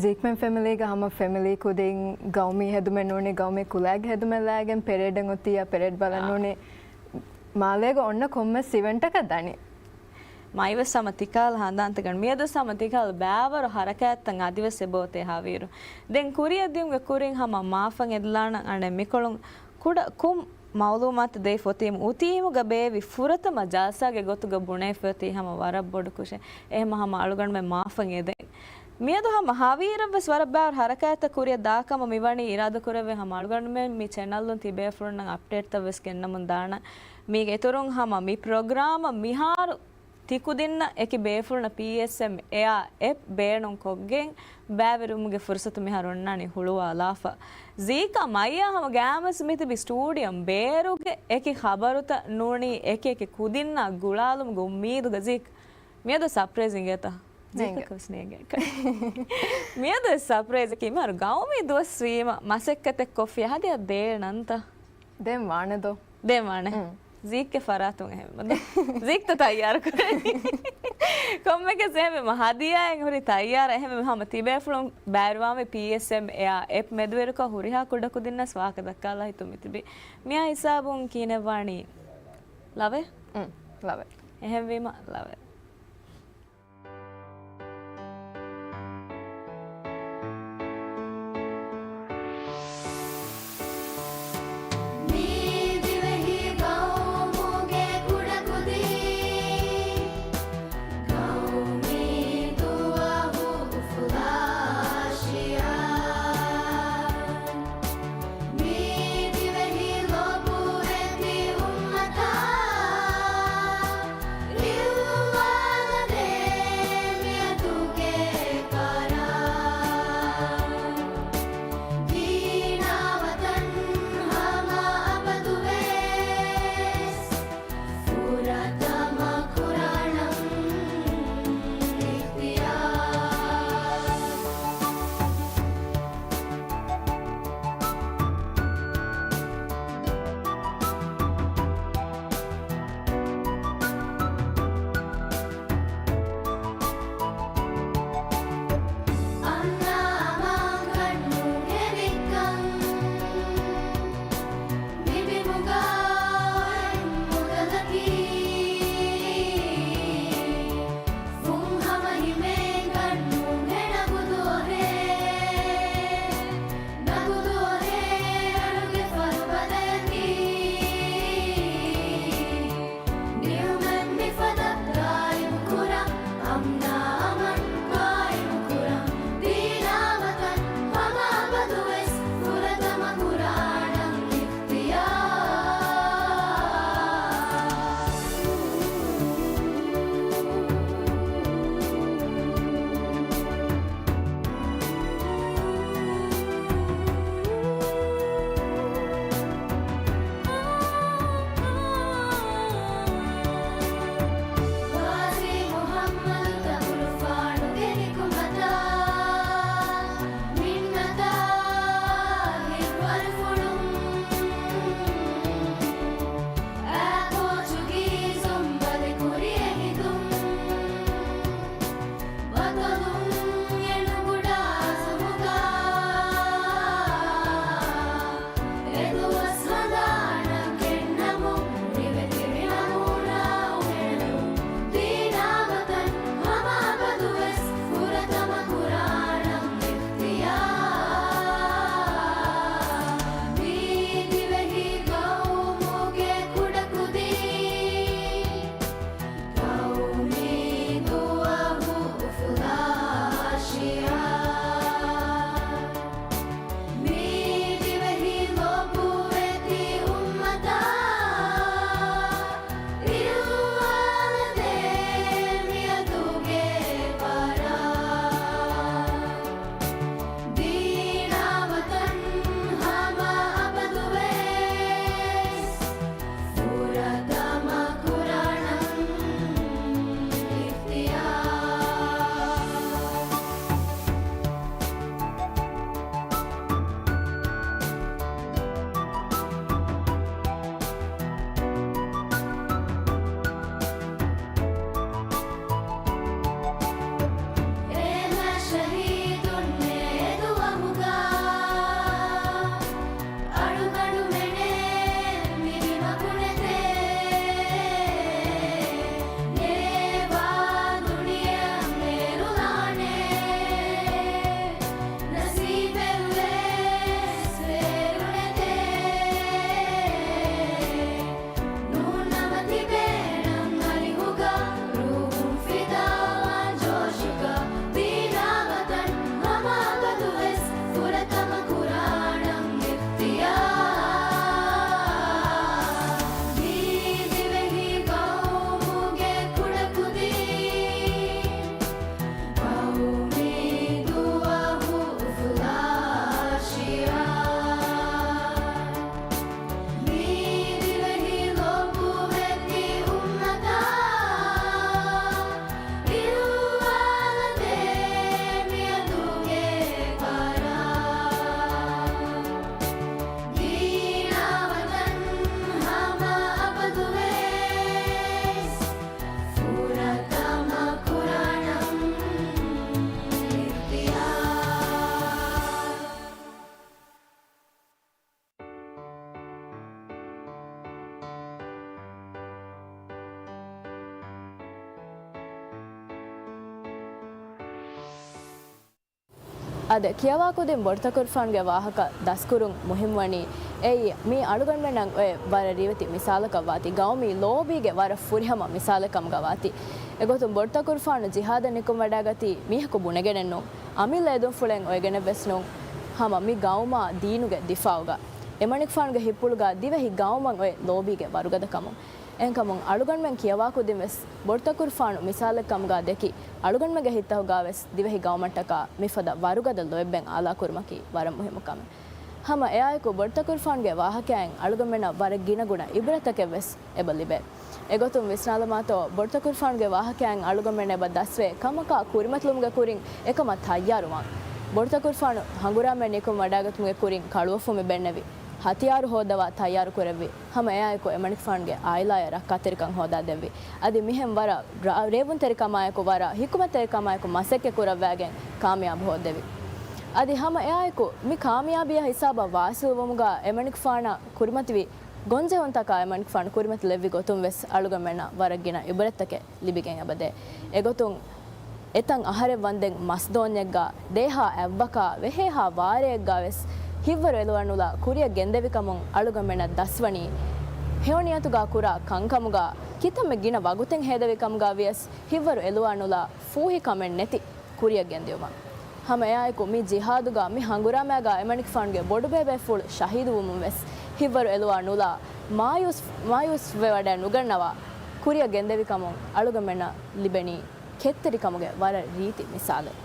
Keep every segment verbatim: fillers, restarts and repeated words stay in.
ޒީކްމެން ފެމިލީގަ ހަމަ ފެމިލީ ކުދިން ގައުމީ ހެދުމެއް ނޫނީ، ގައުމީ ކުލައިގެ ހެދުމެއް ލާގެން ޕެރޭޑެއް އޮތިއްޔާ ޕެރޭޑް ބަލަން އާ. ނޫނީ، މާލޭގަ އޮންނަ ކޮންމެސް އިވެންޓަކަށް ދަނީ. މައިވެސް ހަމަ ތިކާލަ ހަނދާންތަކަށް މިއަދު ހަމަ ތިކާލަ ބައިވަރު ހަރަކާތްތައް އަދިވެސް އެބައޮތޭ ހަވީރު. ދެން ކުރިއަށް ދިޔުމުގެ ކުރިން ހަމަ މާފަށް އެދިލާނަން އަނެއް މިކޮޅުން ކުޑަ ކުން މައުލޫމާތު ދެއިފަ އޮތީމު އޮތީމުގަ ބޭއްވި ފުރަތަމަ ޖަލްސާގެ ގޮތުގަ ބުނެފަ އޮތީ ހަމަ ވަރަށް ބޮޑު ކުށެއް. އެހެމަ ހަމަ އަޅުގަނޑުމެން މާފަށް އެދެން. މިއަދު ހަމަ ހަވީރަށްވެސް ވަރަށް ބާރު ހަރަކާތްތައް ކުރިއަށް ދާކަމަށް މިވަނީ އިރާދަކުރެއްވި ހަމަ އަޅުގަނޑުމެން މި ޗެނަލުން ތިބޭފުޅުންނަށް އަޕްޑޭޓްތައްވެސް ގެންނަމުން ދާނަން. މީގެ އިތުރުން ހަމަ މި ޕްރޮގްރާމަށް މިހާރު ތިކުދިންނަށް އެކި ބޭފުޅުންނަށް ޕީއެސްއެމް އެއާ އެޕް ބޭނުން ކޮށްގެން ބައިވެރިވުމުގެ ފުރުސަތު މިހާރު އޮންނާނީ ހުޅުވާލާފަ. ޒީކާ މައްޔާ ހަމަ ގައިމުވެސް މިތިބި ސްޓޫޑިއޯން ބޭރުގެ އެކި ޚަބަރުތައް ނޫނީ އެކި އެކި ކުދިންނާ ގުޅާލުމުގެ އުއްމީދުގަ ޒީކް މިއަދު ސަޕްރައިޒް އިނގޭތަ؟ ނޭނގެ. ޒީކަކަށް ވެސް ނޭނގެ. މިއަދު ސަޕްރައިޒަކީ މިހާރު ގައުމީ ދުވަސް ވީމަ މަސައްކަތެއް ކޮށްފި ހަދިޔާ ދޭނަންތަ؟ ދެން ވާނެ ދޯ؟ ދެން ވާނެ. މް. ޒީކްގެ ފަރާތުން އެހެން. ޒީކްތަ ތައްޔާރު ކުރަނީ. ކޮންމެކެސް އެހެންވީމަ ހަދިޔާއެއް ހުރި ތައްޔާރަށް އެހެންވީމަ ހަމަ ތިބޭފުޅުން ބައިވެރިވާންވީ ޕީއެސްއެމް އެއާ އެޕް މެދުވެރިކޮށް ހުރިހާ ކުޑަކުދިންނަސް ވާހަކަ ދައްކާލާ ހިތުން މިތިބީ. މިއާ ހިސާބުން ކިހިނެއްވާނީ؟ ލަވެ؟ މް. ލަވެ. އެހެންވީމަ ލަވެ. މި ދިވެހި ގައުމުގެ ކުޑަކުދިން ގައުމީ ދުވަހު އުފުލާ ޝިޢާރު. މި ދިވެހި ލޮބުވެތި އުއްމަތާ އިއްލާ އާދެ، ކިޔަވާ ކުދިން ބޮޑުތަކުރުފާނުގެ ވާހަކަ ދަސްކުރުން މުހިންމުވަނީ އެއީ، މީ އަޅުގަނޑުމެންނަށް އޮތް ވަރަށް ރިވެތި މިސާލަކަށް ވާތީ، ގައުމީ ލޯބީގެ ވަރަށް ފުރިހަމަ މިސާލެއް ކަމުގަ ވާތީ. އެގޮތުން ބޮޑުތަކުރުފާނު ޖިހާދަށް ނިކުމެވަޑައިގަތީ މީހަކު ބުނެގެނެއް ނޫން، އަމިއްލަ އެދުންފުޅެއް އޮވެގެނެއް ވެސް ނޫން، ހަމަ މި ގައުމާ ދީނުގެ ދިފާއުގަ. އެމަނިކުފާނުގެ ހިތްޕުޅުގަ ދިވެހި ގައުމަށް އޮތް ލޯބީގެ ވަރުގަދަކަމުން. އެހެންކަމުން އަޅުގަނޑުމެން ކިޔަވާ ކުދިން ވެސް ބޮޑުތަކުރުފާނު މިސާލެއް ކަމުގަ ދެއްކި، އަޅުގަނޑުމެންގެ ހިތްތަކުގަ ވެސް ދިވެހި ގައުމަށްޓަކާ މިފަދަ ވަރުގަދަ ލޯތްބެއް އާލާކުރުމަކީ ވަރަށް މުހިއްމު ކަމެއް. ހަމަ އެއާއެކު ބޮޑުތަކުރުފާނުގެ ވާހަކައިން އަޅުގަނޑުމެންނަށް ވަރަށް ގިނަ ގުނަ އިބްރަތްތަކެއް ވެސް އެބަ ލިބޭ. އެގޮތުން ވިސްނާލަމާތޯ، ބޮޑުތަކުރުފާނުގެ ވާހަކައިން އަޅުގަނޑުމެން އެބަ ދަސްވޭ ކަމަކާ ކުރިމަތިލުމުގެ ކުރިން އެކަމަށް ތައްޔާރުވާން. ބޮޑުތަކުރުފާނު ހަނގުރާމައެއް ނިކުމެވަޑައިގަތުމުގެ ކުރިން ކަޅުއޮށްފުމެއް ބެންނެވި، ހަތިޔާރު ހޯއްދަވާ ތައްޔާރު ކުރެއްވި. ހަމަ އެއާއެކު އެމަނިކުފާނުގެ އާއިލާޔަށް ރައްކާތެރިކަން ހޯދާ ދެއްވި. އަދި މިހެން ވަރަށް ރ-، ރޭވުންތެރިކަމާއެކު ވަރަށް ހިކުމަތްތެރިކަމާއެކު މަސައްކަތް ކުރައްވާގެން ކާމިޔާބު ހޯއްދެވި. އަދި ހަމަ އެއާއެކު މި ކާމިޔާބީއާ ހިސާބަށް ވާސިލްވުމުގަ އެމަނިކުފާނަށް ކުރިމަތިވި ގޮންޖެހުންތަކާ އެމަނިކުފާނު ކުރިމަތިލެއްވި ގޮތުން ވެސް އަޅުގަނޑުމެންނަށް ވަރަށް ގިނަ އިބްރަތްތަކެއް ލިބިގެން އެބަދޭ. އެގޮތުން އެތައް އަހަރެއް ވަންދެން މަސްދޯންޏެއްގަ، ދޭހާ އަތްވަކާ، ވެހޭހާ ވާރޭއެއްގަ ވެސް ހިތްވަރު އެލުވާ ނުލާ ކުރިއަށް ގެންދެވިކަމުން އަޅުގަނޑުމެންނަށް ދަސްވަނީ، ހެޔޮނިޔަތުގަ ކުރާ ކަންކަމުގަ، ކިތަންމެ ގިނަ ވަގުތެއް ހޭދެވި ކަމުގަ ވިޔަސް ހިތްވަރު އެލުވާ ނުލާ ފޫހި ކަމެއް ނެތި ކުރިއަށް ގެންދިއުމަށް. ހަމަ އެއާއެކު މި ޖިހާދުގަ މި ހަނގުރާމައިގަ އެމަނިކުފާނުގެ ބޮޑުބޭބޭފުޅު ޝަހީދުވުމުން ވެސް ހިތްވަރު އެލުވާ ނުލާ މާޔޫސް، މާޔޫސްވެވަޑައެއް ނުގަންނަވާ ކުރިއަށް ގެންދެވިކަމުން އަޅުގަނޑުމެންނަށް ލިބެނީ ކެތްތެރިކަމުގެ ވަރަށް ރީތި މިސާލެއް.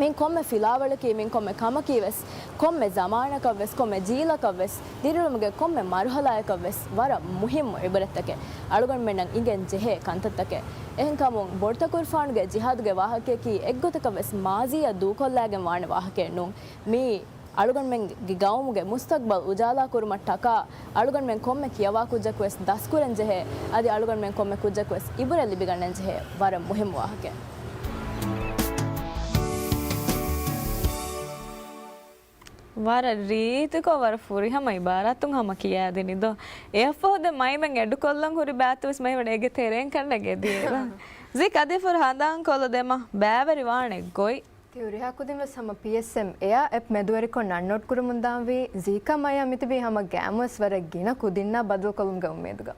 މިން ކޮންމެ ފިލާވަޅަކީ، މިން ކޮންމެ ކަމަކީ ވެސް، ކޮންމެ ޒަމާނަކަށް ވެސް، ކޮންމެ ޖީލަކަށް ވެސް، ދިރިއުޅުމުގެ ކޮންމެ މަރުހަލާއަކަށް ވެސް ވަރަށް މުހިއްމު އިބްރަތްތަކެއް، އަޅުގަނޑުމެންނަށް އިނގެން ޖެހޭ ކަންތައްތަކެއް. އެހެންކަމުން ބޮޑުތަކުރުފާނުގެ ޖިހާދުގެ ވާހަކަޔަކީ އެއްގޮތަކަށް ވެސް މާޒީއަށް ދޫކޮށްލާގެން ވާނެ ވާހަކައެއް ނޫން. މީ އަޅުގަނޑުމެންގެ ގައުމުގެ މުސްތަގްބަލް އުޖާލާކުރުމަށްޓަކާ، އަޅުގަނޑުމެން ކޮންމެ ކިޔަވާ ކުއްޖަކު ވެސް ދަސްކުރަން ޖެހޭ، އަދި އަޅުގަނޑުމެން ކޮންމެ ކުއްޖަކު ވެސް އިބުރަތް ލިބިގަންނަން ޖެހޭ ވަރަށް މުހިއްމު ވާހަކައެއް. ވަރަށް ރީތިކޮށް، ވަރަށް ފުރިހަމަ އިބާރާތުން ހަމަ ކިޔާދިނި ދޯ. އެއަށްފަހު ދެން މައިމެން އެޑުކޮށްލަން ހުރި ބާތު ވެސް މައިމެން އޭގެ ތެރެއިން ކަންނޭނގެ ދިޔަ. ޒީ ކަދިފުރ ހަނދާން ކޮށްލު ދެމަ ބައިވެރި ވާނެ ގޮތް. ތި ހުރިހާ ކުދިން ވެސް ހަމަ ޕީއެސްއެމް އެއާ އެޕް މެދުވެރިކޮށް ނަންނޯޓް ކުރަމުން ދާންވީ، ޒީކާ މަޔާ މިތިބީ ހަމަ ގައިމުވެސް ވަރަށް ގިނަ ކުދިންނާ ބަދަލުކޮށްލުމުގެ އުއްމީދުގަ.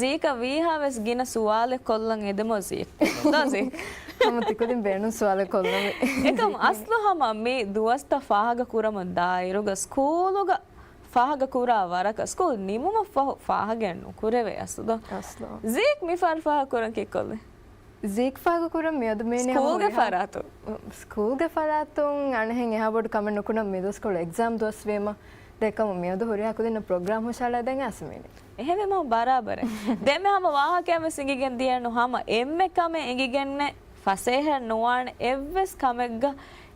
ޒީކާ ވީހާވެސް ގިނަ ސުވާލެއް ކޮށްލަން އެދެމޯ ޒީ. ދޯ ޒީ. ހަމަ ތިކުދިން ބޭނުން ސުވާލެއް ކޮށްލަންވީ. އެކަމް އަސްލު ހަމަ މި ދުވަސްތައް ފާހަގަ ކުރަމުން ދާއިރުގަ ސްކޫލުގަ ފާހަގަ ކުރާ ވަރަކަށް، ސްކޫލް ނިމުމަށްފަހު ފާހަގައެއް ނުކުރެވޭ އަސްލު ދޯ. އަސްލު. ޒީކް މި ފާރު ފާހަގަ ކުރަން ކީއްކޮށްލީ؟ ޒީކް ފާހަގަ ކުރަން މިއަދު މީނެ ސްކޫލްގެ ހުރިހާ ފަރާތުން. ސްކޫލްގެ ފަރާތުން އަނެއްހެން އެހާ ބޮޑު ކަމެއް ނުކުރަން މިދުވަސްކޮޅު އެގްޒާމް ދުވަސް ވީމަ. ދެކަމު މިއަދު ހުރިހާ ކުދިންނަށް ޕްރޮގްރާމް ހުށަހަޅައިދޭން އައިސް މީނެ. އެހެންވީމަ ބަރާބަރެއް. ދެންމެ ހަމަ ވާހަކައެއް ވެސް އިނގިގެން ދިޔައިނު ހަމަ އެންމެ ކަމެއް އިނގިގެންނެއް ފަސޭހަ ނުވާނެ އެއްވެސް ކަމެއްގަ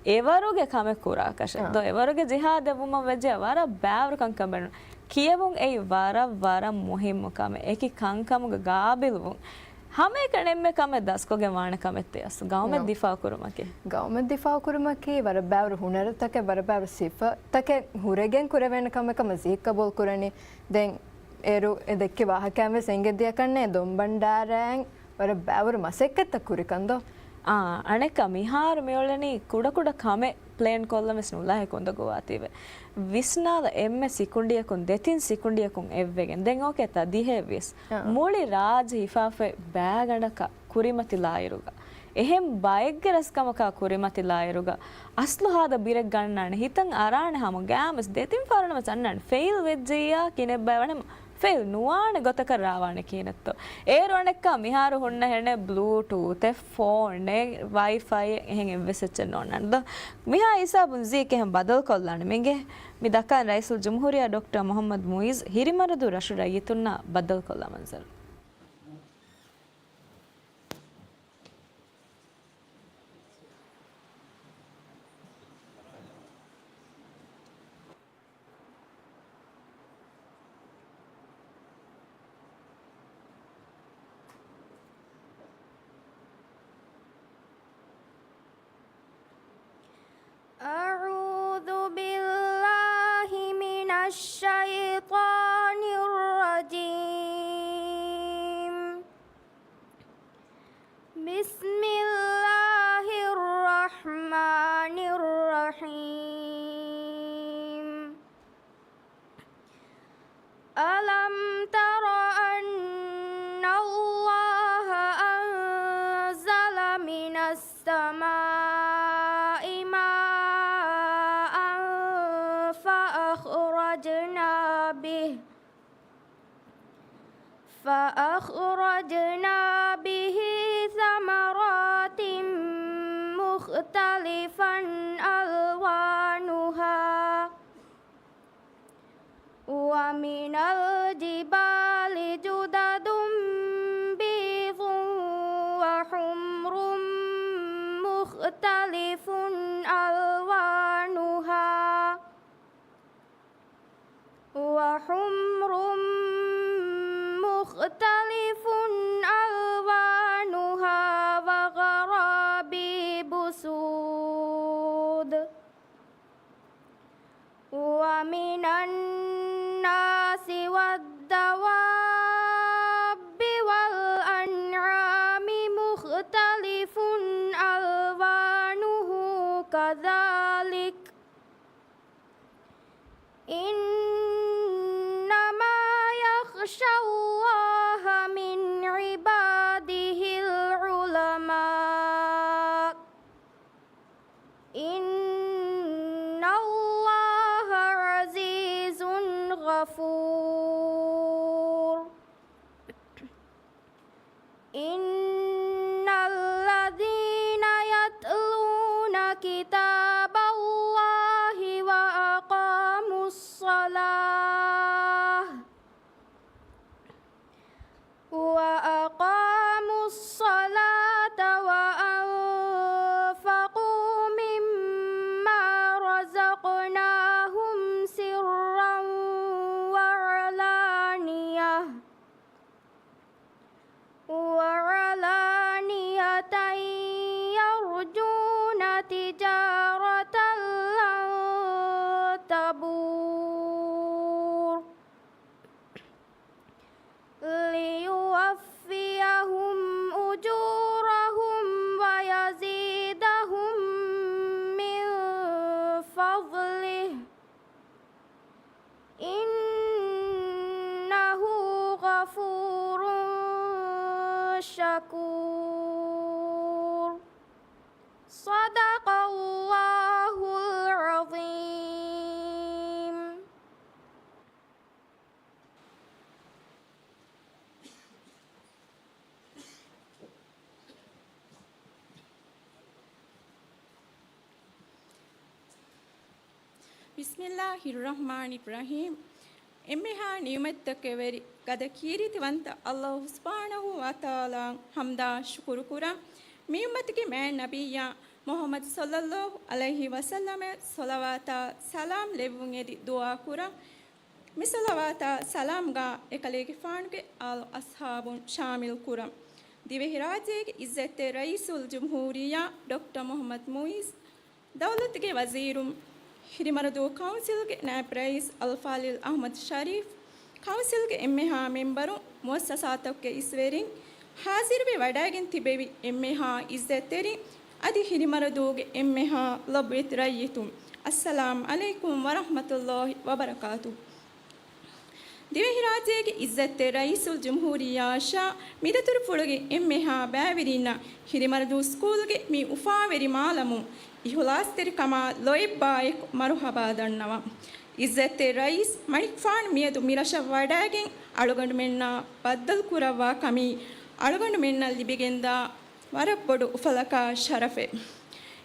އެވަރުގެ ކަމެއް ކުރާކަށެއް. އާ. ދޯ އެވަރުގެ ޖިހާދެއްވުމަށް ވެއްޖެ ވަރަށް ބައިވަރު ކަންކަން ބޭނުން. ކިޔެވުން އެއީ ވަރަށް ވަރަށް މުހިއްމު ކަމެއް. އެކި ކަންކަމުގަ ގާބިލްވުން. ހަމައެކަނި އެންމެ ކަމެއް ދަސްކޮށްގެން ވާނެ ކަމެއްތޭ އަސް. ގައުމެއް ނޯ. ދިފާއު ކުރުމަކީ. ގައުމެއް ދިފާއު ކުރުމަކީ ވަރަށް ބައިވަރު ހުނަރުތަކެއް، ވަރަށް ބައިވަރު ސިފަތަކެއް ހުރެގެން ކުރެވޭނެ ކަމެއް ކަމަށް ޒީ ގަބޫލު ކުރަނީ. ދެން އޭރު އެ ދެއްކި ވާހަކައިން ވެސް އެނގެދިޔަކަންނޭ ދޮންބަންޑާރައިން ވަރަށް ބައިވަރު މަސައްކަތްތައް ކުރިކަން ދޯ. އާ، އަނެއްކާ މިހާރު މިއުޅެނީ ކުޑަކުޑަ ކަމެއް ޕްލޭން ކޮށްލަން ވެސް ނުލާހި ކުނދަގު ވާތީވެ. ވިސްނާލަ އެންމެ ސިކުނޑިއަކުން ދެތިން ސިކުނޑިއަކުން އެއްވެގެން. ދެން އޯކޭތަ ދިހައެއްވިޔަސް. އާ. މުޅި ރާއްޖެ ހިފާފައި ބައިގަނޑަކަށް ކުރިމަތިލާއިރުގަ. އެހެން ބައެއްގެ ރަސްކަމަކާ ކުރިމަތިލާއިރުގަ. އަސްލު ހާދަ ބިރެއް ގަންނާނެ. ހިތަށް އަރާނެ ހަމަ ގައިމުވެސް ދެތިން ފަހަރު ނަމަސް އަންނާނެ. ފެއިލް ވެއްޖެއްޔާ ކިނެއްބައި ވަނެ ފެއިލް ނުވާނެ ގޮތަކަށް ރާވާނެ ކިހިނެއްތޯ. އޭރު އަނެއްކާ މިހާރު ހުންނަހެނެ ބްލޫޓޫތެއް، ފޯނެއް، ވައިފައި އެހެން އެއްވެސް އެއްޗެއް ނޯންނާނެ ދޯ. މިހާ ހިސާބުން ޒީ ކިހިނެއް ބަދަލުކޮށްލާނެ މިނގޭ. މި ދައްކާނީ ރައީސުލްޖުމްހޫރިއްޔާ ޑޮކްޓަރ މުހައްމަދު މުއިއްޒު ހިރިމަރަދޫ ރަށު ރައްޔިތުންނާ ބައްދަލުކޮށްލާ މަންޒަރު. أعوذ بالله من الشيطان الرجيم. بسم الله الرحمن الرحيم. به فأخرجنا به ثمرات مختلفا ألوانها ومن الجبال جدد بيض وحمر مختلف ألوانها وحمر مختلف ألوانها وغرابيب سود ومن الناس والدواب والأنعام مختلف ألوانه كذلك إنما يخشى الله من عباده العلماء إن الله عزيز غفور إن الذين يتلون كتاب الله وأقاموا الصلاة وأقاموا الصلاة وأنفقوا مما رزقناهم سرا وعلانية وعلانية يرجون تجارة لن تبور ليوفيهم أجورهم ويزيدهم من فضله إنه غفور شكور صدق الله العظيم بسم الله الرحمن الرحيم. އެންމެހާ ނިޢުމަތްތަކެއް ވެރި ގަދަ ކީރިތިވަންތަ ﷲ ސުބްޙާނަހޫ ވަތަޢާލާއަށް ޙަމްދާ ޝުކުރު ކުރަން. މި އުއްމަތުގެ މާތް ނަބިއްޔާ މުޙައްމަދު ޞައްލައްލާހު ޢަލައިހި ވަސައްލަމަށް ޞަލަވާތާ ސަލާމް ލެއްވުން އެދި ދުޢާ ކުރަން. މި ޞަލަވާތާ ސަލާމްގާ އެކަލޭގެފާނުގެ އާލު އަޞްޙާބުން ޝާމިލް ކުރަން. ދިވެހިރާއްޖޭގެ ޢިއްޒަތްތެރި ރައީސުލްޖުމްހޫރިއްޔާ ޑޮކްޓަރ މުޙައްމަދު މުޢިއްޒު ދައުލަތުގެ ވަޒީރުން، ހިރިމަރަދޫ ކައުންސިލްގެ ނާއިބް ރައީސް އަލްފާޟިލް އަޙްމަދު ޝަރީފް، ކައުންސިލްގެ އެންމެހާ މެންބަރުން، މުއައްސަސާތަކުގެ އިސްވެރިން، ޙާޟިރުވެ ވަޑައިގެން ތިބެވި އެންމެހާ ޢިއްޒަތްތެރިން، އަދި ހިރިމަރަދޫގެ އެންމެހާ ލޮބުވެތި ރައްޔިތުން، އައްސަލާމް ޢަލައިކުމް ވަރަޙްމަތުﷲ ވަބަރަކާތުހު. ދިވެހިރާއްޖޭގެ ޢިއްޒަތްތެރި ރައީސުލްޖުމްހޫރިއްޔާއަށާ މިދަތުރުފުޅުގެ އެންމެހާ ބައިވެރިންނަށް ހިރިމަރަދޫ ސްކޫލްގެ މި އުފާވެރި މާލަމުން އިޚުލާޞްތެރިކަމާ ލޯތްބާއެކު މަރުޙަބާ ދަންނަވަން. ޢިއްޒަތްތެރި ރައީސް މަނިކުފާނު މިއަދު މިރަށަށް ވަޑައިގެން އަޅުގަނޑުމެންނާ ބައްދަލުކުރައްވާ ކަމީ އަޅުގަނޑުމެންނަށް ލިބިގެންދާ ވަރަށް ބޮޑު އުފަލަކާ ޝަރަފެއް.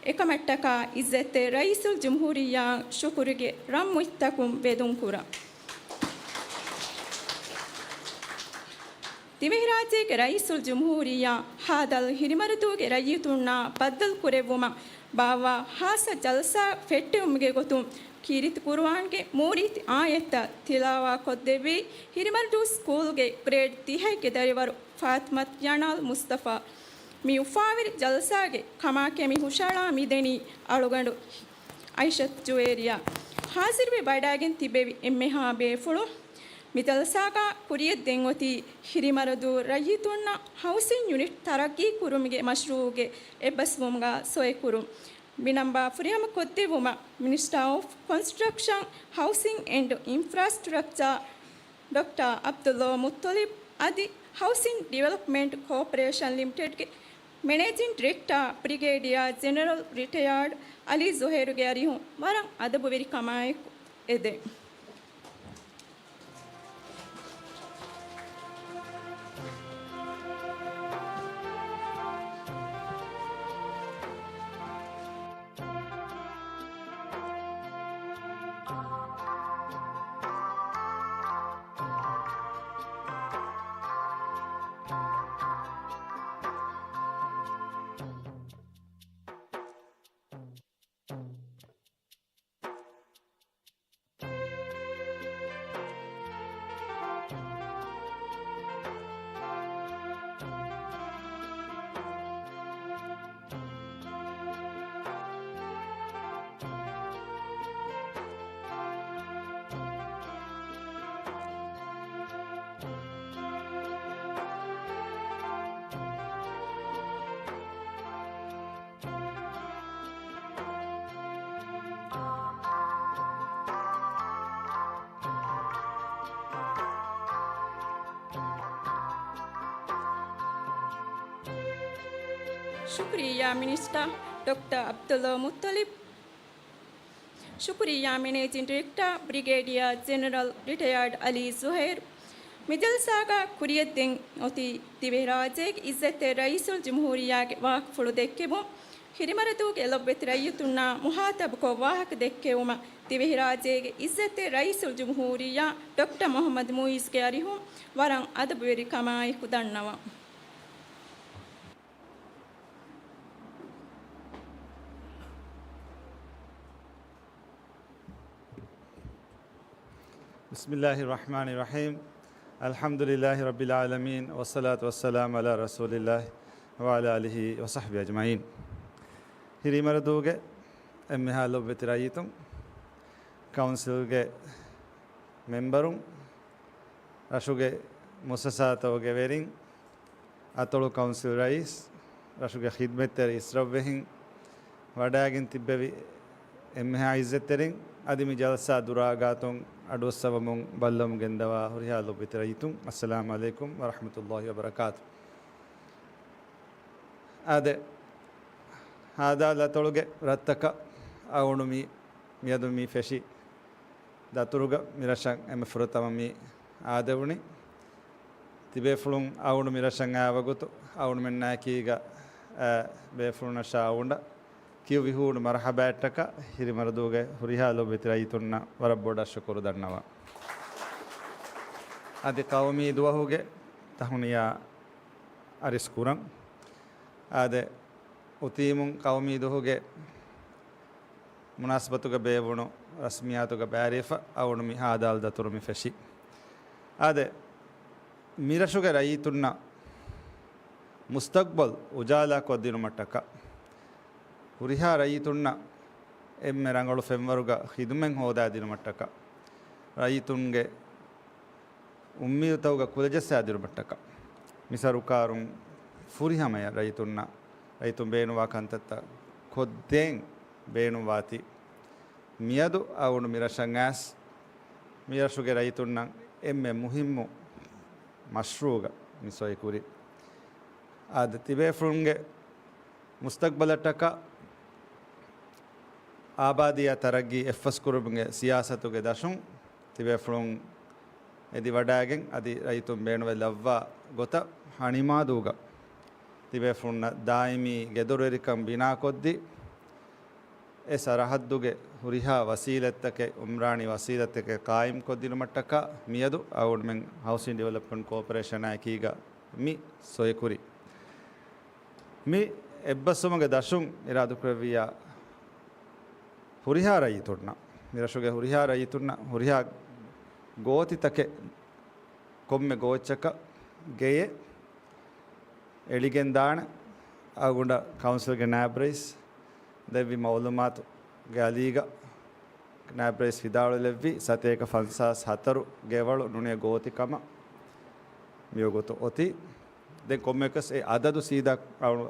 އެކަމަށްޓަކާ ޢިއްޒަތްތެރި ރައީސުލްޖުމްހޫރިއްޔާއަށް ޝުކުރުގެ ރަންމުއްތަކުން ވެދުން ކުރަން. ދިވެހިރާއްޖޭގެ ރައީސުލްޖުމްހޫރިއްޔާ ހާދަލް ހިރިމަރަދޫގެ ރައްޔިތުންނާ ބައްދަލު ކުރެއްވުމަށް ބާއްވާ ޚާއްޞަ ޖަލްސާ ފެއްޓެވުމުގެ ގޮތުން ކީރިތި ޤުރުއާންގެ މޫރިތި އާޔަތްތައް ތިލާވާ ކޮށްދެއްވީ ހިރިމަރަދޫ ސްކޫލްގެ ގްރޭޑް ތިހައިގެ ދަރިވަރު ފާތިމަތު ޔަނާލް މުޞްޠަފާ. މި އުފާވެރި ޖަލްސާގެ ކަމާ ކެމި ހުށައަޅާ މިދެނީ އަޅުގަނޑު އައިޝަތު ޖުވޭރިޔާ. ޙާޟިރުވެ ވަޑައިގެން ތިބެވި އެންމެހާ ބޭފުޅުން، މި ޖަލްސާގާ ކުރިޔަށް ދޭން އޮތީ ހިރިމަރަދޫ ރައްޔިތުންނަށް ހައުސިން ޔުނިޓް ތަރައްގީ ކުރުމުގެ މަޝްރޫޢުގެ އެއްބަސްވުމުގާ ސޮއެކުރުން. މި ނަންބާ ފުރިހަމަ ކޮށްދެއްވުމަށް މިނިސްޓާ އޮފް ކޮންސްޓްރަކްޝަން، ހައުސިން އެންޑް އިންފްރާސްޓްރަކްޗާ ޑޮކްޓާ ޢަބްދުﷲ މުއްޠަލިބް އަދި ހައުސިން ޑިވެލޮޕްމަންޓް ކޯޕަރޭޝަން ލިމިޓެޑްގެ މެނޭޖިން ޑިރެކްޓާ ބްރިގޭޑިއާ ޖެނެރަލް ރިޓަޔާޑް ޢަލީ ޒުހޭރުގެ އަރިހުން ވަރަށް އަދަބުވެރިކަމާއެކު އެދެން. ޝުކުރިއްޔާ މިނިސްޓަރ ޑޮކްޓަރ ޢަބްދުﷲ މުއްޠަލިބް. ޝުކުރިއްޔާ މެނޭޖިން ޑިރެކްޓަރ ބްރިގޭޑިއަރ ޖެނެރަލް ރިޓަޔާޑް ޢަލީ ޒުހައިރު. މި ޖަލްސާގަ ކުރިއަށްދިން އޮތީ ދިވެހިރާއްޖޭގެ އިއްޒަތްތެރި ރައީސުލްޖުމްހޫރިއްޔާގެ ވާހަކަފުޅު ދެއްކެވުން، ހިރިމަރަދޫގެ ލޮބުވެތި ރައްޔިތުންނާ މުހާތަބުކޮށް ވާހަކަ ދެއްކެވުމަށް ދިވެހިރާއްޖޭގެ އިއްޒަތްތެރި ރައީސުލްޖުމްހޫރިއްޔާ ޑޮކްޓަރ މުޙައްމަދު މުޢިއްޒުގެ އަރިހުން ވަރަށް އަދަބުވެރިކަމާއެކު ދަންނަވަން. بسم الله الرحمن الرحيم. الحمد لله رب العالمين، والصلاة والسلام على رسول الله وعلى آله وصحبه أجمعين. ހިރިމަރަދޫގެ އެންމެހާ ލޮބުވެތި ރައްޔިތުން، ކައުންސިލްގެ މެމްބަރުން، ރަށުގެ މުއައްސަސާތަކުގެ ވެރިން، އަތޮޅު ކައުންސިލް ރައީސް، ރަށުގެ ޚިދްމަތްތެރި އިސްރަށްވެހިން، ވަޑައިގެން ތިއްބެވި އެންމެހާ އިއްޒަތްތެރިން، އަދި މި ޖަލްސާ ދުރާ ގާތުން އަޑުއައްސަވަމުން ބައްލަވަމުން ގެންދަވާ ހުރިހާ ލޮބުވެތި ރައްޔިތުން، އައްސަލާމު ޢަލައިކުމް ވަރަޙްމަތުﷲ ވަބަރަކާތު. އާދެ، ހާދާ ދަތޮޅުގެ ރަށްތަކަށް އަޅުގަނޑު މި، މިއަދު މި ފެށި ދަތުރުގަ މިރަށަށް އެންމެ ފުރަތަމަ މި އާދެވުނީ. ތިބޭފުޅުން އަޅުގަނޑު މިރަށަށް އައިވަގުތު އަޅުގަނޑުމެންނާއެކީގަ އައި ބޭފުޅުންނަށާ އަޅުގަނޑަށް ކިޔު ވިހޫނު މަރުޙަބާއްޓަކާ ހިރިމަރަދޫގެ ހުރިހާ ލޮބުވެތި ރައްޔިތުންނަށް ވަރަށް ބޮޑަށް ޝުކުރު ދަންނަވަން. އަދި ޤައުމީ ދުވަހުގެ ތަހުނިޔާ އަރިސް ކުރަން. އާދެ، އުތީމުން ޤައުމީ ދުވަހުގެ މުނާސަބަތުގަ ބޭއްވުނު ރަސްމިއްޔާތުގަ ބައިވެރިވެފަ އަޅުގަނޑު މި ހާދާލު ދަތުރު މި ފެށީ. އާދެ، މިރަށުގެ ރައްޔިތުންނަށް މުސްތަޤްބަލް އުޖާލާކޮށްދިނުމަށްޓަކާ، ހުރިހާ ރައްޔިތުންނަށް އެންމެ ރަނގަޅު ފެންވަރުގަ ޚިދުމަތް ހޯދާދިނުމަށްޓަކާ، ރައްޔިތުންގެ އުއްމީދުތަކުގަ ކުލަޖައްސާދިނުމަށްޓަކާ، މި ސަރުކާރުން ފުރިހަމަޔަށް ރައްޔިތުންނަށް، ރައްޔިތުން ބޭނުންވާ ކަންތައްތައް ކޮށްދޭން ބޭނުންވާތީ، މިއަދު އަޅުގަނޑު މިރަށަށް އައިސް، މިރަށުގެ ރައްޔިތުންނަށް އެންމެ މުހިއްމު މަޝްރޫޢުގަ މި ސޮއިކުރީ. އާދެ، ތިބޭފުޅުންގެ މުސްތަޤްބަލަށްޓަކާ އާބާދީއާ ތަރައްގީ އެއްފަސްކުރުމުގެ ސިޔާސަތުގެ ދަށުން ތިބޭފުޅުން އެދިވަޑައިގެން އަދި ރައްޔިތުން ބޭނުންވެ ލައްވާ ގޮތަށް ހަނިމާދޫގަ ތިބޭފުޅުންނަށް ދާއިމީ ގެދޮރުވެރިކަން ބިނާކޮށްދީ، އެ ސަރަހައްދުގެ ހުރިހާ ވަސީލަތްތަކެއް، އުމްރާނީ ވަސީލަތްތަކެއް ޤާއިމްކޮށްދިނުމަށްޓަކާ މިއަދު އަޅުގަނޑުމެން ހައުސިން ޑިވެލޮޕްމަންޓް ކޯޕަރޭޝަނާ އެކީގަ މި ސޮއިކުރީ. މި އެއްބަސްވުމުގެ ދަށުން އިރާދަކުރެއްވިއްޔާ، ހުރިހާ ރައްޔިތުންނަށް، މިރަށުގެ ހުރިހާ ރައްޔިތުންނަށް ހުރިހާ ގޯތިތަކެއް ކޮންމެ ގޯއްޗަކަށް ގެޔެއް އެޅިގެން ދާނެ. އަޅުގަނޑަށް ކައުންސިލްގެ ނާއިބް ރައީސް ދެއްވި މައުލޫމާތުގެ އަލީގަ ނާއިބް ރައީސް ވިދާޅުވެލެއްވި ސަތޭކަ ފަންސާސް ހަތަރު ގެވަޅު ނޫނީ ގޯތިކަމަށް މިވަގުތު އޮތީ. ދެން ކޮންމެއަކަސް އެ އަދަދު ސީދާ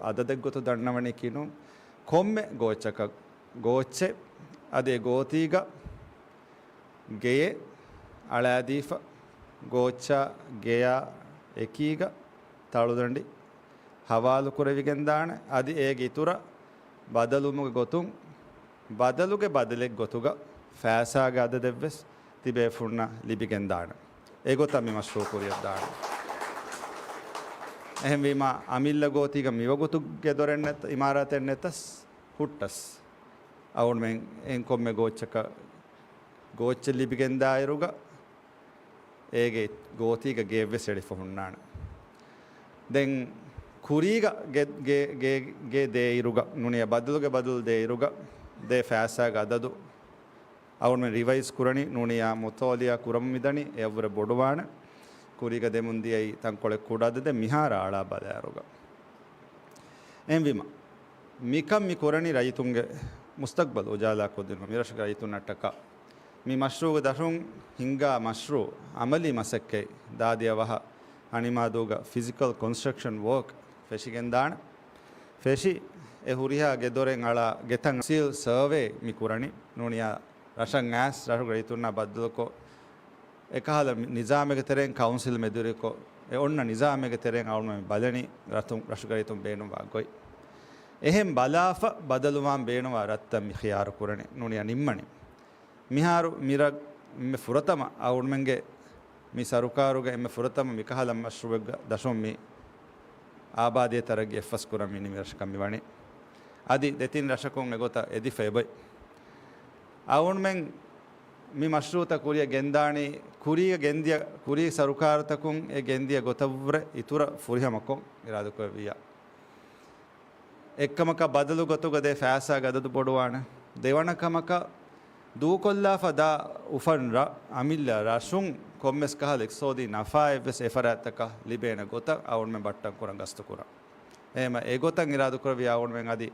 އަދަދެއްގޮތު ދަންނަވަނީ ކިނުން، ކޮންމެ ގޯއްޗަކަށް ގޯއްޗެއް އަދި އެ ގޯތީގަ ގެޔެއް އަޅާދީފަ، ގޯއްޗާ ގެޔާ އެކީގަ ތަޅުދަނޑި ހަވާލުކުރެވިގެންދާނެ. އަދި އޭގެ އިތުރަށް ބަދަލުވުމުގެ ގޮތުން ބަދަލުގެ ބަދަލެއް ގޮތުގަ ފައިސާގެ އަދަދެއްވެސް ތިބޭފުޅުންނަށް ލިބިގެންދާނެ. އެގޮތަށް މި މަޝްރޫޢު ކުރިއަށްދާނެ. އެހެންވީމާ، އަމިއްލަ ގޯތީގަ މިވަގުތު ގެދޮރެއް ނެތަ، އިމާރާތެއް ނެތަސް ހުއްޓަސް، އަޅުގަނޑުމެން އެހެން ކޮންމެ ގޯއްޗަކަށް ގޯއްޗެއް ލިބިގެންދާއިރުގަ، އޭގެ ގޯތީގަ ގެއެއްވެސް އެޅިފަ ހުންނާނެ. ދެން ކުރީގަ ގެ، ގެ، ގެ، ގެ ދޭއިރުގަ، ނޫނީ ބަދަލުގެ ބަދަލު ދޭއިރުގަ، ދޭ ފައިސާގެ އަދަދު އަޅުގަނޑުމެން ރިވައިޒް ކުރަނީ، ނޫނީ މުތާލިއާ ކުރަމުން މިދަނީ އެއަށްވުރެ ބޮޑުވާނެ. ކުރީގަ ދެމުން ދިޔައީ ތަންކޮޅެއް ކުޑަ އަދަދެއް މިހާރަށް އަޅާ ބަލާއިރުގަ. އެހެންވީމަ، މިކަން މި ކުރަނީ ރައްޔިތުންގެ މުސްތަޤްބަލް އުޖާލާކޮށްދިނުމަށް، މިރަށުގެ ރައްޔިތުންނަށްޓަކާ. މި މަޝްރޫޢުގެ ދަށުން ހިންގާ މަޝްރޫޢު، އަމަލީ މަސައްކަތް، ދާދިޔަ ވަހަށް ހަނިމާދޫގަ ފިޒިކަލް ކޮންސްޓްރަކްޝަން ވޯކް ފެށިގެންދާނެ. ފެށި، އެ ހުރިހާ ގެދޮރެއް އަޅާ ގެތައް ސީލް ސަރވޭ މި ކުރަނީ، ނޫނީ ރަށަށް އައިސް ރަށުގެ ރައްޔިތުންނާ ބައްދަލުކޮށް، އެކަހަލަ ނިޒާމެއްގެ ތެރެއިން ކައުންސިލް މެދުވެރިކޮށް، އެ އޮންނަ ނިޒާމެއްގެ ތެރެއިން އަޅުގަނޑުމެން ބަލަނީ ރަށު، ރަށުގެ ރައްޔިތުން ބޭނުންވާ ގޮތް. އެހެން ބަލާފަ ބަދަލުވާން ބޭނުންވާ ރަށްތައް މި ޚިޔާރު ކުރަނީ ނޫނީ ނިންމަނީ. މިހާރު މިރަށް އެންމެ ފުރަތަމަ އަޅުގަނޑުމެންގެ މި ސަރުކާރުގެ އެންމެ ފުރަތަމަ މިކަހަލަ މަޝްރޫއެއްގަ ދަށުން މި އާބާދީ ތަރައްގީ އެއްފަސް ކުރަން މި ނިމި ރަށަކަށް މި ވަނީ. އަދި ދެތިން ރަށަކުން އެގޮތަށް އެދިފަ އެބައި. އަޅުގަނޑުމެން މި މަޝްރޫއުތައް ކުރިއަށް ގެންދާނީ ކުރީގަ ގެންދިޔަ، ކުރީ ސަރުކާރުތަކުން އެ ގެންދިޔަ ގޮތަށްވުރެ އިތުރަށް ފުރިހަމަކޮށް އިރާދަކުރެއްވިއްޔާ. އެއްކަމަކަށް ބަދަލު ގޮތުގަ ދޭ ފައިސާގެ އަދަދު ބޮޑުވާނެ. ދެވަނަ ކަމަކަށް ދޫކޮށްލާފަ ދާ އުފަން ރަށް، އަމިއްލަ ރަށުން ކޮންމެސް ކަހަލަ އިޤްތިޞާދީ ނަފާއެއްވެސް އެ ފަރާތްތަކަށް ލިބޭނެ ގޮތަށް އަޅުގަނޑުމެން ބައްޓަން ކުރަން ގަސްތު ކުރަން. އެހެމަ އެގޮތަށް އިރާދަކުރެއްވިއްޔާ އަޅުގަނޑުމެން އަދި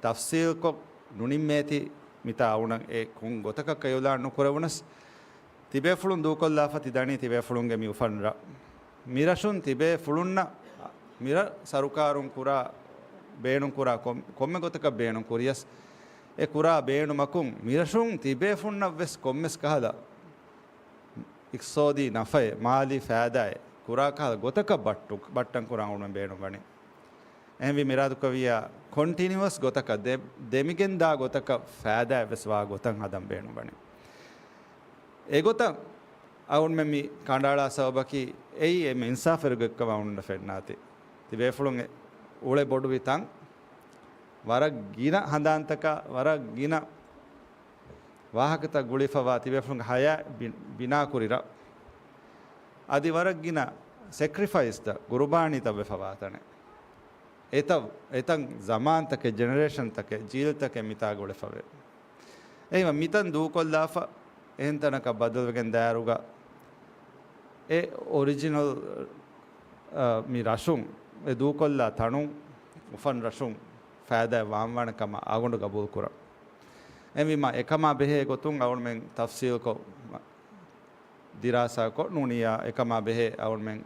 ތަފްސީލްކޮށް ނުނިންމޭތީ މިތާ އަޅުގަނޑަށް އެ ކޮން ގޮތަކަށް އިޢުލާން ނުކުރެވުނަސް، ތިބޭފުޅުން ދޫކޮށްލާފަ ތި ދަނީ ތިބޭފުޅުންގެ މި އުފަން ރަށް. މިރަށުން ތިބޭފުޅުންނަށް މިރަށް ސަރުކާރުން ކުރާ، ބޭނުންކުރާ ކޮން، ކޮންމެ ގޮތަކަށް ބޭނުން ކުރިޔަސް، އެ ކުރާ ބޭނުމަކުން މިރަށުން ތިބޭފުންނަށްވެސް ކޮންމެސް ކަހަލަ އިޤްތިޞާދީ ނަފައެއް، މާލީ ފައިދާއެއް، ކުރާ ކަހަލަ ގޮތަކަށް ބައްޓު، ބައްޓަން ކުރާ އަޅުގަނޑުމެން ބޭނުންވަނީ. އެހެންވީމަ އިރާދަކުރެއްވިއްޔާ ކޮންޓިނިއުއަސް ގޮތަކަށް ދެ، ދެމިގެންދާ ގޮތަކަށް ފައިދާއެއްވެސް ވާ ގޮތަށް ހަދަން ބޭނުންވަނީ. އެގޮތަށް އަޅުގަނޑުމެން މި ކަނޑައަޅާ ސަބަބަކީ އެއީ އެންމެ އިންސާފުވެރި ގޮތްކަމަށް އަޅުގަނޑަށް ފެންނާތީ. ތިބޭފުޅުން އުޅެ ބޮޑުވި ތަން، ވަރަށް ގިނަ ހަނދާންތަކާ، ވަރަށް ގިނަ ވާހަކަތައް ގުޅިފަވާ ތިބޭފުޅުންގެ ހަޔާތް ބި، ބިނާކުރި ރަށް. އަދި ވަރަށް ގިނަ ސެކްރިފައިސްތައް، ގުރުބާނީތައް ވެފަވާ ތަނެއް. އެތައް، އެތަން ޒަމާންތަކެއް، ޖެނެރޭޝަންތަކެއް، ޖީލްތަކެއް މިތާގަ އުޅެފަވޭ. އެހެންވީމަ މިތަން ދޫކޮށްލާފަ، އެހެން ތަނަކަށް ބަދަލުވެގެން ދާއިރުގަ، އެ އޮރިޖިނަލް، އަ، މި ރަށުން، އެ ދޫކޮށްލާ ތަނުން، އުފަން ރަށުން ފައިދާ ވާންވާނެ ކަމަށް އަޅުގަނޑު ގަބޫލު ކުރަން. އެހެންވީމަ އެކަމާ ބެހޭ ގޮތުން އަޅުގަނޑުމެން ތަފްސީލްކޮށް، ދިރާސާކޮށް ނޫނިއްޔާ އެކަމާ ބެހޭ އަޅުގަނޑުމެން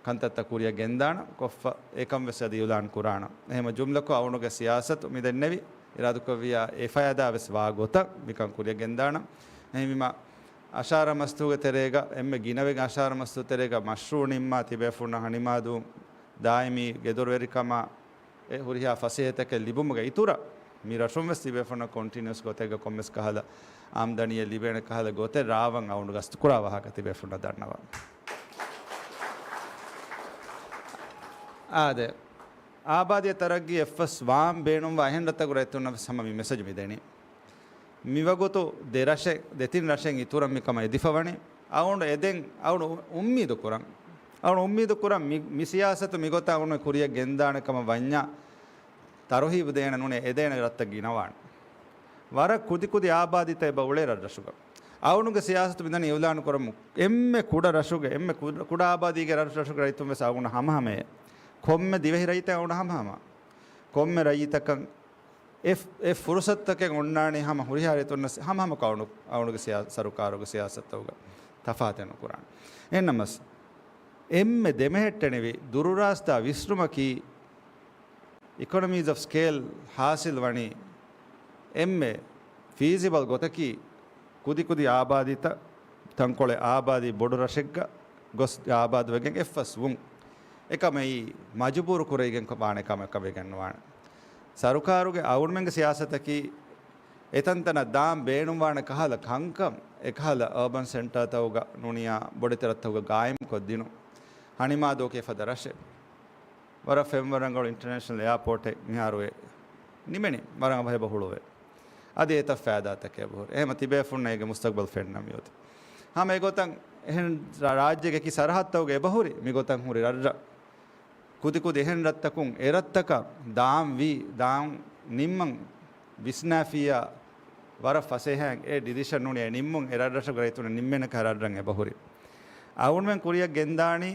ކަންތައްތައް ކުރިއަށް ގެންދާނަން، ކޮށްފަ އެކަން ވެސް އަދި އިޢުލާން ކުރާނަން. އެހެންވީމަ ޖުމްލަކޮށް އަޅުގަނޑުގެ ސިޔާސަތު މި ދެންނެވި، އިރާދަކުރެއްވިއްޔާ އެ ފައިދާ ވެސް ވާ ގޮތަށް މިކަން ކުރިއަށް ގެންދާނަން. އެހެންވީމަ އަށާރަ މަސްތުގެ ތެރޭގަ، އެންމެ ގިނަވެގެން އަށާރަ މަސްތު ތެރޭގަ މަޝްރޫއު ނިންމާ ތިބޭފުޅުންނަށް ހަނިމާދޫ ދާއިމީ ގެދޮރުވެރިކަމާ، އެ ހުރިހާ ފަސޭހަތަކެއް ލިބުމުގެ އިތުރަށް، މި ރަށުން ވެސް ތިބޭފުޅުންނަށް ކޮންޓިނިއުއަސް ގޮތެއްގަ ކޮންމެސް ކަހަލަ އާމްދަނީއެއް ލިބޭނެ ކަހަލަ ގޮތެއް ރާވަން އަޅުގަނޑު ގަސްތުކުރާ ވާހަކަ ތިބޭފުޅުންނަށް ދަންނަވަން. އާދެ، އާބާދީ ތަރައްގީ އެއްފަސް ވާން ބޭނުންވާ އެހެން ރަށްތަކުގެ ރައްޔިތުންނަށް ވެސް ހަމަ މި މެސެޖް މި ދެނީ. މިވަގުތު ދެ ރަށެއް، ދެތިން ރަށެއް އިތުރަށް މިކަމަށް އެދިފަވަނީ. އަޅުގަނޑު އެދެން، އަޅުގަނޑު އުއްމީދު ކުރަން. އަޅުގަނޑު އުއްމީދު ކުރަން މި، މި ސިޔާސަތު މިގޮތަށް އަޅުގަނޑު ކުރިއަށް ގެންދާނެ ކަމަށް ވަންޏާ، ތަރުހީބު ދޭނެ ނޫނޭ، އެދޭނެ ރަށްތައް ގިނަވާނެ. ވަރަށް ކުދި ކުދި އާބާދީތައް އެބަ އުޅޭ ރަށްރަށުގަ. އަޅުގަނޑުގެ ސިޔާސަތު މިދަނީ އިޢުލާނު ކުރަމު، އެންމެ ކުޑަ ރަށުގެ، އެންމެ ކު، ކުޑަ އާބާދީގެ ރަށްރަށުގެ ރައްޔިތުން ވެސް އަޅުގަނޑު ހަމަހަމަޔަށް. ކޮންމެ ދިވެހި ރައްޔިތެއް އަޅުގަނޑު ހަމަހަމަ. ކޮންމެ ރައްޔިތަކަށް އެ، އެ ފުރުސަތުތަކެއް އޮންނާނީ ހަމަ ހުރިހާ ރައްޔިތުންނަށް ހަމަހަމަކޮށް އަޅު، އަޅުގަނޑުގެ ސިޔާ، ސަރުކާރުގެ ސިޔާސަތުގަ ތަފާތެއް ނުކުރާނެ. އެހެންނަމަސް، އެންމެ ދެމެހެއްޓެނިވި ދުރުރާސްތާ ވިސްނުމަކީ އިކޮނޮމީޒް އޮފް ސްކޭލް ހާސިލް ވަނީ އެންމެ ފީޒިބަލް ގޮތަކީ، ކުދިކުދި އާބާދީތައް، ތަންކޮޅެއް އާބާދީ ބޮޑު ރަށެއްގަ ގޮސް އާބާދުވެގެން އެއްފަސް ވުން. އެކަމަކީ މަޖުބޫރު ކުރެވިގެން ވާނެ ކަމަކަށް ވެގެން ނުވާނެ. ސަރުކާރުގެ އަޅުގަނޑުމެންގެ ސިޔާސަތަކީ އެތަންތަނަށް ދާން ބޭނުންވާނެ ކަހަލަ ކަންކަން އެކަހަލަ އަރބަން ސެންޓާތަކުގަ ނޫނިއްޔާ ބޮޑެތި ރަށްތަކުގަ ގާއިމްކޮށްދިނުން. ހަނިމާދޫ އެފަދަ ރަށެއް. ވަރަށް ފެންވަރަށް ރަނގަޅު އިންޓަރނޭޝަނަލް އެއާޕޯޓެއް މިހާރު އެ ނިމެނީ ވަރަށް އަވަހަށް އެބަ ހުޅުވޭ. އަދި އެތައް ފައިދާތަކެއް އެބަހުރި. އެހެމަ ތިބޭފުންނަށް އޭގެ މުސްތަގްބަލް ފެންނަ މިއޮތީ. ހަމަ އެގޮތަށް އެހެން ރާ، ރާއްޖޭގެ އެކި ސަރަހައްދުތަކުގަ އެބަހުރި މިގޮތަށް ހުރި ރަށްރަށް. ކުދިކުދި އެހެން ރަށްތަކުން އެ ރަށްތަކަށް ދާން ވީ، ދާން ނިންމަން ވިސްނާފިއްޔާ ވަރަށް ފަސޭހައިން އެ ޑިސިޝަން ނޫނީ އެ ނިންމުން އެ ރަށްރަށުގެ ރައްޔިތުންނަށް ނިންމޭނެ ކަހަލަ ރަށްރަށް އެބަހުރި. އަޅުގަނޑުމެން ކުރިއަށް ގެންދާނީ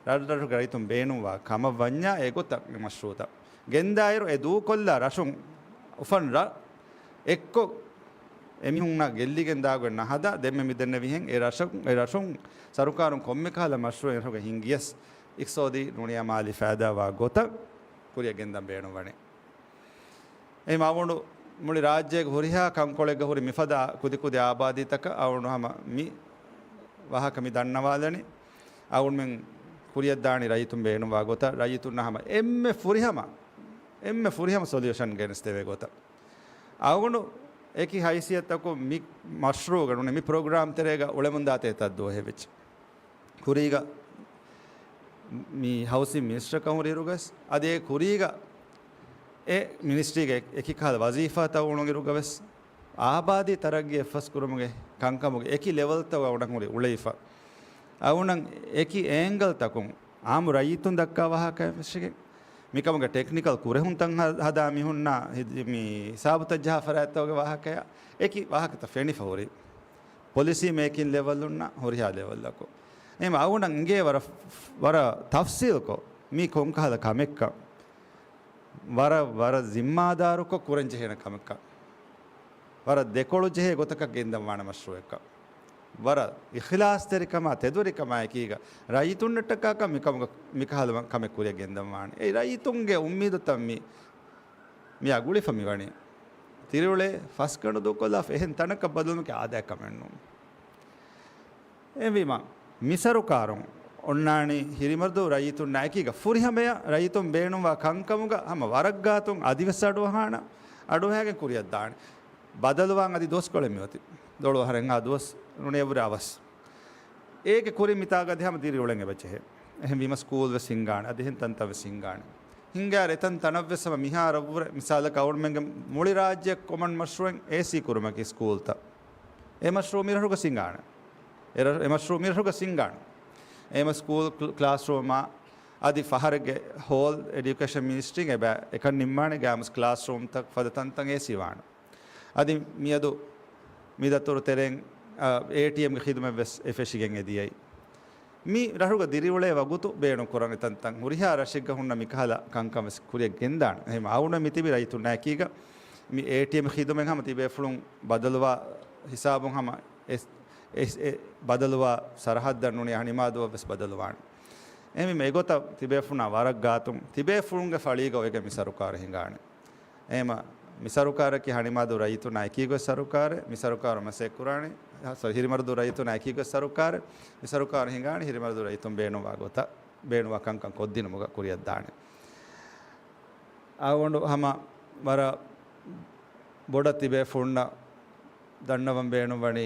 ރަށްރަށުގެ ރައްޔިތުން ބޭނުންވާ ކަމަށް ވަންޏާ އެގޮތަށް އެ މަޝްރޫއުތައް ގެންދާއިރު އެ ދޫކޮށްލާ ރަށުން އުފަން ރަށް އެއްކޮށް އެމީހުންނާ ގެއްލިގެން ދާގޮތް ނަހަދާ ދެންމެ މިދެންނެވިހެން އެ ރަށު، އެ ރަށުން ސަރުކާރުން ކޮންމެ ކަހަލަ މަޝްރޫއެއް އެ ރަށުގަ ހިނގިޔަސް އިޤްތިޞާދީ ނޫނިއްޔާ މާލީ ފައިދާވާ ގޮތަށް ކުރިއަށް ގެންދަން ބޭނުންވަނީ. އެހެމަ އަޅުގަނޑު މުޅި ރާއްޖޭގެ ހުރިހާ ކަންކޮޅެއްގަ ހުރި މިފަދަ ކުދިކުދި އާބާދީތަކަށް އަޅުގަނޑު ހަމަ މި ވާހަކަ މި ދަންނަވާލަނީ. އަޅުގަނޑުމެން ކުރިއަށްދާނީ ރައްޔިތުން ބޭނުންވާ ގޮތަށް، ރައްޔިތުންނަށް ހަމަ އެންމެ ފުރިހަމަ އެންމެ ފުރިހަމަ ސޮލިއުޝަން ގެނެސްދެވޭ ގޮތަށް. އަޅުގަނޑު އެކި ހައިސިއްޔަތަކުން މި މަޝްރޫޢުގަ ނޫނީ މި ޕްރޮގްރާމް ތެރޭގަ އުޅެމުންދާތީ އެތައް ދުވަހެއް ވެއްޖެ. ކުރީގަ މި ހައުސިން މިނިސްޓަރކަން ހުރިއިރުގަވެސް، އަދި އެ ކުރީގަ އެ މިނިސްޓްރީގެ އެކި ކަހަލަ ވަޒީފާތައް އުޅުނުއިރުގަވެސް، އާބާދީ ތަރައްގީ އެއްފަސްކުރުމުގެ ކަންކަމުގެ އެކި ލެވެލްތަކުގަ އަޅުގަނޑަށް ހުރި އުޅެފަ. އަޅުގަނޑަށް އެކި އޭންގަލްތަކުން އާއްމު ރައްޔިތުން ދައްކާ ވާހަކައެއް ވެސް އެނގޭ. މިކަމުގެ ޓެކްނިކަލް ކުރެހުންތައް ހަ-، ހަދާ މީހުންނާ ހި-، މި ހިސާބުތައް ޖަހާ ފަރާތްތަކުގެ ވާހަކަޔާ އެކި ވާހަކަތައް ފެނިފަ ހުރި. ޕޮލިސީ މޭކިން ލެވެލުންނާ ހުރިހާ ލެވެލްއަކު. އެހެން އަޅުގަނޑަށް އެނގޭ ވަރަށް، ވަރަށް ތަފްސީލްކޮށް މީ ކޮންކަހަލަ ކަމެއްކަން. ވަރަށް، ވަރަށް ޒިންމާދާރުކޮށް ކުރަންޖެހޭނެ ކަމެއްކަން. ވަރަށް ދެކޮޅު ޖެހޭ ގޮތަކަށް ގެންދަންވާނެ މަޝްރޫޢެއްކަން. ވަރަށް އިޚްލާޞްތެރިކަމާ، ތެދުވެރިކަމާ އެކީގަ، ރައްޔިތުންނަށްޓަކާކަށް މިކަމުގަ، މިކަހަލަ ކަމެއް ކުރިއަށް ގެންދަންވާނެ. އެ ރައްޔިތުންގެ އުއްމީދުތައް މި، މިއާ ގުޅިފަ މިވަނީ. ދިރިއުޅޭ ފަސްގަނޑު ދޫކޮށްލާފަ އެހެން ތަނަކަށް ބަދަލުވުމަކީ އާދައިގެ ކަމެއް ނޫން. އެހެންވީމަ، މިސަރުކާރުން އޮންނާނީ ހިރިމަރުދޫ ރައްޔިތުންނާ އެކީގަ ފުރިހަމަޔަށް ރައްޔިތުން ބޭނުންވާ ކަންކަމުގަ ހަމަ ވަރަށް ގާތުން އަދިވެސް އަޑުއަހާނަ، އަޑުއަހައިގެން ކުރިއަށްދާނެ. ބަދަލުވާން އަދި ދުވަސްކޮޅެއް މިއޮތީ. ދޮޅު އަހަރެއްހާ ދުވަސް ނޫނީ އެއްވުރެ އަވަސް. އޭގެ ކުރިން މިތާގަ އަދި ހަމަ ދިރިއުޅެން އެބަޖެހޭ. އެހެންވީމަ ސްކޫލް ވެސް ހިންގާނެ. އަދި އެހެން ތަންތަން ވެސް ހިންގާނެ. ހިންގާއިރު އެތަން ތަނަށްވެސް ހަމަ މިހާރަށްވުރެ މިސާލަކަށް އަޅުގަނޑުމެންގެ މުޅި ރާއްޖެ ކޮމަން މަޝްރޫޢެއް އޭސީ ކުރުމަކީ ސްކޫލްތައް. އެ މަޝްރޫޢު މިރަށުގަ ހިންގާނެ. އެ ރަ-، އެ މަޝްރޫޢު މިރަށުގަ ހިންގާނެ. އެމަ ސްކޫލް ކްލ-، ކްލާސްރޫމާ އަދި ފަހަރެއްގެ ހޯލް އެޑިއުކޭޝަން މިނިސްޓްރީން އެބަ އެކަން ނިންމާނެ ގާމަސް ކްލާސްރޫމްތައް ފަދަ ތަންތަން އޭސީ ވާނެ. އަދި މިއަދު މިދަތުރު ތެރެއިން، އާ، އޭޓީއެމްގެ ޚިދުމަތް ވެސް އެ ފެށިގެން އެދިޔައީ. މި ރަށުގަ ދިރިއުޅޭ ވަގުތު ބޭނުން ކުރަން އެތަންތަން ހުރިހާ ރަށެއްގަ ހުންނަ މިކަހަލަ ކަންކަން ވެސް ކުރިއަށް ގެންދާނެ. އެހެން އަޅުގަނޑު މި ތިބި ރައްޔިތުންނާ އެކީގަ މި އޭޓީއެމް ޚިދުމަތް ހަމަ ތިބޭފުޅުން ބަދަލުވާ ހިސާބުން ހަމަ އެ، އެ، އެ ބަދަލުވާ ސަރަހައްދަށް ނޫނީ ހަނިމާދޫއަށް ވެސް ބަދަލުވާނެ. އެހެންވީމަ އެގޮތަށް ތިބޭފުޅުންނާ ވަރަށް ގާތުން ތިބޭފުޅުންގެ ފަޅީގަ އޮވެގެން މި ސަރުކާރު ހިނގާނެ. އެހެންވީމަ، މި ސަރުކާރަކީ ހަނިމާދޫ ރައްޔިތުންނާ އެކީގޮތް ސަރުކާރެއް، މި ސަރުކާރު މަސައްކަތް ކުރާނީ، ސޮރީ، ހިރިމަރުދޫ ރައްޔިތުންނާ އެކީގޮތް ސަރުކާރެއް، މި ސަރުކާރު ހިނގާނީ ހިރިމަރުދޫ ރައްޔިތުން ބޭނުންވާ ގޮތަށް، ބޭނުންވާ ކަންކަން ކޮށްދިނުމުގަ ކުރިއަށްދާނެ. އަޅުގަނޑު ހަމަ ވަރަށް ބޮޑަށް ތިބޭފުޅުންނަށް ދަންނަވަން ބޭނުންވަނީ،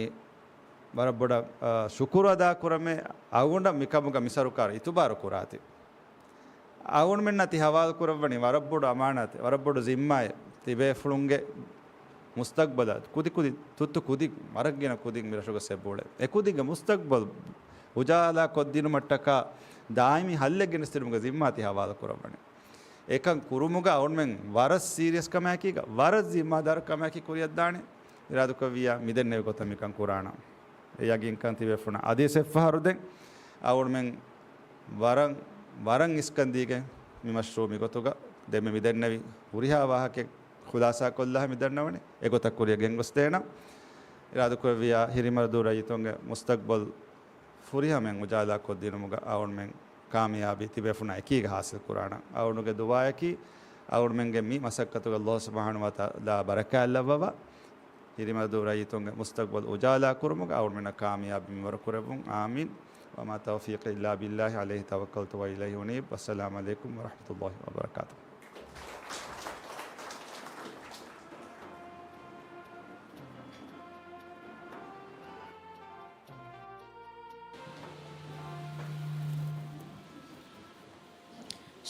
ވަރަށް ބޮޑަށް، އާ، ޝުކުރު އަދާކުރަމޭ، އަޅުގަނޑަށް މިކަމުގަ މި ސަރުކާރު އިތުބާރު ކުރާތި. އަޅުގަނޑުމެންނާ ތި ހަވާލު ކުރައްވަނީ ވަރަށް ބޮޑު އަމާނާތެއް، ވަރަށް ބޮޑު ޒިންމާއެއް. ތިބޭފުޅުންގެ މުސްތަގްބަލަށް ކުދި ކުދި، ތުއްތު ކުދި، ވަރަށް ގިނަ ކުދިން މި ރަށުގަ ސެބުޅޭ. އެ ކުދިންގެ މުސްތަގްބަލް އުޖާލާ ކޮށްދިނުމަށްޓަކާ ދާއިމީ ހައްލެއް ގެނެސްދިނުމުގެ ޒިންމާ ތި ހަވާލު ކުރައްވަނީ. އެކަން ކުރުމުގަ އަޅުގަނޑުމެން ވަރަށް ސީރިއަސް ކަމާއެކީގަ، ވަރަށް ޒިންމާދާރު ކަމާއެކީ ކުރިއަށްދާނެ. އިރާދަކުރެއްވިއްޔާ މިދެންނެވި ގޮތަށް މިކަން ކުރާނަން. އެ ޔަގީންކަން ތިބޭފުޅުންނަށް އަދިވެސް އެއްފަހަރު ދެން އަޅުގަނޑުމެން ވަރަށް، ވަރަށް އިސްކަން ދީގެން މި މަޝްރޫޢު މިގޮތުގަ ދެންމެ މިދެންނެވި ހުރިހާ ވާހަކައެއް ޚުލާސާކޮށްލާ މިދަންނަވަނީ. އެގޮތަށް ކުރިއަށް ގެންގޮސްދޭނަން. އިރާދަކުރެއްވިއްޔާ ހިރިމަރުދޫ ރައްޔިތުންގެ މުސްތަގްބަލް ފުރިހަމައިން އުޖާލާ ކޮށްދިނުމުގަ އަޅުގަނޑުމެން ކާމިޔާބީ ތިބޭފުޅުންނާ އެކީގަ ހާސިލް ކުރާނަން. އަޅުގަނޑުގެ ދުޢާއަކީ، އަޅުގަނޑުމެންގެ މި މަސައްކަތުގަ ﷲ ސުބްޙާނަހޫ ވަތަޢާލާ ބަރަކާތް ލައްވަވާ، ހިރިމަރުދޫ ރައްޔިތުންގެ މުސްތަގްބަލް އުޖާލާ ކުރުމުގަ އަޅުގަނޑުމެންނަށް ކާމިޔާބީ މިންވަރު ކުރެއްވުން. އާމީން. وما توفيقي إلا بالله عليه توكلت وإليه أنيب. والسلام عليكم ورحمة الله وبركاته.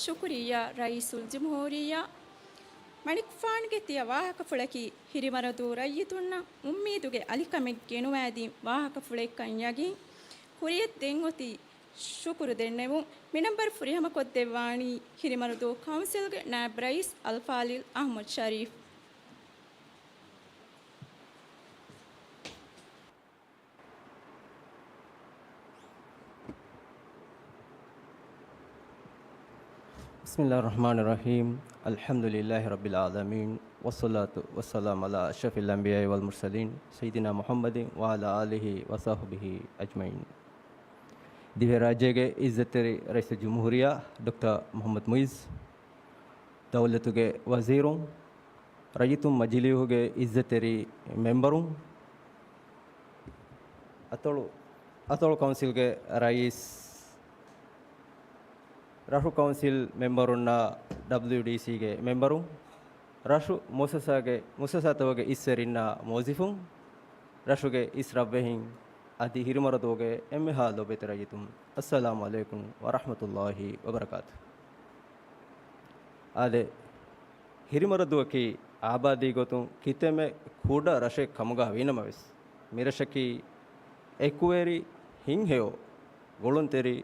ޝުކުރިއްޔާ ރައީސުލްޖުމްހޫރިއްޔާ. މަނިކުފާނުގެ ތިޔަ ވާހަކަފުޅަކީ ހިރިމަރަދޫ ރައްޔިތުންނަށް އުއްމީދުގެ އަލިކަމެއް ގެނުވާދިން ވާހަކަފުޅެއްކަން ޔަގީން. ކުރިއަށް ދެން އޮތީ ޝުކުރު ދެންނެވުން. މިނަންބަރު ފުރިހަމަކޮށްދެއްވާނީ ހިރިމަރަދޫ ކައުންސިލްގެ ނާއިބް ރައީސް އަލްފާޟިލް އަޙްމަދު ޝަރީފް. بسم الله الرحمن الرحيم. الحمد لله رب العالمين. والصلاة والسلام على أشرف الأنبياء والمرسلين سيدنا محمد وعلى آله وصحبه أجمعين. ދިވެހިރާއްޖޭގެ އިއްޒަތްތެރި ރައީސުލްޖުމްހޫރިއްޔާ ޑޮކްޓަރ މުޙައްމަދު މުޢިއްޒު، ދައުލަތުގެ ވަޒީރުން، ރައްޔިތުން މަޖިލީހުގެ އިއްޒަތްތެރި މެމްބަރުން، އަތޮޅު، އަތޮޅު ކައުންސިލްގެ ރައީސް، ރަށު ކައުންސިލް މެމްބަރުންނާ ޑަބްލިޔުޑީސީގެ މެމްބަރުން، ރަށު މުއައްސަސާގެ މުއައްސަސާތަކުގެ އިސް ވެރިންނާ މުވައްޒިފުން، ރަށުގެ އިސް ރަށްވެހިން އަދި ހިރިމަރަދޫގެ އެންމެހާ ލޯބިވެތި ރައްޔިތުން، އައްސަލާމު ޢަލައިކުމް ވަރަޙްމަތުﷲި ވަބަރަކާތު. އާދެ، ހިރިމަރަދޫއަކީ އާބާދީ ގޮތުން ކިތަންމެ ކުޑަ ރަށެއް ކަމުގަ ވީނަމަވެސް، މިރަށަކީ އެކުވެރި ހިތްހެޔޮ ގުޅުންތެރި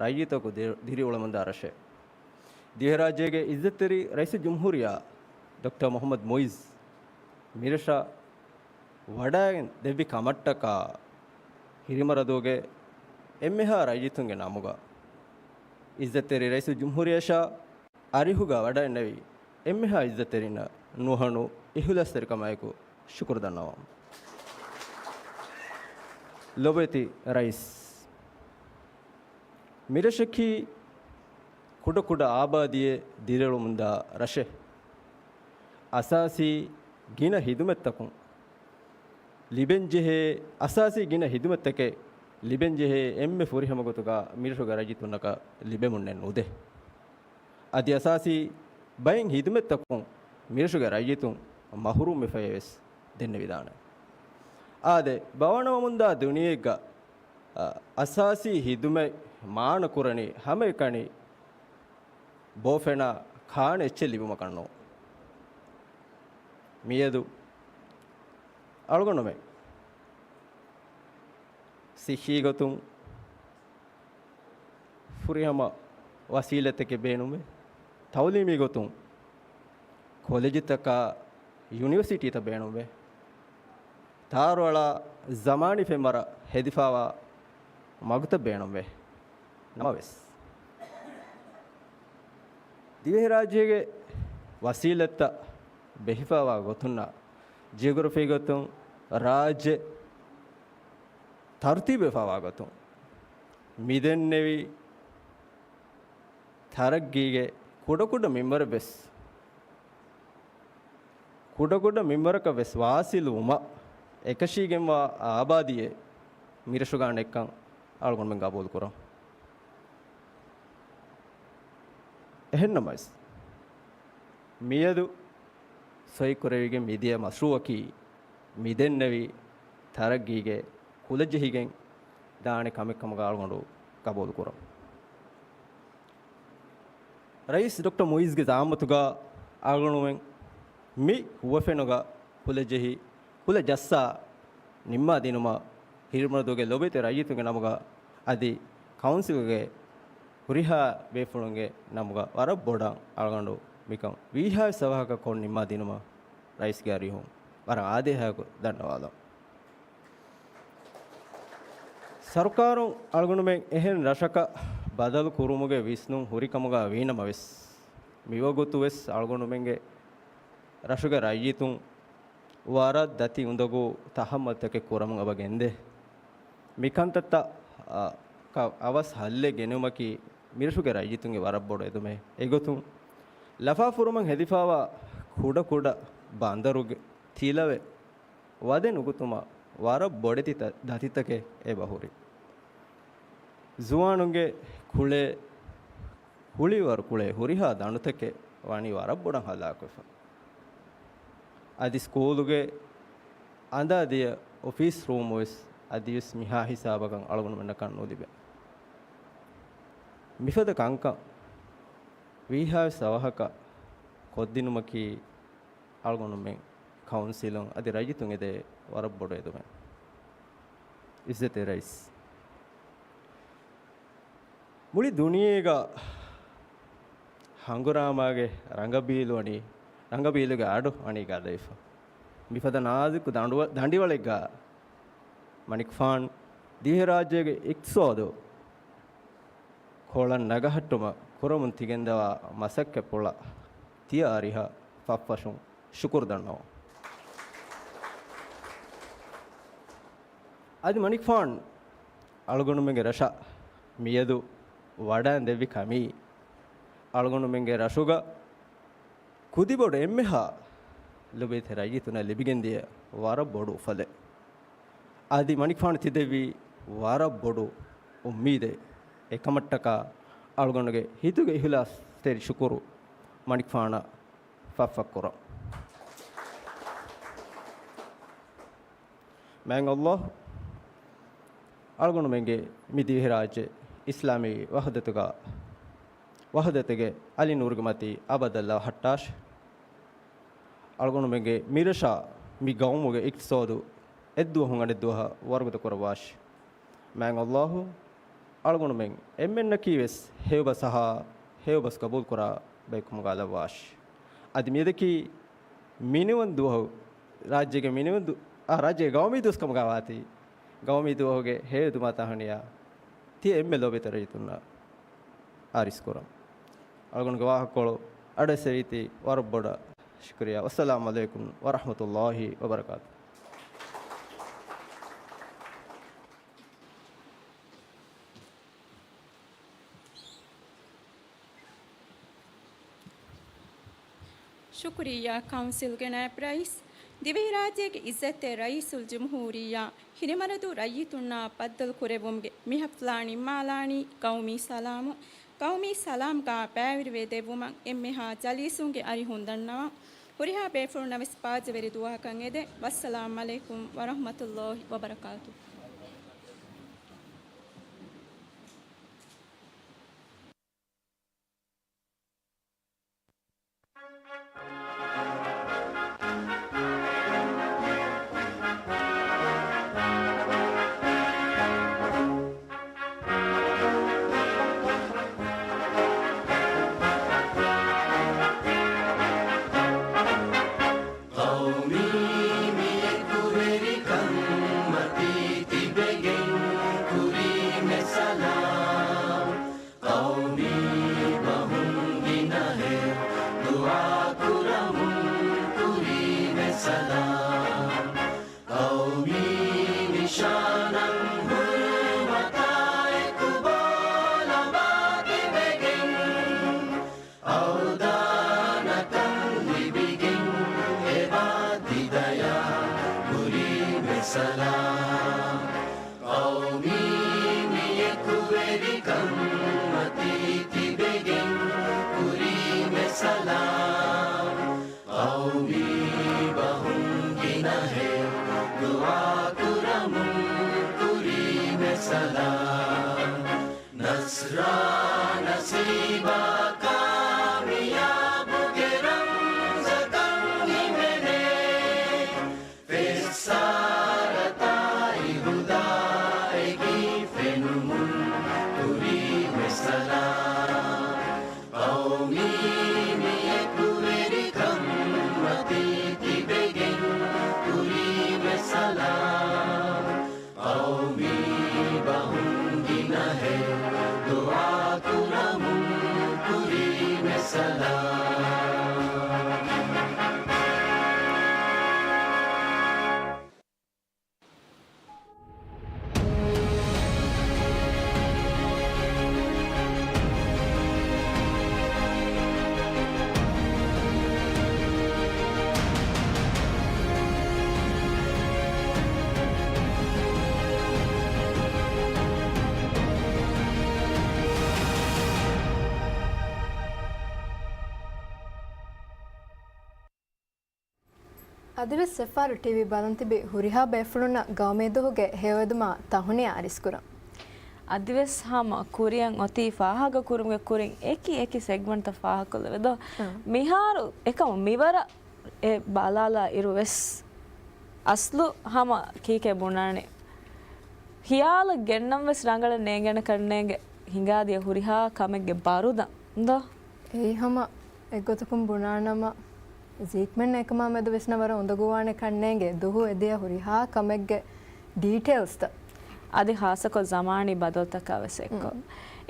ރައްޔިތަކު ދި-، ދިރިއުޅެމުންދާ ރަށެއް. ދިވެހިރާއްޖޭގެ އިއްޒަތްތެރި ރައީސުލްޖުމްހޫރިއްޔާ ޑޮކްޓަރ މުޙައްމަދު މުޢިއްޒު މިރަށަށް ވަޑައިގެން ދެއްވި ކަމަށްޓަކާ، ހިރިމަރަދޫގެ އެންމެހާ ރައްޔިތުންގެ ނަމުގަ އިއްޒަތްތެރި ރައީސުލްޖުމްހޫރިއްޔާ އަރިހުގަ ވަޑައިންނެވި އެންމެހާ އިއްޒަތްތެރިންނަށް ނުހަނު އިޚްލާޞްތެރިކަމާއެކު ޝުކުރު ދަންނަވަން. ލޮބުވެތި ރައީސް، މިރަށަކީ ކުޑަކުޑަ އާބާދީއެއް ދިރިއުޅެމުންދާ ރަށެއް. އަސާސީ ގިނަ ހިދުމަތްތަކުން ލިބެންޖެހޭ، އަސާސީ ގިނަ ހިދުމަތްތަކެއް ލިބެންޖެހޭ އެންމެ ފުރިހަމަ ގޮތުގަ މިރަށުގެ ރައްޔިތުންނަކަށް ލިބެމުންނެއް ނުދޭ. އަދި އަސާސީ ބައެއް ހިދުމަތްތަކުން މިރަށުގެ ރައްޔިތުން މަޙްރޫމްވެފައިވެސް ދެންނެވިދާނެ. އާދެ، ބަވަނަވަމުންދާ ދުނިޔެއެއްގަ، އަ، އަސާސީ ހިދުމަތް މާނަކުރަނީ ހަމައެކަނި ބޯފެނާ ކާނެ އެއްޗެއް ލިބުމަކަށް ނޫން. މިއަދު އަޅުގަނޑުމެން ސިއްހީ ގޮތުން ފުރިހަމަ ވަސީލަތްތަކެއް ބޭނުންވޭ. ތައުލީމީ ގޮތުން ކޮލެޖުތަކާ ޔުނިވަރސިޓީތައް ބޭނުންވޭ. ތާރުއަޅާ ޒަމާނީ ފެންވަރަށް ހެދިފާވާ މަގުތައް ބޭނުންވޭ. ނަމަވެސް، ދިވެހިރާއްޖޭގެ ވަސީލަތްތައް ބެހިފާވާ ގޮތުންނާ، ޖިއޮގްރަފީ ގޮތުން ރާއްޖެ ތަރުތީބުވެފާވާ ގޮތުން، މިދެންނެވި ތަރައްގީގެ ކުޑަކުޑަ މިންވަރެއް ވެސް، ކުޑަކުޑަ މިންވަރަކަށް ވެސް ވާސިލުވުމަށް އެކަށީގެންވާ އާބާދީއެއް މިރަށުގަ ނެތްކަން އަޅުގަނޑުމެން ގަބޫލުކުރަން. އެހެންނަމަވެސް، މިއަދު ސޮއިކުރެވިގެން މިދިޔަ މަޝްރޫޢަކީ މިދެންނެވި ތަރައްގީގެ ކުލަޖެހިގެން ދާނެ ކަމެއް ކަމުގަ އަޅުގަނޑު ގަބޫލުކުރަން. ރައީސް ޑޮކްޓަރ މުޢިއްޒުގެ ޒަޢާމަތުގަ އަޅުގަނޑުމެން މި ހުވަފެނުގަ ކުލަޖެހި، ކުލަ ޖައްސާ ނިންމާދިނުމަށް ހިރިމަރަދޫގެ ލޮބުވެތި ރައްޔިތުންގެ ނަމުގަ އަދި ކައުންސިލްގެ ހުރިހާ ބޭފުޅުންގެ ނަމުގަ ވަރަށް ބޮޑަށް އަޅުގަނޑު މިކަން ވީހާވެސް އަވަހަކަށް ކޮށް ނިންމާދިނުމަށް ރައީސްގެ އަރިހުން ވަރަށް އާދޭހާއެކު ދަންނަވާލަން. ސަރުކާރުން އަޅުގަނޑުމެން އެހެން ރަށަކަށް ބަދަލު ކުރުމުގެ ވިސްނުން ހުރި ކަމުގަ ވީނަމަވެސް، މިވަގުތުވެސް އަޅުގަނޑުމެންގެ ރަށުގެ ރައްޔިތުން ވަރަށް ދަތި އުނދަގޫ ތަހައްމަލްތަކެއް ކުރަމުން އެބަ ގެންދޭ. މިކަންތައްތައް، އަ، އަވަސް ހައްލެއް ގެނެވުމަކީ މިރަށުގެ ރައްޔިތުންގެ ވަރަށް ބޮޑު އެދުމެއް. އެގޮތުން ލަފާފުރުމަށް ހެދިފާވާ ކުޑަކުޑަ ބަނދަރުގެ ތިލަވެ ވަދެ ނުގުތުމަށް ވަރަށް ބޮޑެތި ތަ-، ދަތިތަކެއް އެބަހުރި. ޒުވާނުންގެ ކުޅޭ، ކުޅިވަރު ކުޅޭ ހުރިހާ ދަނޑުތަކެއް ވަނީ ވަރަށް ބޮޑަށް ހަލާކުވެފަ. އަދި ސްކޫލުގެ އަނދާ ދިޔަ އޮފީސް ރޫމު ވެސް އަދިވެސް މިހާ ހިސާބަކަށް އަޅުގަނޑުމެންނަކަށް ނުލިބޭ. މިފަދަ ކަންކަން ވީހާވެސް އަވަހަކަށް ކޮށްދިނުމަކީ އަޅުގަނޑުމެން ކައުންސިލުން އަދި ރައްޔިތުން އެދޭ ވަރަށް ބޮޑު އެދުމެއް. އިއްޒަތްތެރި ރައީސް، މުޅި ދުނިޔޭގަ ހަނގުރާމާގެ ރަނގަބީލު ވަނީ، ރަނގަބީލުގެ އަޑު ވަނީ ގަދަވެފަ. މިފަދަ ނާޒުކު ދަނޑުވަ-، ދަނޑިވަޅެއްގަ މަނިކުފާނު ދިވެހިރާއްޖޭގެ އިޤްތިޞާދު ކޮޅަށް ނަގަހައްޓުމަށް ކުރަމުން ތިގެންދަވާ މަސައްކަތްޕުޅަށް ތިޔަ އަރިހަށް ފަށްފަށުން ޝުކުރު ދަންނަވަން. އަދި މަނިކުފާނު އަޅުގަނޑުމެންގެ ރަށަށް މިއަދު ވަޑައިން ދެއްވި ކަމީ، އަޅުގަނޑުމެންގެ ރަށުގަ ކުދިބޮޑު އެންމެހާ ލޮބުވެތި ރައްޔިތުންނަށް ލިބިގެންދިޔަ ވަރަށް ބޮޑު އުފަލެއް. އަދި މަނިކުފާނު ތިދެއްވީ ވަރަށް ބޮޑު އުއްމީދެއް. އެކަމަށްޓަކާ އަޅުގަނޑުގެ ހިތުގެ އިޚްލާޞްތެރި ޝުކުރު. މަނިކުފާނަށް ފަށްފަށް ކުރަން. މާތް ﷲ އަޅުގަނޑުމެންގެ މި ދިވެހިރާއްޖެ އިސްލާމީ ވަޙްދަތުގަ، ވަޙްދަތުގެ އަލި ނޫރުގެ މަތީ އަބަދަށް ލަވަ ހައްޓާށި. އަޅުގަނޑުމެންގެ މިރަށާ މި ގައުމުގެ އިޤްތިޞާދު އެއްދުވަހުން އަނެއްދުވަހަށް ވަރުގަދަ ކުރައްވާށި. މާތް ﷲ އަޅުގަނޑުމެން އެންމެންނަކީވެސް ހެޔޮބަސް އަހާ، ހެޔޮބަސް ގަބޫލުކުރާ ބަޔަކު ކަމުގަ ލައްވާށި. އަދި މިއަދަކީ މިނިވަން ދުވަހު، ރާއްޖޭގެ މިނިވަން ދު-، އާ، ރާއްޖޭގެ ގައުމީ ދުވަސް ކަމުގަ ވާތީ، ގައުމީ ދުވަހުގެ ހެޔޮއެދުމާ ތަހުނިޔާ ތިޔަ އެންމެ ލޯބިވެތި ރައްޔިތުންނަށް އާރިސްކުރަން. އަޅުގަނޑުގެ ވާހަކަކޮޅު އަޑުއެއްސެވީތީ ވަރަށް ބޮޑަށް ޝުކުރިއްޔާ. ވައްސަލާމު ޢަލައިކުމް ވަރަޙްމަތުﷲ ވަބަރަކާތު. ޝުކުރިއްޔާ ކައުންސިލްގެ ނާއިބް ރައީސް، ދިވެހިރާއްޖޭގެ އިއްޒަތްތެރި ރައީސުލްޖުމްހޫރިއްޔާ، ހިރިމަރަދޫ ރައްޔިތުންނާ ބައްދަލު ކުރެއްވުމުގެ މި ހަފްލާ ނިންމާލާނީ ގައުމީ ސަލާމު، ގައުމީ ސަލާމްގާ ބައިވެރިވެ ދެއްވުމަށް އެންމެހާ ޖަލީސުންގެ އަރިހުން ދަންނަވަން. ހުރިހާ ބޭފުޅުންނަށް ވެސް ބާއްޖަވެރި ދުވަހަކަށް އެދެން. ވައްސަލާމް ޢަލައިކުމް ވަރަޙްމަތުﷲ ވަބަރަކާތު. ޤައުމީ މިއެކުވެރިކަން މަތީ ތިބެގެން ކުރީމެ ސަލާމް. ޤައުމީ ބަހުން ގިނަހެއް ދުޢާ ކުރަމުން ކުރީމެ ސަލާމް. ޤައުމީ ނިޝާނަށް ހުރުމަތާ އެކުބޯ ލަބާ ތިބެގެން، އަވަދާނަކަން ލިބިގެން އެބާ ތި ދަޔާ ކުރީމެ ސަލާމް. ޤައުމީ މިއެކުވެރިކަން މަތީ ތިބެގެން ކުރީމެ ސަލާމް. ޤައުމީ ބަހުން ގިނަހެއް ދުޢާ ކުރަމުން ކުރީމެ ސަލާމް. ނަޞްރާ ނަސީބާ ކާމިޔާބުގެ ރަމްޒަކަށް ހިމެނޭ. ފެއްސާރަތާއި ހުދާއެކީ ފެނުމުން ކުރީމެ ސަލާމް. ޤައުމީ މިއެކުވެރިކަން މަތީ ތިބެގެން ކުރީމެ ސަލާމް. ޤައުމީ ބަހުން ގިނަހެއް ދުޢާ ކުރަމުން ކުރީމެ ސަލާމް. އަދިވެސް އެފްއާރް ޓީވީ ބަލަން ތިބި ހުރިހާ ބޭފުޅުންނަށް ގައުމީ ދުވަހުގެ ހެޔޮއެދުމާ ތަހުނިޔާ އަރިސްކުރަން. އަދިވެސް ހަމަ ކުރިއަށް އޮތީ ފާހަގަކުރުމުގެ ކުރިން އެކި އެކި ސެގްމަންޓްތައް ފާހަގަކޮށްލެވޭ ދޯ. މިހާރު އެކަމަށް މިވަރަށް އެ ބަލާލާ އިރު ވެސް އަސްލު ހަމަ ކީކޭ ބުނާނެ؟ ޚިޔާލަށް ގެންނަން ވެސް ރަނގަޅަށް ނޭނގޭނެ ކަންނޭނގެ ހިނގާދިޔަ ހުރިހާ ކަމެއްގެ ބަރުދަން ދޯ. އެއީ ހަމަ އެއްގޮތަކުން ބުނާނަމަ، ޒީކްމެން އެކަމާ މެދު ވެސް ނަ ވަރަށް އުނދަގޫވާނެ ކަންނޭނގެ ދުހު އެދިޔަ ހުރިހާ ކަމެއްގެ ޑީޓެއިލްސްތައް. އަދި ޚާއްޞަކޮށް ޒަމާނީ ބަދަލުތަކާ ވެސް އެއްކޮށް.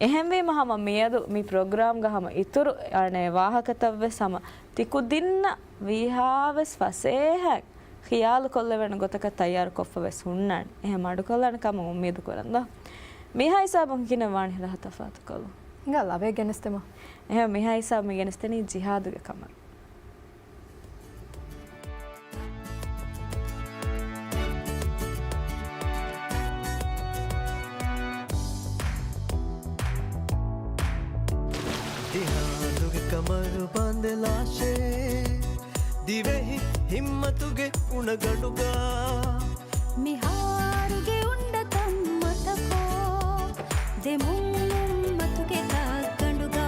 އެހެންވީމަ ހަމަ މިއަދު މި ޕްރޮގްރާމްގަ ހަމަ އިތުރު އަނެއް ވާހަކަތައް ވެސް ހަމަ ތިކުދިންނަށް ވީހާވެސް ފަސޭހައިން ޚިޔާލު ކޮށްލެވޭނެ ގޮތަކަށް ތައްޔާރު ކޮށްފަ ވެސް ހުންނާނެ. އެހެން މަޑުކޮށްލާނެ ކަމަށް އުއްމީދު ކުރަން ދޯ. މިހާ ހިސާބުން ކިހިނެއް ވާނީ ރަހަ ތަފާތުކޮށްލުން؟ ހިނގާ ލަވޭ ގެނެސްދެމު. އެހެން މިހާ ހިސާބު މި ގެނެސްދެނީ ޖިހާދުގެ ކަމަށް. ޖިހާދުގެ ކަމަށް މަރު ބަނދެލާށޭ، ދިވެހި ހިންމަތުގެ އުނަގަނޑުގަ. މިހާރުގެ އުނޑަތައް މަތަކޮށް، ދެމުން އުއްމަތުގެ ދަށްގަނޑުގަ.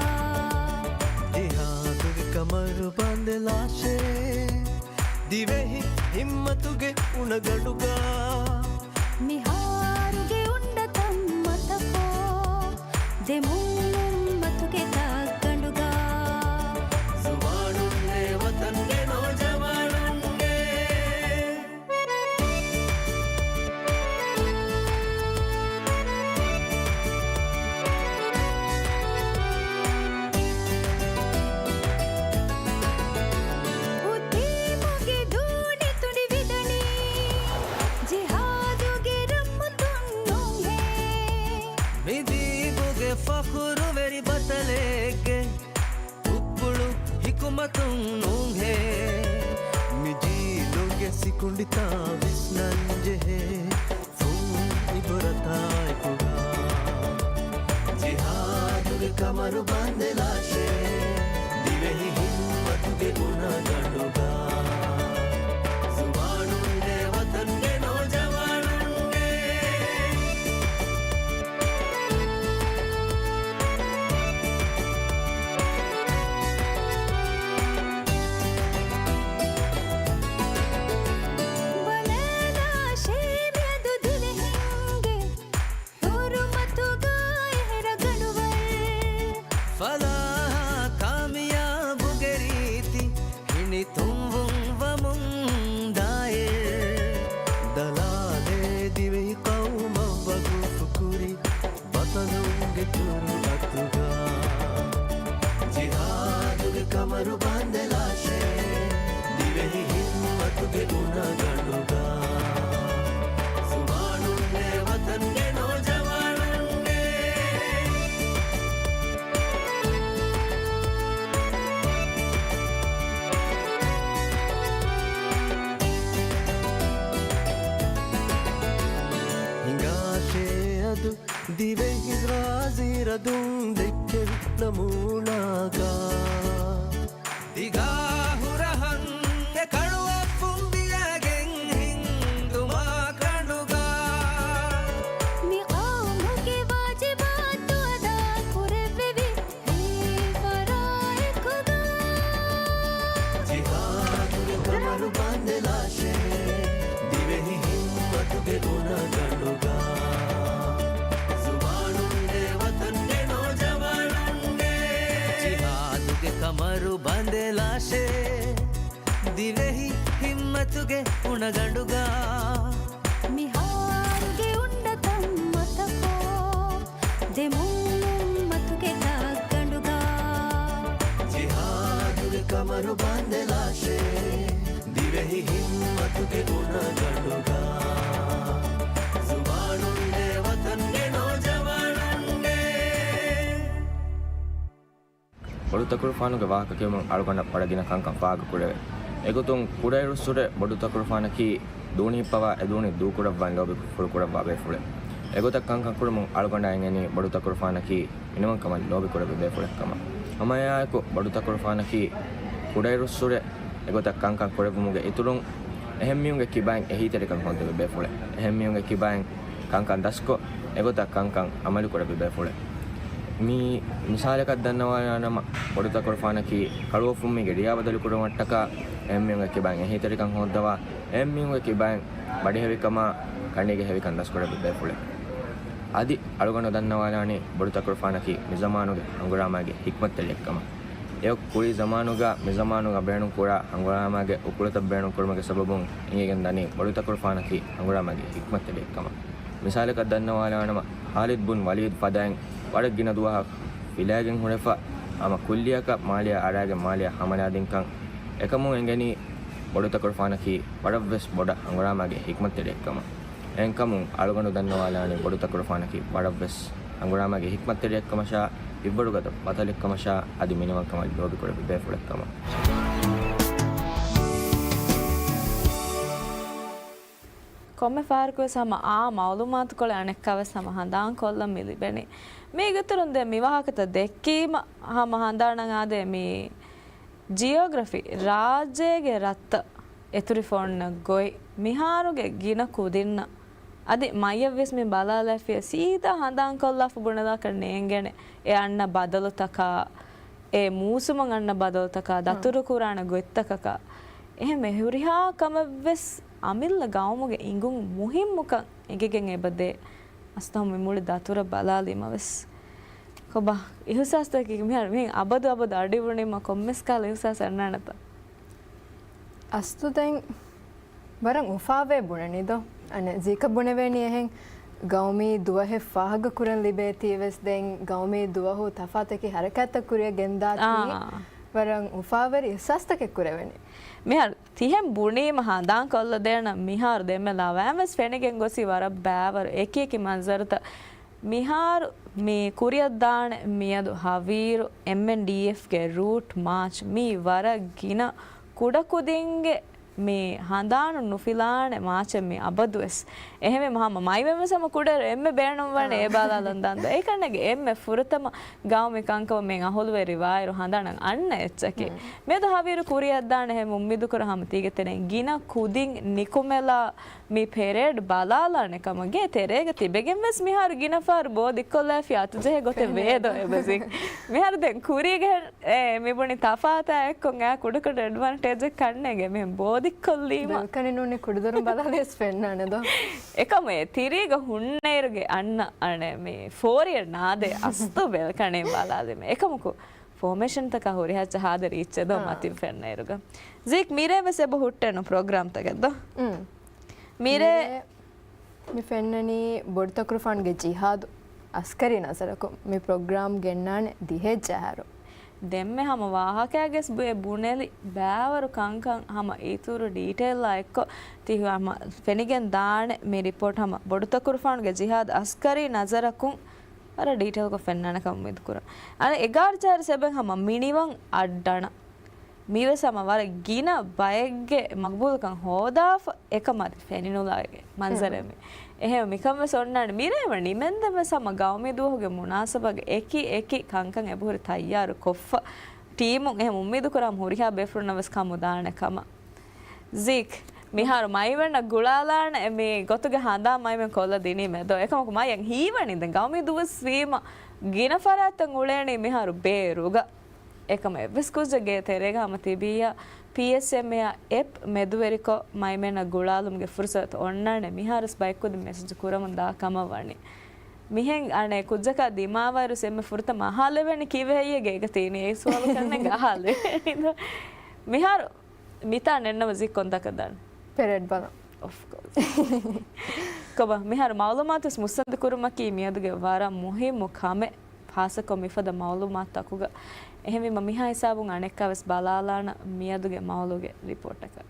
ޖިހާދުގެ ކަމަރު ބަނދެލާށޭ، ދިވެހި ހިންމަތުގެ އުނަގަނޑުގަ. މިހާރުގެ އުނޑަތައް މަތަކޮށް، ދެމުން އުއްމަތުގެ ދަށްގަނޑުގަ. ޒުވާނުންނޭ ވަތަންގެ ނޯޖަވާނުންނޭ. އުދީމުގެ ދޫނި ތުނޑި ވިދަނީ، ޖިހާދުގެ ރައްމުތުން ނޫންހޭ. މި ދީބުގެ ފަޚުރުވެރި ބަތަލެއްގެ އުއްކުޅު ހިކުމަތުން ނޫންހޭ. މި ޖީލުގެ ސިކުނޑިތައް ވިސްނަންޖެހޭ، ފުން އިބުރަތާއެކުގަ. ޖިހާދުގެ ކަމަރު ބަނދެލާށޭ، ދިވެހި ހިންމަތުގެ އުނަގަނޑުގަ. ޒުވާނުންނޭ ވަތަންގެ ނޯޖަވާނުންނޭ. ބަލާލާށޭ މިއަދު ދިވެހިންގެ ހުރުމަތުގަ އެހެރަ ގަނޑުވަރު. ފަލާހާ ކާމިޔާބުގެ ރީތި ހިނިތުންވުން ވަމުން ދާއިރު. ދަލާލޭ ދިވެހި ޤައުމަށް ވަގުފުކުރި ބަތަލުންގެ ޖުރުއަތުގަ. ޖިހާދުގެ ކަމަރު ބަނދެލާށޭ، ދިވެހި ހިންމަތުގެ އުނަގަނޑުގަ. ޒުވާނުންނޭ ވަތަންގެ ނޯޖަވާނުންނޭ. ހިނގާށޭ އަދު ދިވެހި ޣާޒީ ރަދުން ދެއްކެވި ނަމޫނާގަ. ދިގާ ހުރަހަށް އެ ކަޅުއަށް ފުނބިއައިގެން ހިންދުމާ ކަނޑުގަ. މި ޤައުމުގެ ވާޖިބާތު އަދާ ކުރެއްވެވި ހިތްވަރާއެކުގަ. ޖިހާދުގެ ކަމަރު ބަނދެލާށޭ، ދިވެހި ހިންމަތުގެ އުނަގަނޑުގަ. ޒުވާނުންނޭ ވަތަންގެ ނޯޖަވާނުންނޭ. ޖިހާދުގެ ކަމަރު ބަނދެލާށޭ، ދިވެހި ހިންމަތުގެ އުނަގަނޑުގަ. މިހާރުގެ އުނޑަތައް މަތަކޮށް، ދެމުން އުއްމަތުގެ ދަށްގަނޑުގަ. ޖިހާދުގެ ކަމަރު ބަނދެލާށޭ، ދިވެހި ހިންމަތުގެ އުނަގަނޑުގަ. ޒުވާނުންނޭ ވަތަންގެ ނޯޖަވާނުންނޭ. ބޮޑުތަކުރުފާނުގެ ވާހަކަ ކިޔުމުން އަޅުގަނޑަށް ވަރަށް ގިނަ ކަންކަން ފާހަގަކުރެވޭ. އެގޮތުން ކުޑައިރުއްސުރެ ބޮޑުތަކުރުފާނަކީ ދޫނިހިއްޕަވާ އެދޫނި ދޫކުރައްވާން ލޯބި ފުޅުކުރައްވާ ބޭފުޅެއް. އެގޮތަށް ކަންކަން ކުރުމުން އަޅުގަނޑަށް އެނގެނީ ބޮޑުތަކުރުފާނަކީ މިނިވަންކަމަށް ލޯބިކުރެއްވި ބޭފުޅެއްކަމަށް. ހަމައެއާއެކު ބޮޑުތަކުރުފާނަކީ ކުޑައިރުއްސުރެ އެގޮތަށް ކަންކަން ކުރެއްވުމުގެ އިތުރުން އެހެންމީހުންގެ ކިބައިން އެހީތެރިކަން ހޯއްދެވި ބޭފުޅެއް. އެހެންމީހުންގެ ކިބައިން ކަންކަން ދަސްކޮށް، އެގޮތަށް ކަންކަން އަމަލުކުރެއްވި ބޭފުޅެއް. މި މިސާލަކަށް ދަންނަވާލާނަމަ، ބޮޑުތަކުރުފާނަކީ ކަޅުއޮށްފުންމީގެ ރިޔާ ބަދަލުކުރުމަށްޓަކާ، އެހެންމީހުންގެ ކިބައިން އެހީތެރިކަން ހޯއްދަވާ، އެހެންމީހުންގެ ކިބައިން ބަޑިހެވިކަމާ، ކަނޑީގެ ހެވިކަން ދަސްކުރެއްވި ބޭފުޅެއް. އަދި އަޅުގަނޑު ދަންނަވާލާނީ ބޮޑުތަކުރުފާނަކީ މިޒަމާނުގެ ހަނގުރާމާގެ ހިކްމަތްތެރިއެއްކަމަށް. އެއޮއް ކުރީ ޒަމާނުގަ މިޒަމާނުގަ ބޭނުންކުރާ ހަނގުރާމާގެ އުކުޅަތައް ބޭނުންކުރުމުގެ ސަބަބުން އެނގިގެން ދަނީ ބޮޑުތަކުރުފާނަކީ ހަނގުރާމާގެ ހިކްމަތްތެރިއެއްކަމަށް. މިސާލަކަށް ދަންނަވާލާނަމަ، ޚާލިދު ބުން ވަލީދު ފަދައިން ވަރަށް ގިނަ ދުވަހަށް ފިލާގެން ހުރެފަ، ހަމަ ކުއްލިއަކަށް މާލެއަށް އަރާގެން މާލެއަށް ހަމަލާދިންކަން. އެކަމުން އެނގެނީ ބޮޑުތަކުރުފާނަކީ ވަރަށްވެސް ބޮޑަށް ހަނގުރާމާގެ ހިކްމަތްތެރިއެއްކަމަށް. އެހެންކަމުން އަޅުގަނޑު ދަންނަވާލާނީ ބޮޑުތަކުރުފާނަކީ ވަރަށްވެސް ހަނގުރާމާގެ ހިކްމަތްތެރިއެއްކަމަށާ، ހިތްވަރުގަދަ ބަތަލެއްކަމަށާ، އަދި މިނިވަންކަމަށް ލޯބިކުރެއްވި ބޭފުޅެއްކަމަށް. ކޮންމެ ފަހަރަކުވެސް ހަމަ އާ މައުލޫމާތުކޮޅެއް އަނެއްކާވެސް ހަމަ ހަނދާންކޮށްލަން މި ލިބެނީ. މީގެ އިތުރުން ދެން މި ވާހަކަތައް ދެއްކީމަ ހަމަ ހަނދާނަށް އާދޭ މި ޖިއޮގްރަފީ، ރާއްޖޭގެ ރަށްތައް އެތުރިފަ އޮންނަ ގޮތް، މިހާރުގެ ގިނަ ކުދިންނަށް އަދި މައްޔަށްވިޔަސް މި ބަލާލައިފިޔަ ސީދާ ހަނދާންކޮށްލާފަ ބުނެލާކަށް ނޭނގޭނެ އެ އަންނަ ބަދަލުތަކާ، އެ މޫސުމަށް އަންނަ ބަދަލުތަކާ، ދަތުރުކުރާނެ ގޮތްތަކަކާ އެހެން ހުރިހާ ކަމެއްވެސް އަމިއްލަ ގައުމުގެ އިނގުން މުހިއްމުކަން އެނގިގެން އެބަދޭ. އަސްތަހު މި މުޅި ދަތުރަށް ބަލާލީމަވެސް. ކޮބާ އިހުސާސްތަކެއް މިހާރު މިހެން އަބަދު އަބަދު އަޑި ވުނީމަ ކޮންމެސް ކަހަލަ އިހުސާސް އަންނާނެތަ؟ އަސްތު ދެން ވަރަށް އުފާވޭ ބުނަނީ ދޯ؟ އަނެއް ޒީކަށް ބުނެވޭނީ އެހެން ގައުމީ ދުވަހެއް ފާހަގަ ކުރަން ލިބޭތީ ވެސް ދެން ގައުމީ ދުވަހު ތަފާތަކީ ހަރަކާތްތައް ކުރިއަށް ގެންދާތީ އާ. ވަރަށް އުފާވެރި އިހުސާސްތަކެއް ކުރެވެނީ. މިހާރު ތިހެން ބުނީމަ ހަނދާން ކޮށްލަދޭނަ މިހާރު ދެންމެ ލަވައިން ވެސް ފެނިގެން ގޮސް ވަރަށް ބައިވަރު އެކި އެކި މަންޒަރުތައް. މިހާރު މި ކުރިއަށްދާނެ މިއަދު ހަވީރު އެމްއެންޑީއެފްގެ ރޫޓް މާޗް މީ ވަރަށް ގިނަ ކުޑަކުދިންގެ މި ހަނދާނު ނުފިލާނެ މާޗެއް މި އަބަދުވެސް. އެހެންވީމަ ހަމަ މައިމެންވެސް ހަމަ ކުޑައިރު އެންމެ ބޭނުންވަނީ އާ. އެ ބަލާލަން ދާންދޯ. އެކަންނޭނގެ އެންމެ ފުރަތަމަ ގައުމީ ކަންކަމަށް މި އަހުލުވެރި ވާއިރު ހަނދާނަށް އަންނަ އެއްޗަކީ. ހުން. މިއަދު ހަވީރު ކުރިއަށްދާނެ ހެން އުއްމީދުކުރަން ހަމަ ތީގެ ތެރެއިން ގިނަ ކުދިން ނިކުމެލާ މި ޕެރޭޑް ބަލާލާނެ ކަމަށް. ގޭ ތެރޭގަ ތިބެގެން ވެސް މިހާރު ގިނަ ފަހަރު ބޯ ދިއްކޮށްލާފި އަތުޖެހޭ ގޮތެއް ވޭ ދޯ އެބަ ޒީ. މިހާރު ދެން ކުރީގެ ހެން އެ، މި ބުނި ތަފާތާ އެއްކޮށް އާ ކުޑަކުޑަ އެޑްވާންޓޭޖެއް ކަންނޭނގެ މިހެން ބޯ ދިއްކޮށްލީމަ. ބެލްކަނި ނޫނީ ކުޑަދޮރުން ބަލާލިޔަސް ފެންނާނެ ދޯ. އެކަމު އެ ތިރީގަ ހުންނައިރުގެ އަންނަ އަނެއް މި ފޯރިއެއް ނާދޭ އަސްތު ބެލްކަނިން ބަލާލީމަ. އެކަމަކު ފޯމޭޝަންތަކާ ހުރިހާ ޖަހާދެ ރީއްޗެއް ދޯ އާ. މަތިން ފެންނައިރުގަ. ޒީކް މިރޭ ވެސް އެބަ ހުއްޓޭނު ޕްރޮގްރާމްތަކެއް ދޯ. އުން. މިރޭ މިރޭ މި ފެންނަނީ ބޮޑުތަކުރުފާނުގެ ޖިހާދު އަސްކަރީ ނަޒަރަކުން. މި ޕްރޮގްރާމް ގެންނާނެ ދިހައެއް ޖަހާއިރު. ދެންމެ ހަމަ ވާހަކައިގެސް ބުއެ ބުނެލި ބައިވަރު ކަންކަން ހަމަ އިތުރު ޑީޓެއިލްއާ އެއްކޮށް ތި ހަމަ ފެނިގެން ދާނެ މި ރިޕޯޓް ހަމަ ބޮޑުތަކުރުފާނުގެ ޖިހާދު އަސްކަރީ ނަޒަރަކުން ވަރަށް ޑީޓެއިލްކޮށް ފެންނާނެ ކަމަށް އުއްމީދު ކުރަން. އަނެއް އެގާރަ ޖަހާއިރު ސެބެން ހަމަ މިނިވަން އައްޑަނަ. މިވެސް ހަމަ ވަރަށް ގިނަ ބައެއްގެ މަގުބޫލުކަން ހޯދާފަ އެކަމާ އަދި ފެނިނުލާގެ މަންޒަރެއް މި. އެހެން މިކަން ވެސް އޮންނާނެ. މިރޭ ވަނީ މެންދެން ވެސް ހަމަ ގައުމީ ދުވަހުގެ މުނާސަބަގެ އެކި އެކި ކަންކަން އެބަހުރި ތައްޔާރު ކޮށްފަ ޓީމުން އެހެން އުއްމީދު ކުރާ ހުރިހާ ބޭފުޅުންނަށް ވެސް ކަމުދާނެ ކަމަށް. ޒީކް، މިހާރު މައިމެންނަށް ގުޅާލާނެ މި ގޮތުގެ ހަނދާން މައިމެން ކޮށްލަ ދިނީމޭ ދޯ. އެކަމަކު މަޔަން ހީވަނީ ދެން ގައުމީ ދުވަސް ވީމަ ގިނަ ފަރާތްތައް އުޅޭނީ މިހާރު ބޭރުގަ. އެކަމަ އެއްވެސް ކުއްޖެއް ގޭ ތެރޭގަ ހަމަ ތިބިއްޔާ ޕީއެސްއެމްއޭ އާ އެޕް މެދުވެރިކޮށް މައިމެންނަށް ގުޅާލުމުގެ ފުރުސަތު އޮންނާނެ މިހާރުސް ބައެއްކުދިން މެސެޖު ކުރަމުން ދާ ކަމަށް ވަނީ. މިހެން އަނެއް ކުއްޖަކާ ދިމާވާއިރުސް އެންމެ ފުރަތަމަ އަހާލެވޭނީ ކީއްވެ ހެއްޔޭ ގޭގަ ތީނީ އެ ސުވާލު ކަންނޭނގެ އަހާލެވޭނީ ދޯ. މިހާރު މިތާ ނެންނަވަ ޒީ ކޮންތާކަށް ދާން؟ ޕެރޭޑް ބަލަން. އޮފް ކޯސް. ކޮބާ، މިހާރު މައުލޫމާތު ވެސް މުއްސަނދި ކުރުމަކީ މިއަދުގެ ވަރަށް މުހިއްމު ކަމެއް، ޚާއްޞަކޮށް މިފަދަ މައުލޫމާތުތަކުގަ. އެހެންވީމަ މިހާ ހިސާބުން އަނެއްކާވެސް ބަލާލާނަ މިއަދުގެ މައުޟޫގެ ރިޕޯޓަކަށް.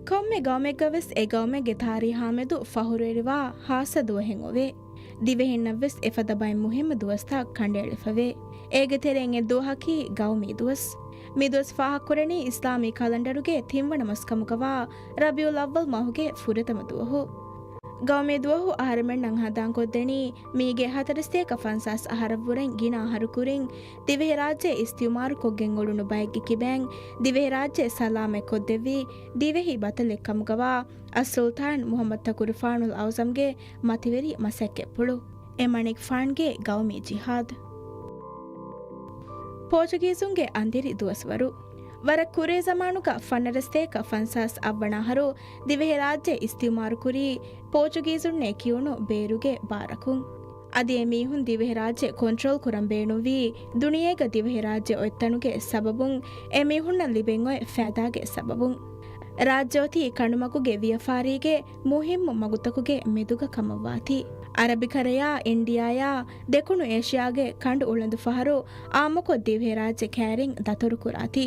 ކޮންމެ ގައުމެއްގަވެސް އެ ގައުމެއްގެ ތާރީހާމެދު ފަހުރުވެރިވާ ހާއްސަ ދުވަހެއް އޮވޭ. ދިވެހިންނަށްވެސް އެފަދަ ބައެއް މުހިއްމު ދުވަސްތައް ކަނޑައެޅިފަވޭ. އޭގެ ތެރެއިން އެއް ދުވަހަކީ ގައުމީ ދުވަސް. މި ދުވަސް ފާހަގަކުރަނީ އިސްލާމީ ކަލަންޑަރުގެ ތިންވަނަ މަސްކަމުގަވާ ރަބީޢުލްއައްވަލް މަހުގެ ފުރަތަމަ ދުވަހު. ގައުމީ ދުވަހު އަހަރެމެންނަށް ހަނދާންކޮށްދެނީ މީގެ ހަތަރެއްސަތޭކަ ފަންސާސް އަހަރަށްވުރެން ގިނަ އަހަރު ކުރިން ދިވެހިރާއްޖެ އިސްތިއުމާރުކޮށްގެން އުޅުނު ބައެއްގެ ކިބައިން ދިވެހިރާއްޖެ ސަލާމަތްކޮށްދެއްވި ދިވެހި ބަތަލެއްކަމުގަވާ އައްސުލްޠާން މުޙައްމަދު ތަކުރުފާނުލް އަޢުޒަމްގެ މަތިވެރި މަސައްކަތްޕުޅު. އެމަނިކުފާންގެ ގައުމީ ޖިހާދު. ޕޯޗުގީޒުންގެ އަނދިރި ދުވަސްވަރު. ވަރަށް ކުރީ ޒަމާނުގަ ފަނަރަސްތޭކަ ފަންސާސް އަށްވަނަ އަހަރު ދިވެހިރާއްޖެ އިސްތިއުމާރުކުރީ ޕޯޗުގީޒުންނޭ ކިޔުނު ބޭރުގެ ބާރަކުން. އަދި އެމީހުން ދިވެހިރާއްޖެ ކޮންޓްރޯލް ކުރަން ބޭނުންވީ ދުނިޔޭގަ ދިވެހިރާއްޖެ އޮތްތަނުގެ ސަބަބުން އެމީހުންނަށް ލިބެން އޮތް ފައިދާގެ ސަބަބުން. ރާއްޖެ އޮތީ ކަނޑުމަގުގެ ވިޔަފާރީގެ މުހިއްމު މަގުތަކުގެ މެދުގަ ކަމަށްވާތީ. އަރަބިކަރަޔާ އިންޑިއާޔާ ދެކުނު އޭޝިޔާގެ ކަނޑު އުޅަނދު ފަހަރު އާއްމުކޮށް ދިވެހިރާއްޖެ ކައިރިން ދަތުރުކުރާތީ.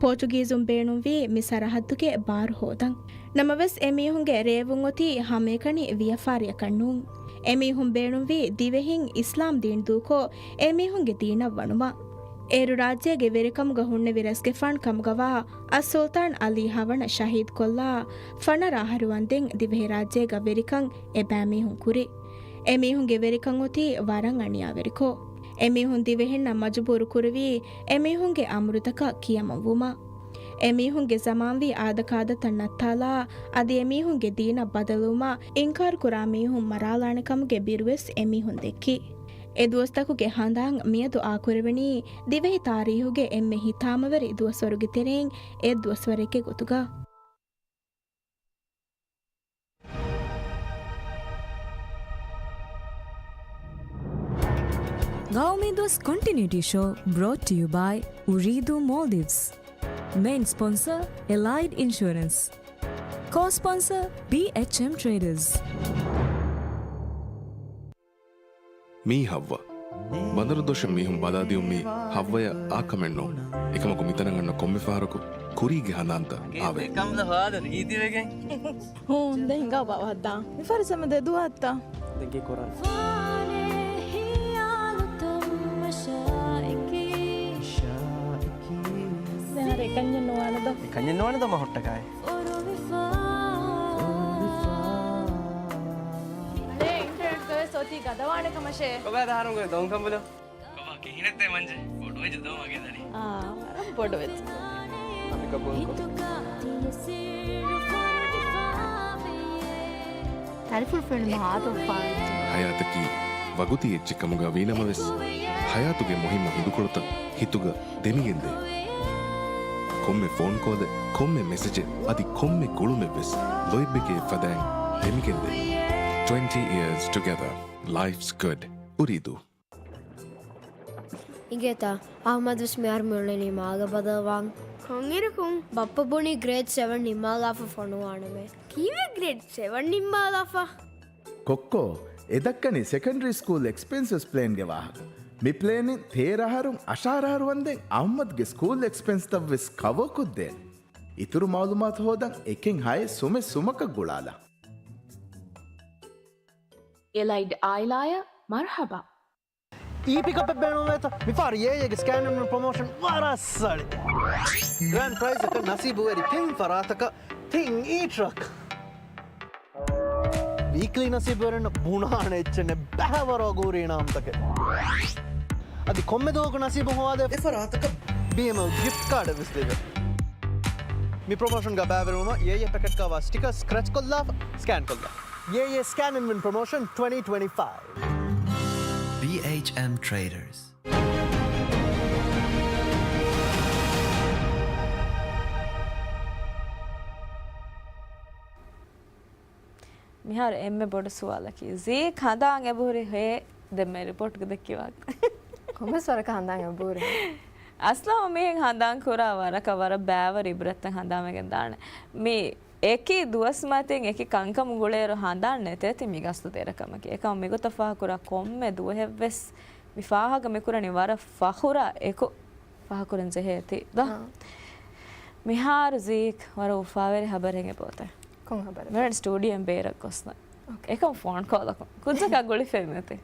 ޕޯޗުގީޒުން ބޭނުންވީ މި ސަރަހައްދުގެ ބާރު ހޯދަން. ނަމަވެސް އެމީހުންގެ ރޭވުން އޮތީ ހަމައެކަނި ވިޔަފާރިއަކަށް ނޫން. އެމީހުން ބޭނުންވީ ދިވެހިން އިސްލާމް ދީން ދޫކޮށް އެމީހުންގެ ދީނަށް ވަނުމަށް. އޭރު ރާއްޖޭގެ ވެރިކަމުގަ ހުންނެވި ރަސްގެފާން ކަމުގަވާ އައްސުލްޠާން ޢަލީ ހަވަނަށް ޝަހީދުކޮށްލާ ފަނަރަ އަހަރު ވަންދެން ދިވެހިރާއްޖޭގަ ވެރިކަން އެބައިމީހުން ކުރި. އެމީހުންގެ ވެރިކަން އޮތީ ވަރަށް އަނިޔާވެރިކޮށް. އެމީހުން ދިވެހިންނަށް މަޖުބޫރު ކުރެވީ އެމީހުންގެ އަމުރުތަކަށް ކިޔަމަންވުމަށް. އެމީހުންގެ ޒަމާންވީ އާދަކާދަތައް ނައްތާލާ، އަދި އެމީހުންގެ ދީނަށް ބަދަލުވުމަށް އިންކާރުކުރާ މީހުން މަރާލާނެ ކަމުގެ ބިރުވެސް އެމީހުން ދެއްކި. އެ ދުވަސްތަކުގެ ހަނދާން މިއަދު އާކުރެވެނީ ދިވެހި ތާރީހުގެ އެންމެ ހިތާމަވެރި ދުވަސްވަރުގެ ތެރެއިން އެއް ދުވަސްވަރެއްގެ ގޮތުގަ. ގައުމީ ދުވަސް ކޮންޓިނިއުޓީ ޝޯ brought to you by އުރީދޫ މޯލްޑިވްސް. މެއިން ސްޕޮންސަރ އެލައިޑް އިންޝުއަރެންސް. ކޯ ސްޕޮންސަރ ބީއެޗްއެމް ޓްރޭޑަރސް. މީ ހައްވަ. ބަނދަރު ދޮށަށް މީހުން ބަލާދިޔުން މީ ހައްވަޔަށް އާކަމެއް ނޫން. އެކަމަކު މިތަނަށް އަންނަ ކޮންމެ ފަހަރަކު ކުރީގެ ހަނދާންތައް އާވޭ. ކަނބުލަ ހާދަ ރީތިވެގެން. ހޫން، ދެން ހިނގާ ބަވައްދާ. މި ފަރިސަމަ ދެ ދުވަހަށްތަ؟ ދެން ކީއްކުރާނީ؟ ދެން އަރަ އެކަންޏެއް ނުވާނެ ދޯ. އެކަންޏެއް ނުވާނެ ދޯ މަ ހުއްޓަކާއި. އަޅޭ އިންޓަރނެޓްގަވެސް އޮތީ ގަދަވާނެ ކަމަށޭ. ކޮބާ ދަހަރުންގެ ދޮންކަނބުލަ؟ ކޮބާ ކިހިނެއްތޭ މަންޖެ؟ ބޮޑުވެއްޖެ ދޯ މަގޭ ދަރި. އާ، ވަރަށް ބޮޑުވެއްޖެ. އަނބިކަ ބުންކޮ. ތަރިފުޅު ފެނުމަށް ހާދަ އުފާވެއްޖެ. ހަޔާތަކީ ވަގުތީ އެއްޗެއް ކަމުގަ ވީނަމަވެސް، ހަޔާތުގެ މުހިއްމު ހިނދުކޮޅުތައް ހިތުގަ ދެމިގެންދޭ. ކޮންމެ ފޯން ކޯލެއް، ކޮންމެ މެސެޖެއް، އަދި ކޮންމެ ގުޅުމެއްވެސް ލޯތްބެކޭ އެއްފަދައިން ދެމިގެންދޭ. Twenty years together. Life's good. އުރީދޫ. އިނގޭތަ؟ އަޙްމަދުވެސް މިހާރު މިއުޅެނީ މާގަ ބަދަލުވާން. ކޮންއިރަކުން؟ ބައްޕަ ބުނީ ގްރޭޑް ސެވަން ނިންމާލާފަ ފޮނުވާނަމޭ. ކީއްވެ ގްރޭޑް ސެވަން ނިންމާލާފަ؟ ކޮއްކޯ، އެ ދައްކަނީ ސެކަންޑަރީ ސްކޫލް އެކްސްޕެންސަސް ޕްލޭންގެ ވާހަކަ. މި ޕްލޭނިން ތޭރަ އަހަރުން އަށާރަ އަހަރު ވަންދެން އަޙްމަދުގެ ސްކޫލް އެކްސްޕެންސްތައްވެސް ކަވަރ ކޮށްދޭނެ. އިތުރު މަޢުލޫމާތު ހޯދަން އެކެއް ހައެއް ސުމެއް ސުމަކަށް ގުޅާލާ. އެލައިޑް އާއިލާއަށް މަރުޙަބާ. އީ ޕިކަޕެއް ބޭނުންވޭތަ؟ މިފަހަރު އޭއޭގެ ސްކޭން އިން ވިން ޕްރޮމޯޝަން ވަރަށް ސަޅި. ގްރޭންޑް ޕްރައިޒަކަށް ނަސީބުވެރި ތިން ފަރާތަކަށް ތިން އީ ޓްރަކް. ވީކްލީ ނަސީބުވެރިންނަށް ބުނާނެ އެއްޗެއް ނެތް ބައިވަރު އަގުހުރި އިނާމްތަކެއް. އަދި ކޮންމެ ދުވަހަކު ނަސީބު ހޮވާލެވޭ އެ ފަރާތަކަށް ބީއެމްއަލް ގިފްޓް ކާޑެއް ވެސް ލިބޭ. މި ޕްރޮމޯޝަންގަ ބައިވެރިވުމަށް އޭއޭ ޕެކެޓްގަވާ ސްޓިކަރ ސްކްރެޗް ކޮށްލާފަ ސްކޭން ކޮށްލާ. އޭއޭ ސްކޭން އިން ވިން ޕްރޮމޯޝަން ޓްވެންޓީ ޓްވެންޓީ ފައިވް. ބީއެޗްއެމް ޓްރޭޑަރސް. މިހާރު އެންމެ ބޮޑު ސުވާލަކީ، ޒީކް ހަނދާން އެބަހުރި ހޭ؟ ދެންމެ ރިޕޯޓްގަ ދެއްކި ވާހަކަ. ކޮންމެސް ވަރަކަށް ހަނދާން އެބަހުރި. އަސްލަމް މިހެން ހަނދާން ކުރާ ވަރަކަށް ވަރަށް ބައިވަރު އިބްރަތްތައް ހަނދާންވެގެން ދާނެ. މި އެކި ދުވަސް މަތިން އެކި ކަންކަމު ގުޅޭއިރު ހަނދާން ނެތޭތީ މި ގަސްތު ދޭ ރަކަމަކީ. އެކަމަ މިގޮތަށް ފާހަގަކުރާ ކޮންމެ ދުވަހެއްވެސް މި ފާހަގަ މިކުރަނީ ވަރަށް ފަޚުރާ އެކު ފާހަގަކުރަން ޖެހޭތީ ދޯ؟ އާ. މިހާރު ޒީކް ވަރަށް އުފާވެރި ހަބަރެއް އެބައޮތޭ. ކޮން ހަބަރެއް؟ މިހާރު ސްޓޫޑިއޯއިން ބޭރަށް ގޮސްނަ. އޯކޭ. އެކަމް ފޯން ކޯލަކުން. ކުއްޖަކާ ގުޅިފައެއް ނެތި.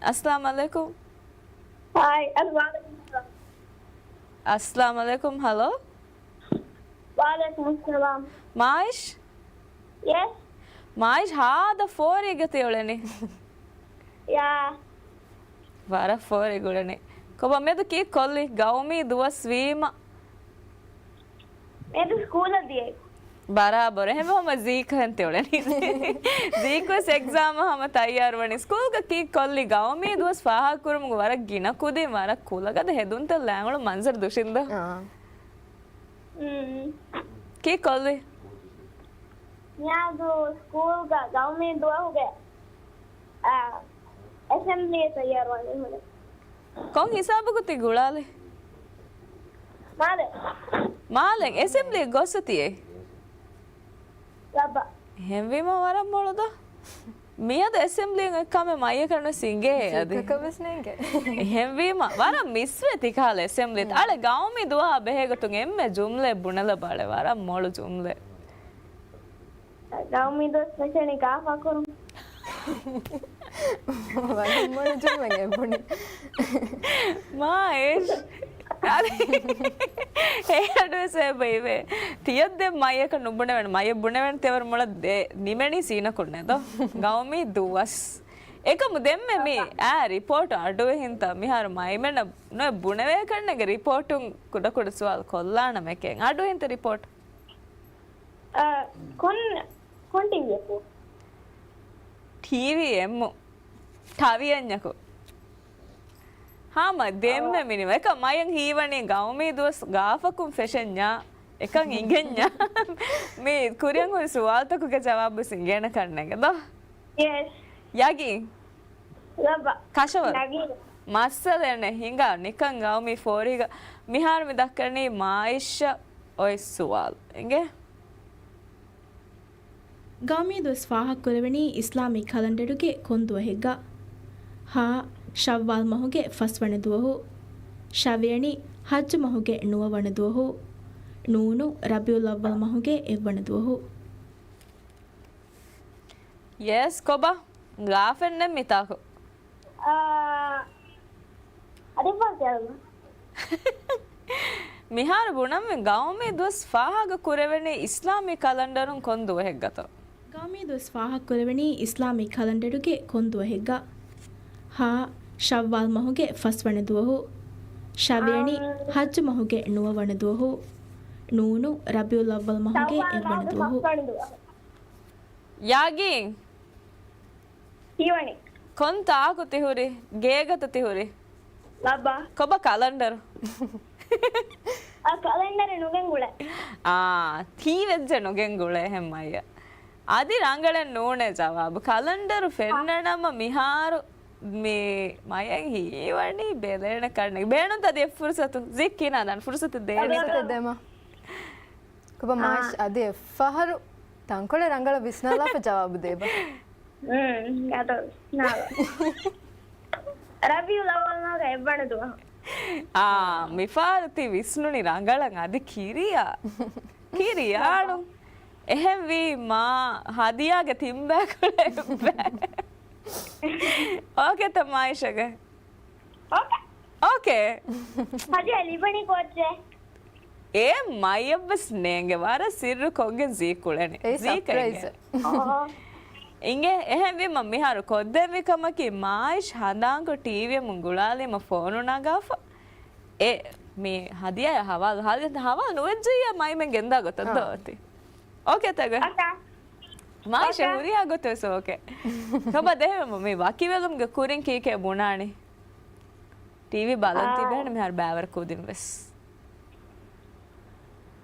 އައްސަލާމް ޢަލައިކުމް. ހާއި، އަލް ވަޢަލައިކުމް އައްސަލާމް. އައްސަލާމް ޢަލައިކުމް، ހަލޯ. ވަޢަލައިކުމް އައްސަލާމް. މާއިޝް؟ ޔެސް. މާއިޝް ހާދަ ފޯރީގަ ތިއުޅެނީ. ޔާ. ވަރަށް ފޯރި ގުޅެނީ. ކޮބާ މެދު ކީއްކޮށްލީ؟ ގައުމީ ދުވަސް ވީމަ. މެދު ސްކޫލަށް ދިޔައީ. ބަރާބަރު. އެހެންވީމަ ޒީކް ހެން ތިއުޅެނީ. ޒީކް ވެސް އެގްޒާމަށް ހަމަ ތައްޔާރުވަނީ. ސްކޫލްގަ ކީއްކޮށްލީ؟ ގައުމީ ދުވަސް ފާހަގަކުރުމުގެ ވަރަށް ގިނަ ކުދިން، ވަރަށް ކުލަގަދަ ހެދުންތައް ލާނގުޅު މަންޒަރު ދުށިން ދޯ؟ އާ. މް. ކީއްކޮށްލީ؟ މިއަދު ސްކޫލްގަ ގައުމީ ދުވަހުގެ، އާ، އެސެމްބްލީއެއް ތައްޔާރުވާނީ ހުރެ. ކޮން ހިސާބަކު ތި ގުޅާލި؟ މާލެ. މާލެ އެސެމްބްލީ ގޮސް ތިއެއް؟ ލައްބަ. ހެންވީމަ ވަރަށް މޮޅު ދޯ. މިއަދު އެސެމްބްލީ ކަމެއް މައްޔަކަށް ނުސިނގޭ އަދި. ސީކަކަށް ވެސް ނޭނގެ. ހެންވީމަ ވަރަށް މިސްވޭ ތިކާލަ އެސެމްބްލީ. އަޅެ ގައުމީ ދުވަހާ ބެހޭގޮތުން އެންމެ ޖުމްލައެއް ބުނެލަބަ އަޅެ. ވަރަށް މޮޅު ޖުމްލައެއް. ގައުމީ ދުވަސް ފެށެނީ ކާފާ ކުރުން. ވަރަށް މޮޅު ޖުމްލައެއް ބުނި. މާ އޭޝް. އަދި އެ އަޑުވެސް އެބައިވޭ. ތިޔަށް ދެން މައިޔަކަށް ނުބުނެވެން. މައިޔަށް ބުނެވެން ތެވަރު މޮޅަށް ދެ-، ނިމެނީ ސީނަކުންނޭ ދޯ. ގައުމީ ދުވަސް. އެކަމު ދެންމެ މި އާ ރިޕޯޓް އަޑުއެހިންތަ މިހާރު މައިމެނަށް ނޮއެ ބުނެވޭކަށްނެގެ ރިޕޯޓުން ކުޑަކުޑަ ސުވާލު ކޮށްލާނަމެކޭ. އަޑުއެހިންތަ ރިޕޯޓް؟ އަ، ކޮން، ކޮން ޓީވީއަކު؟ ޓީވީ އެއްމު. ޓަވިއެއްޏަކު. ހާމަ ދެންމެ މިނިވަ. އެކަ މަޔަން ހީވަނީ ގައުމީ ދުވަސް ގާފަކުން ފެށެންޏާ، އެކަން އިނގެންޏާ. މި ކުރިއަށް ހުރި ސުވާލުތަކުގެ ޖަވާބު ވެސް އިނގޭނެ ކަންނޭނގެ ދޯ؟ ޔެސް. ޔަގީން. ލައްބަ. ކަށަވަރު. ނަގީ. މައްސަލައެއް ނެތް ހިނގާ ނިކަން ގައުމީ ފޯރީގަ މިހާރު މި ދައްކަނީ މާއިޝްއަށް އޮތް ސުވާލު. އިނގޭ؟ ގައުމީ ދުވަސް ފާހަގަކުރެވެނީ އިސްލާމީ ކަލަންޑަރުގެ ކޮން ދުވަހެއްގަ؟ ހާ، ޝައްވާލް މަހުގެ ފަސްވަނަ ދުވަހު. ޝަވިޔަނި، ޙައްޖު މަހުގެ ނުވަވަނަ ދުވަހު. ނޫނު، ރަބީޢުލް އައްވަލް މަހުގެ އެއްވަނަ ދުވަހު. ޔެސް، ކޮބާ؟ ގާފެއްނެއް މިތާކު. އާ، އަދި ފާ ކިޔަލަމާ. މިހާރު ބުނަންވީ ގައުމީ ދުވަސް ފާހަގަ ކުރެވެނީ އިސްލާމީ ކަލަންޑަރުން ކޮން ދުވަހެއްގަތޯ؟ ގައުމީ ދުވަސް ފާހަގަ ކުރެވެނީ އިސްލާމީ ކަލަންޑަރުގެ ކޮން ދުވަހެއްގަ؟ ހާ، ޝައްވާލް މަހުގެ ފަސްވަނަ ދުވަހު. ޝަވިޔަނި، އާ. ޙައްޖު މަހުގެ ނުވަވަނަ ދުވަހު. ނޫނު، ރަބީޢުލް އައްވަލް މަހުގެ ޝައްވާލް އެއްވަނަ މަހުގެ ދުވަހު. ފަސްވަނަ ދުވަހު. ޔާގީން. ހީވަނީ. ކޮން ތާކު ތިހުރި؟ ގޭގަތަ ތިހުރި؟ ލައްބަ. ކޮބަ ކަލަންޑަރު؟ އަ، ކަލަންޑަރެއް ނުގެންގުޅޭ. އާ، ތީ ވެއްޖެ ނުގެންގުޅޭ ހެން މައްޔަ. އަދި ރަނގަޅެއް ނޫނޭ ޖަވާބު. ކަލަންޑަރު ފެންނަނަމަ މިހާރު މި މަޔަން ހީވަނީ ބެލޭނެ ކަންނެ. ބޭނުންތަ އަދި އެއް ފުރުސަތު؟ ޒިއް ކިނާ ދާން ފުރުސަތު ދޭނެތަ؟ ފުރުސަތު ދެމަ. ކޮބަ މާޝް އާ. އަދި އެއްފަހަރު ތަންކޮޅެއް ރަނގަޅަށް ވިސްނާލާފަ ޖަވާބު ދޭބަ. ހުން، ގަދަ ވިސްނާލާ. ރަބީޢުލް އައްވަލް މަހުގެ އެއްވަނަ ދުވަހު. އާ، މިފަހަރު ތި ވިސްނުނީ ރަނގަޅަށް އަދި ކިރިޔާ. ކިރިޔާނު. އެހެންވީމާ ހަދިޔާގެ ތިންބައިކުޅަ އެއްބައި. އޯކޭތަ މާއިޝަގެ؟ އޯކޭ. އޯކޭ. ހަދިޔާ ލިބުނީ ކޯއްޗެއް؟ އޭ މައްޔަށްވެސް ނޭނގެ ވަރަށް ސިއްރު ކޮށްގެން ޒީ ކުޅެނީ. އޭ ޒީ ސަޕްރައިޒް. ކައިގެން. އޯ. އިނގޭ އެހެންވީމަ މިހާރު ކޮށްދެއްވި ކަމަކީ މާއިޝް ހަނދާންކޮށް ޓީވީއަށް ގުޅާލީމަ ފޯނު ނަގާފަ. އެ މި ހަދިޔާ ހަވާލު، ހަދިޔާ ހަވާލު ނުވެއްޖިއްޔާ މައިމެން ގެންދާ ގޮތަށް އާ. ދޯ އޮތީ. އޯކޭ ތަގެ. އޯކޭ. މާއިޝް އޯކޭ. ހުރިހާ ގޮތެއް ވެސް އޯކޭ. ކޮބާ ދެހެވެމު މި ވަކިވެލުމުގެ ކުރިން ކީކޭ ބުނާނީ؟ ޓީވީ ބަލަން އާ. ތިބޭނެ މިހާރު ބައިވަރު ކުދިން ވެސް.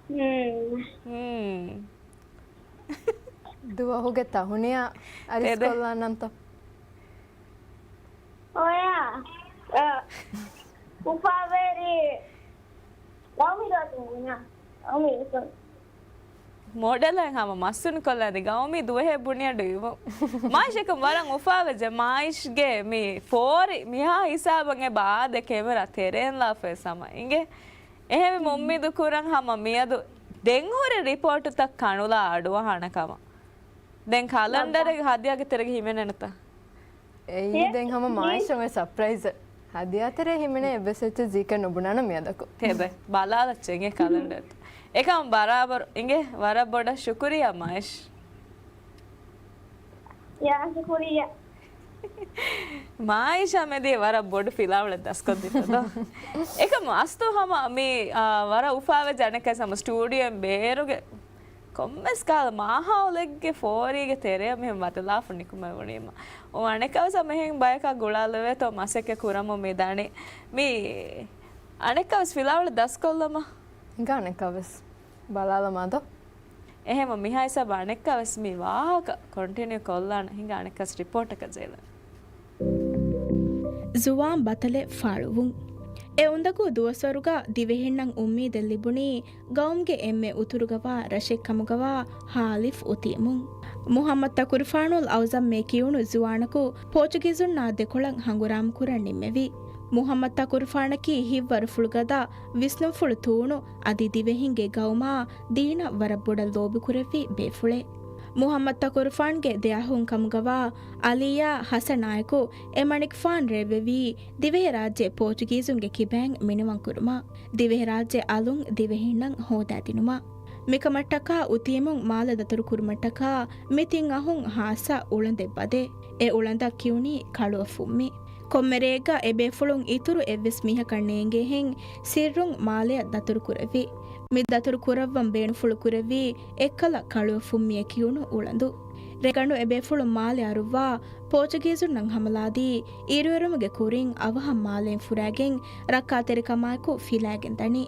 ހުން. ހުން. ދުވަހުގެ ތަހުނިޔާ އަރިސް ތެދެ. ކޮށްލާނަންތޯ؟ އޮޔާ. އަ، އުފާވެރި ގައުމީ ދުވަސް ބުނާ. ގައުމީ ދުވަސް. މޮޑެލަށް ހަމަ މަސްތުނިކޮށްލާ ދި ގައުމީ ދުވަހެއް ބުނިއަޑު އިވުން. މާއިޝް އެކަން ވަރަށް އުފާވެއްޖެ މާއިޝްގެ މި ފޯރި މިހާ ހިސާބަށް އެބަ އާދެ ކެމެރާ ތެރޭން ލާފަ ވެސް ހަމަ އިނގޭ. އެހެންވެ އުއްމީދު ކުރަން ހަމަ މިއަދު ދެން ހުރި ރިޕޯޓުތައް ކަނުލާ އަޑުއަހާނެ ކަމަށް. ދެން ކަލަންޑަރެއް ހަދިޔާގެ ތެރޭގަ ހިމެނޭނެތަ؟ އެއީ ދެން ހަމަ މާއިޝް އޮތް ސަޕްރައިޒް. ހަދިޔާ ތެރޭ ހިމެނޭ އެއްވެސް އެއްޗެއް ޒީކަށް ނުބުނާނަ މިއަދަކު. ތެދެ، ބަލާލައްޗޭ އިނގޭ ކަލަންޑަރެއް. އެކަމް ބަރާބަރު އިނގޭ ވަރަށް ބޮޑަށް ޝުކުރިއްޔާ މާއިޝް. ޔާ، ޝުކުރިއްޔާ. މާއިޝާ މެދީ ވަރަށް ބޮޑު ފިލާވަޅެއް ދަސްކޮށްދިން ދޯ. އެކަމު އަސްތު ހަމަ މި، އާ، ވަރަށް އުފާވެއްޖެ އަނެއްކާ ހަމަ ސްޓޫޑިއޯއިން ބޭރުގެ ކޮންމެސް ކަހަލަ މާހައުލެއްގެ ފޯރީގެ ތެރެއަށް މިހެން ބަދަލާފަ ނިކުމެވުނީމަ. އަނެއްކާވެސް ހަމަ އެހެން ބަޔަކާ ގުޅާލެވޭތޯ މަސައްކަތް ކުރަމުން މި ދަނީ. މި އަނެއްކާވެސް ފިލާވަޅެއް ދަސްކޮށްލަމާ. ހިނގާ އަނެއްކާވެސް ބަލާލަމާ ދޯ. އެހެންވެ މިހާ ހިސާބަށް އަނެއްކާވެސް މި ވާހަކަ ކޮންޓިނިއު ކޮށްލާނަ ހިނގާ އަނެއްކާވެސް ރިޕޯޓަކަށް ޖެހިލަން. ޒުވާން ބަތަލެއް ފާޅުވުން. އެ އުނދަގޫ ދުވަސްވަރުގަ ދިވެހިންނަށް އުއްމީދެއް ލިބުނީ ގައުމުގެ އެންމެ އުތުރުގަވާ ރަށެއްކަމުގަވާ ހާލިފް އޮތީމުން. މުހައްމަދު ތަކުރުފާނުލް އައުޒަމް މޭ ކިޔުނު ޒުވާނަކު ޕޯޗުގީޒުންނާ ދެކޮޅަށް ހަނގުރާމަކުރަން ނިންމެވި. މުހައްމަދު ތަކުރުފާނަކީ ހިތްވަރުފުޅުގަދަ، ވިސްނުންފުޅު ތޫނު، އަދި ދިވެހިންގެ ގައުމާ ދީނަށް ވަރަށް ބޮޑަށް ލޯބިކުރެއްވި ބޭފުޅެއް. މުޙައްމަދު ތަކުރުފާނުގެ ދެ އަޚުން ކަމުގަވާ އަލީއާ ޙަސަނާއެކު އެ މަނިކުފާނު ރޭވެވީ ދިވެހިރާއްޖެ ޕޯޗުގީޒުންގެ ކިބައިން މިނިވަންކުރުމަށް. ދިވެހިރާއްޖެ އަލުން ދިވެހިންނަށް ހޯދާދިނުމަށް. މިކަމަށްޓަކާ އުތީމުން މާލެ ދަތުރުކުރުމަށްޓަކާ މި ތިން އަޚުން ޚާއްޞަ އުޅަނދެއް ވަދެ. އެ އުޅަނދަށް ކިޔުނީ ކަޅުއަށް ފުއްމީ. ކޮންމެ ރެއެއްގަ އެބޭފުޅުން އިތުރު އެއްވެސް މީހަކަށް ނޭނގޭހެން ސިއްރުން މާލެއަށް ދަތުރުކުރެއްވި. މި ދަތުރު ކުރައްވަން ބޭނުފުޅު ކުރެއްވީ އެއްކަލަ ކަޅުއަށް ފުއްމިއޭ ކިޔުނު އުޅަނދު. ރޭގަނޑު އެބޭފުޅުން މާލެ އަރުއްވާ ޕޯޗުގީޒުންނަށް ހަމަލާދީ އިރުއެރުމުގެ ކުރިން އަވަހަށް މާލެއިން ފުރާގެން ރައްކާތެރިކަމާއެކު ފިލާގެން ދަނީ.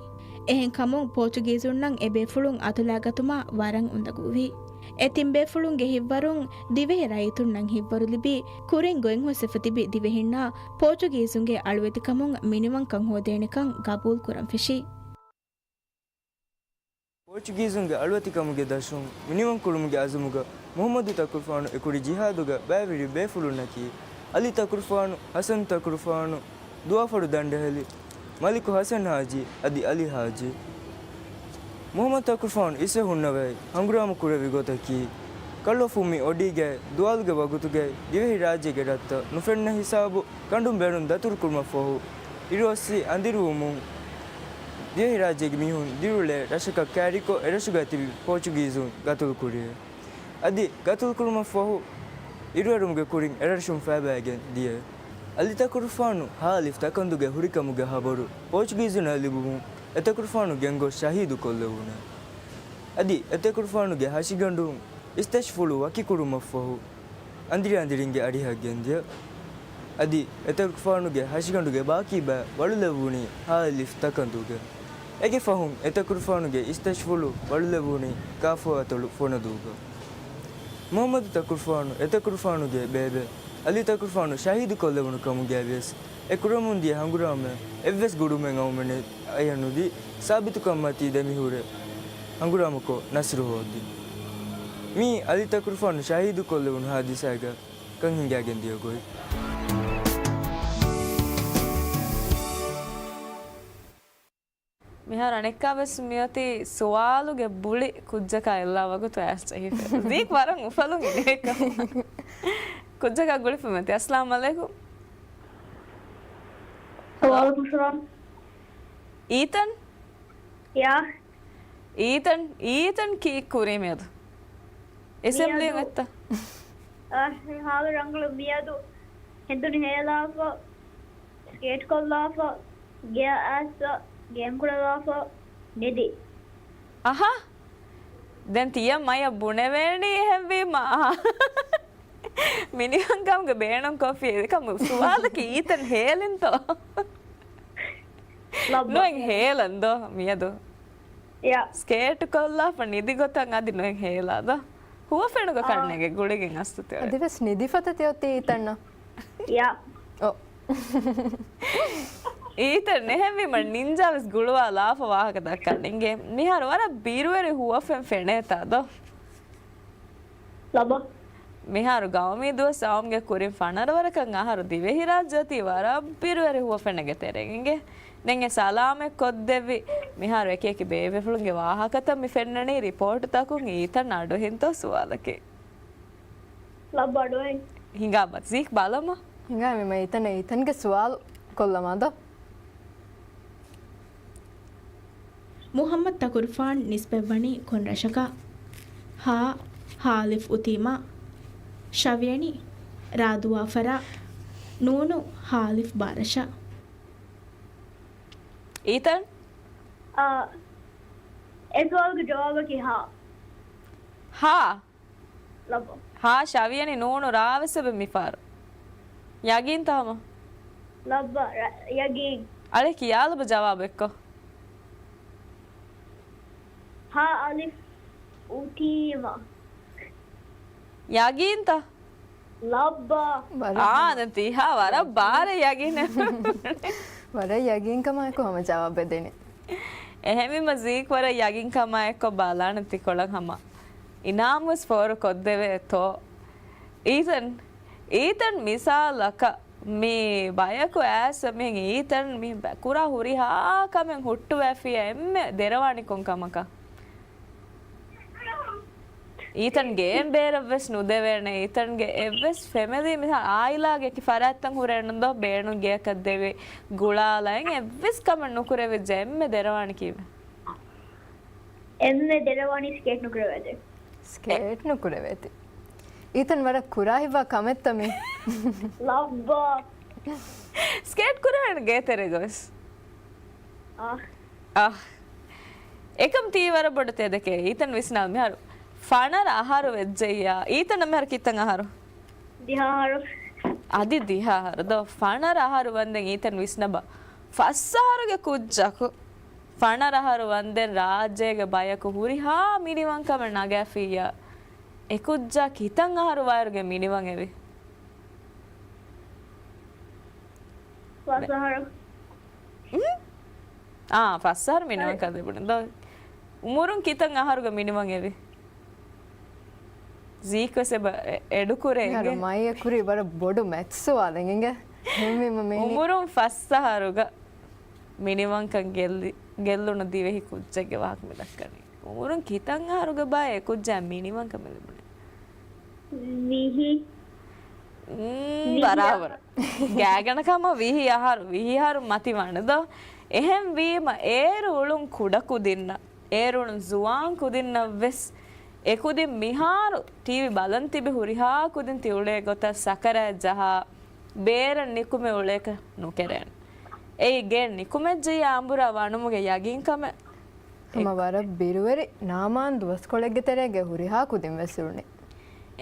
އެހެންކަމުން ޕޯޗުގީޒުންނަށް އެބޭފުޅުން އަތުލައިގަތުމަށް ވަރަށް އުނދަގޫވި. އެ ތިން ބޭފުޅުންގެ ހިތްވަރުން ދިވެހި ރައްޔިތުންނަށް ހިތްވަރު ލިބި، ކުރިން ގޮތްހުސްވެފަ ތިބި ދިވެހިންނާ ޕޯޗުގީޒުންގެ އަޅުވެތިކަމުން މިނިވަންކަން ހޯދޭނެކަން ގަބޫލުކުރަން ފެށި. ޕޯޗުގީޒުންގެ އަޅުވެތިކަމުގެ ދަށުން މިނިވަންކުރުމުގެ އަޒުމުގަ މުޙައްމަދު ތަކުރުފާނު އެކުރި ޖިހާދުގަ ބައިވެރި ބޭފުޅުންނަކީ، އަލީ ތަކުރުފާނު، ޙަސަން ތަކުރުފާނު، ދުވާފަރު ދަނޑަހެލި، މަލިކު ޙަސަން ޙާޖީ އަދި އަލީ ޙާޖީ. މުޙައްމަދު ތަކުރުފާނު އިސްވެ ހުންނަވައި ހަނގުރާމަ ކުރެއްވި ގޮތަކީ، ކަޅުއަށް ފުއްމި އޮޑީގައި ދުވާލުގެ ވަގުތުގައި ދިވެހި ރާއްޖޭގެ ރަށްތައް ނުފެންނަ ހިސާބު ކަނޑުން ބޭރުން ދަތުރުކުރުމަށްފަހު، އިރުއޮއްސި އަނދިރިވުމުން ދިވެހިރާއްޖޭގެ މީހުން ދިރިއުޅޭ ރަށަކަށް ކައިރިކޮށް، އެރަށުގައި ތިބި ޕޯޗުގީޒުން ގަތުލުކުރި. އަދި ގަތުލުކުރުމަށްފަހު، އިރުއެރުމުގެ ކުރިން އެރަށުން ފައިބައިގެން ދިޔަ. އަލި ތަކުރުފާނު ހާ އަލިފް ތަކަންދުގައި ހުރިކަމުގެ ހަބަރު ޕޯޗުގީޒުންނަށް ލިބުމުން، އެތަކުރުފާނު ގެންގޮސް ޝަހީދު ކޮށްލެވުނެ. އަދި އެތަކުރުފާނުގެ ހަށިގަނޑުން އިސްތަށިފުޅު ވަކިކުރުމަށްފަހު، އަނދިރި އަނދިރިންގެ އަރިހަށް ގެންދިޔަ. އަދި އެތަކުރުފާނުގެ ހަށިގަނޑުގެ ބާކީ ބައި ވަޅުލެއްވުނީ ހާ އަލިފް ތަކަންދުގަ. އޭގެ ފަހުން އެތަކުރުފާނުގެ އިސްތަށިފުޅު ވަޅުލެއްވުނީ ކާފަ އަތޮޅު ފޮނަދޫގަ. މުޙައްމަދު ތަކުރުފާނު އެތަކުރުފާނުގެ ބޭބެ އަލީ ތަކުރުފާނު ޝަހީދު ކޮށްލެވުނު ކަމުގައި ވިޔަސް، އެ ކުރަމުން ދިޔަ ހަނގުރާމަ އެއްވެސް ގުޑުމެއް އައުމެއް ނެތް. އަޔަނުދީ ސާބިތުކަންމަތީ ދެމިހުރެ ހަނގުރާމަކޮށް ނަސްރު ހޯދި. މީ އަލި ތަކުރުފާނު ޝަހީދު ކޮށްލެވުނު ހާދިސާގަ ކަން ހިނގާގެން ދިޔަ ގޮތް. މިހާރު އަނެއްކާވެސް މިއޮތީ ސުވާލުގެ ބުޅި ކުއްޖަކާ އެއްލާ ވަގުތު އައިސް ޖެހިފަ. ޒީކް ވަރަށް އުފަލުން އިނޭކަމު. ކުއްޖަކާ ގުޅިފަ މެތި. އައްސަލާމް ޢަލައިކުމް. ވަޢަލައިކުމް ސަލާމް. އީތަން؟ ޔާ. އީތަން، އީތަން ކީއް ކުރީ މިއަދު؟ އެސެމްބްލީން މިއަދު އެއްތަ؟ އަ، ހާލު ރަނގަޅު މިއަދު ހެނދުނު ހޭލާފަ، ސްކޭޓް ކޮށްލާފަ، ގެއަށް އައިސްފަ، ގޭމް ކުޅެލާފަ، ނިދި. އަހާ! ދެން ތިޔަ މަޔަށް ބުނެވޭނީ އެހެންވީމަ. މިނިވަންކަމުގެ ބޭނުން ކޮށްފި އެކަމު ސުވާލަކީ އީތަން ހޭލިންތޯ؟ ލައްބަ. ނުއެއް ހޭލަން ދޯ މިއަދު؟ ޔާ. ސްކޭޓް ކޮށްލާފަ ނިދި ގޮތަށް އަދި ނުއެއް ހޭލާ ދޯ؟ ހުވަފެނުގަ އާ. ކަންނޭނގެ ގުޅިގެން އަސްތުތެވެ. އަދިވެސް ނިދިފަތަ ތިއޮތީ އީތަންނަށް؟ ޔާ. އޯ. އީތަން ނެހެންވީމަ ނިންޖާވެސް ގުޅުވާ ލާފަ ވާހަކަ ދައްކަން އިނގޭ. މިހާރު ވަރަށް ބިރުވެރި ހުވަފެން ފެނޭތާ ދޯ؟ ލަބަ. މިހާރު ގައުމީ ދުވަސް އައުމުގެ ކުރިން ފަނަރަ ވަރަކަށް އަހަރު ދިވެހިރާއްޖެ އޮތީ ވަރަށް ބިރުވެރި ހުވަފެނެއްގެ ތެރެއިން އިނގޭ. ދެން އެ ސަލާމަތް ކޮށްދެއްވި މިހާރު އެކިއެކި ބޭބެފުޅުންގެ ވާހަކަތައް މި ފެންނަނީ ރިޕޯޓުތަކުން އީތަން އަޑުއިހިންތޯ ސުވާލަކީ. ލައްބަ އަޑުއިން. ހިނގާބަ ޒީކް ބަލަމާ. ހިނގާ މި އީތަން އީތަންގެ ސުވާލު ކޮށްލަމާ ދޯ؟ މުޙައްމަދު ތަކުރުފާން ނިސްބަތްވަނީ ކޮން ރަށަކަށް؟ ހާ، ހާ އަލިފް އުތީމާ. ޝަވިޔަނި، ރާ ދުވާފަރާ. ނޫނު، ހާ އަލިފް ބާ ރަށަށް. އީތަން؟ އާ، އެ ސުވާލުގެ ޖަވާބަކީ ހާ. ހާ؟ ލައްބަ. ހާ ޝަވިޔަނި ނޫނު ރާވެސް އެބެ މިފަހަރު. ޔަގީންތަ ހަމަ؟ ލައްބަ، ރަ-، ޔަގީން. އަޅެ ކިޔާލަބަ ޖަވާބެއްކޮ. ހާ އަލިފް އުތީމަ. ޔަގީންތަ؟ ލައްބަ. ވަރަށް އާ، ދެން ތީހާ ވަރަށް ބާރެއް ޔަގީނެއް. ވަރަށް ޔަގީންކަމާއެކު ހަމަ ޖަވާބެއް ދިނީ. އެހެންވީމަ ޒީކް ވަރަށް ޔަގީންކަމާއެކު ބަލާނެ ތިކޮޅަށް ހަމަ އިނާމުވެސް ފޯރު ކޮށްދެވޭތޯ. އީތަން، އީތަން މިސާލަކަށް މި ބަޔަކު އައިސް މިހެން އީތަން މި ބަ-، ކުރާ ހުރިހާ ކަމެއް ހުއްޓުވައިފިއޭ އެންމެ ދެރަވާނީ ކޮން ކަމަކަށް؟ އީތަން ގޭން ބޭރަށްވެސް ނުދެވޭނެ. އީތަންގެ އެއްވެސް ފެމިލީ މިހާ އާއިލާގެ އެކި ފަރާތްތައް ހުރޭނުން ދޯ ބޭނުން ގެއަކަށް ދެވި ގުޅާލައިން އެއްވެސް ކަމެއް ނުކުރެވިއްޖެ އެންމެ ދެރަވާނީ ކީއްވެ؟ އެންމެ ދެރަވާނީ ސްކޭޓް ނުކުރެވޭތި. ސްކޭޓް ނުކުރެވޭތި. އީތަން ވަރަށް ކުރާ ހިތްވާ ކަމެއްތަ މީ؟ ލައްބާ. ސްކޭޓް ކުރާނެ ގޭތެރޭ ގޮސް. އާ. އާ. އެކަމް ތީ ވަރަށް ބޮޑު ތެދެކޭ. އީތަން ވިސްނާލު މިހާރު ފަނަރަ އަހަރު ވެއްޖެއްޔާ. އީތަން މިހާރު ކިތަން އަހަރު؟ ދިހަ އަހަރު. އަދި ދިހަ އަހަރު ދޯ. ފަނަރަ އަހަރު ވަންދެން އީތަން ވިސްނަބަ. ފަސް އަހަރުގެ ކުއްޖަކު ފަނަރަ އަހަރު ވަންދެން ރާއްޖޭގެ ބަޔަކު ހުރިހާ މިނިވަންކަމެއް ނަގާފިއްޔާ، އެ ކުއްޖާ ކިތަން އަހަރު ވާއިރުގެ މިނިވަން އެވި؟ ފަސް އަހަރު. އުން؟ އާ، ފަސް އަހަރު މިނިވަންކަން ލިބުނު. ދޯ، އުމުރުން ކިތަން އަހަރުގެ މިނިވަން އެވި؟ ޒީކް ވެސް އެބަ އެ-، އެޑުކުރޭ އިނގޭ. މިހާރު މައި އެ ކުރީ ވަރަށް ބޮޑު މެތްސް ސުވާލެއް އިނގޭ. އެހެންވީމަ މި އުމުރުން ފަސް އަހަރުގަ މިނިވަންކަން ގެއްލި-، ގެއްލުނު ދިވެހި ކުއްޖެއްގެ ވާހަކަ މި ދައްކަނީ. އުމުރުން ކިތަން އަހަރުގަ ބާ އެ ކުއްޖާ މިނިވަންކަން މި ލިބުނީ؟ ވިހި. އުން، ވިހި ބަރާބަރު. ގާތްގަނޑަކަށް މަ ވިހި އަހަރު، ވިހި އަހަރު މަތިވާނެ ދޯ. އެހެން ވީމަ އޭރު އުޅުން ކުޑަކުދިންނަށް، އޭރު އުޅުން ޒުވާން ކުދިންނަށް ވެސް އެ ކުދިން މިހާރު ޓީވީ ބަލަން ތިބި ހުރިހާ ކުދިން ތި އުޅޭ ގޮތަށް ސަކަރާތް ޖަހާ، ބޭރަށް ނިކުމެ އުޅޭކަށް ނުކެރޭނެ. އެއީ ގޭން ނިކުމެއްޖެޔާ އަނބުރާ ވަނުމުގެ ޔަގީންކަމެއް. ހަމަ ވަރަށް ބިރުވެރި ނާމާން ދުވަސްކޮޅެއްގެ ތެރޭގަ ހުރިހާ ކުދިން ވެސް އުޅުނީ.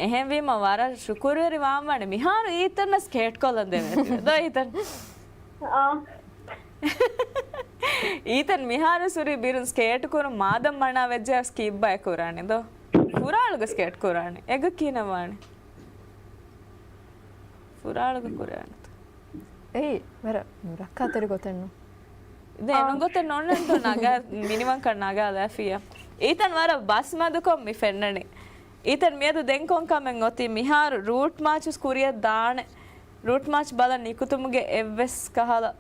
އެހެންވީމަ ވަރަށް ޝުކުރުވެރި ވާންވާނެ މިހާރު އީތަންނަށް ސްކޭޓް ކޮށްލަން ދެވޭތީވެ. ދޯ އީތަން؟ އާ. އީތަން މިހާރު ސުރީ ބިރުން ސްކޭޓް ކުރުން މާދަން މަނާ ވެއްޖެއަސް ކީއްބައޭ ކުރާނެ ދޯ؟ ފުރާޅުގަ ސްކޭޓް ކުރާނެ. އެގަ ކިހިނެއް ވާނެ؟ ފުރާޅުގަ ކުރާނެތަ؟ އެއީ، ވަރަށް ނުރައްކާތެރި ގޮތެއްނު. ދެ އާ. އެން ގޮތެއް ނޯންނަންތޯ ނަގާ، މިނިވަންކަން ނަގާލާފިއްޔާ. އީތަން ވަރަށް ބަސްމަދުކޮށް މި ފެންނަނީ. އީތަން މިއަދު ދެން ކޮން ކަމެއް އޮތީ؟ މިހާރު ރޫޓް މާޗުސް ކުރިއަށް ދާނެ. ރޫޓް މާޗް ބަލަން ނިކުތުމުގެ އެއްވެސް ކަހަލަ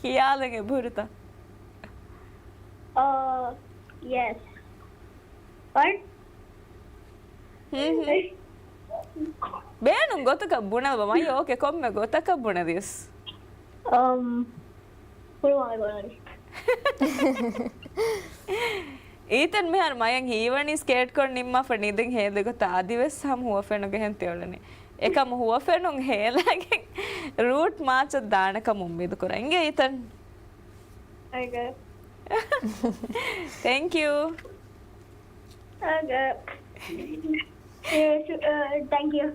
ޚިޔާލެއް އެބަހުރިތަ؟ އާ، ޔެސް. ވަޓް؟ ހުން ހުން. ބޭނުން ގޮތަކަށް ބުނެލަބަ މައި އޯކޭ ކޮންމެ ގޮތަކަށް ބުނެލިޔަސް. އަމް، ކުރުވާ ގޮނަނި. އީތަން މިހާރު މަޔަން ހީވަނީ ސްކޭޓްކޮށް ނިންމާފަ ނިދިން ހޭލި ގޮތަށް އަދިވެސް ހަމަ ހުވަފެނުގެ ހެން ތެއުޅެނީ. އެކަމަ ހުވަފެނުން ހޭލާގެން ރޫޓް މާޗަށް ދާނެކަމަށް އުއްމީދު ކުރަން. އިނގޭ އީތަން. އަގަ. ތެންކް ޔޫ. އަގަ. އޭ، ޝު-، އަ، ތެންކް ޔޫ.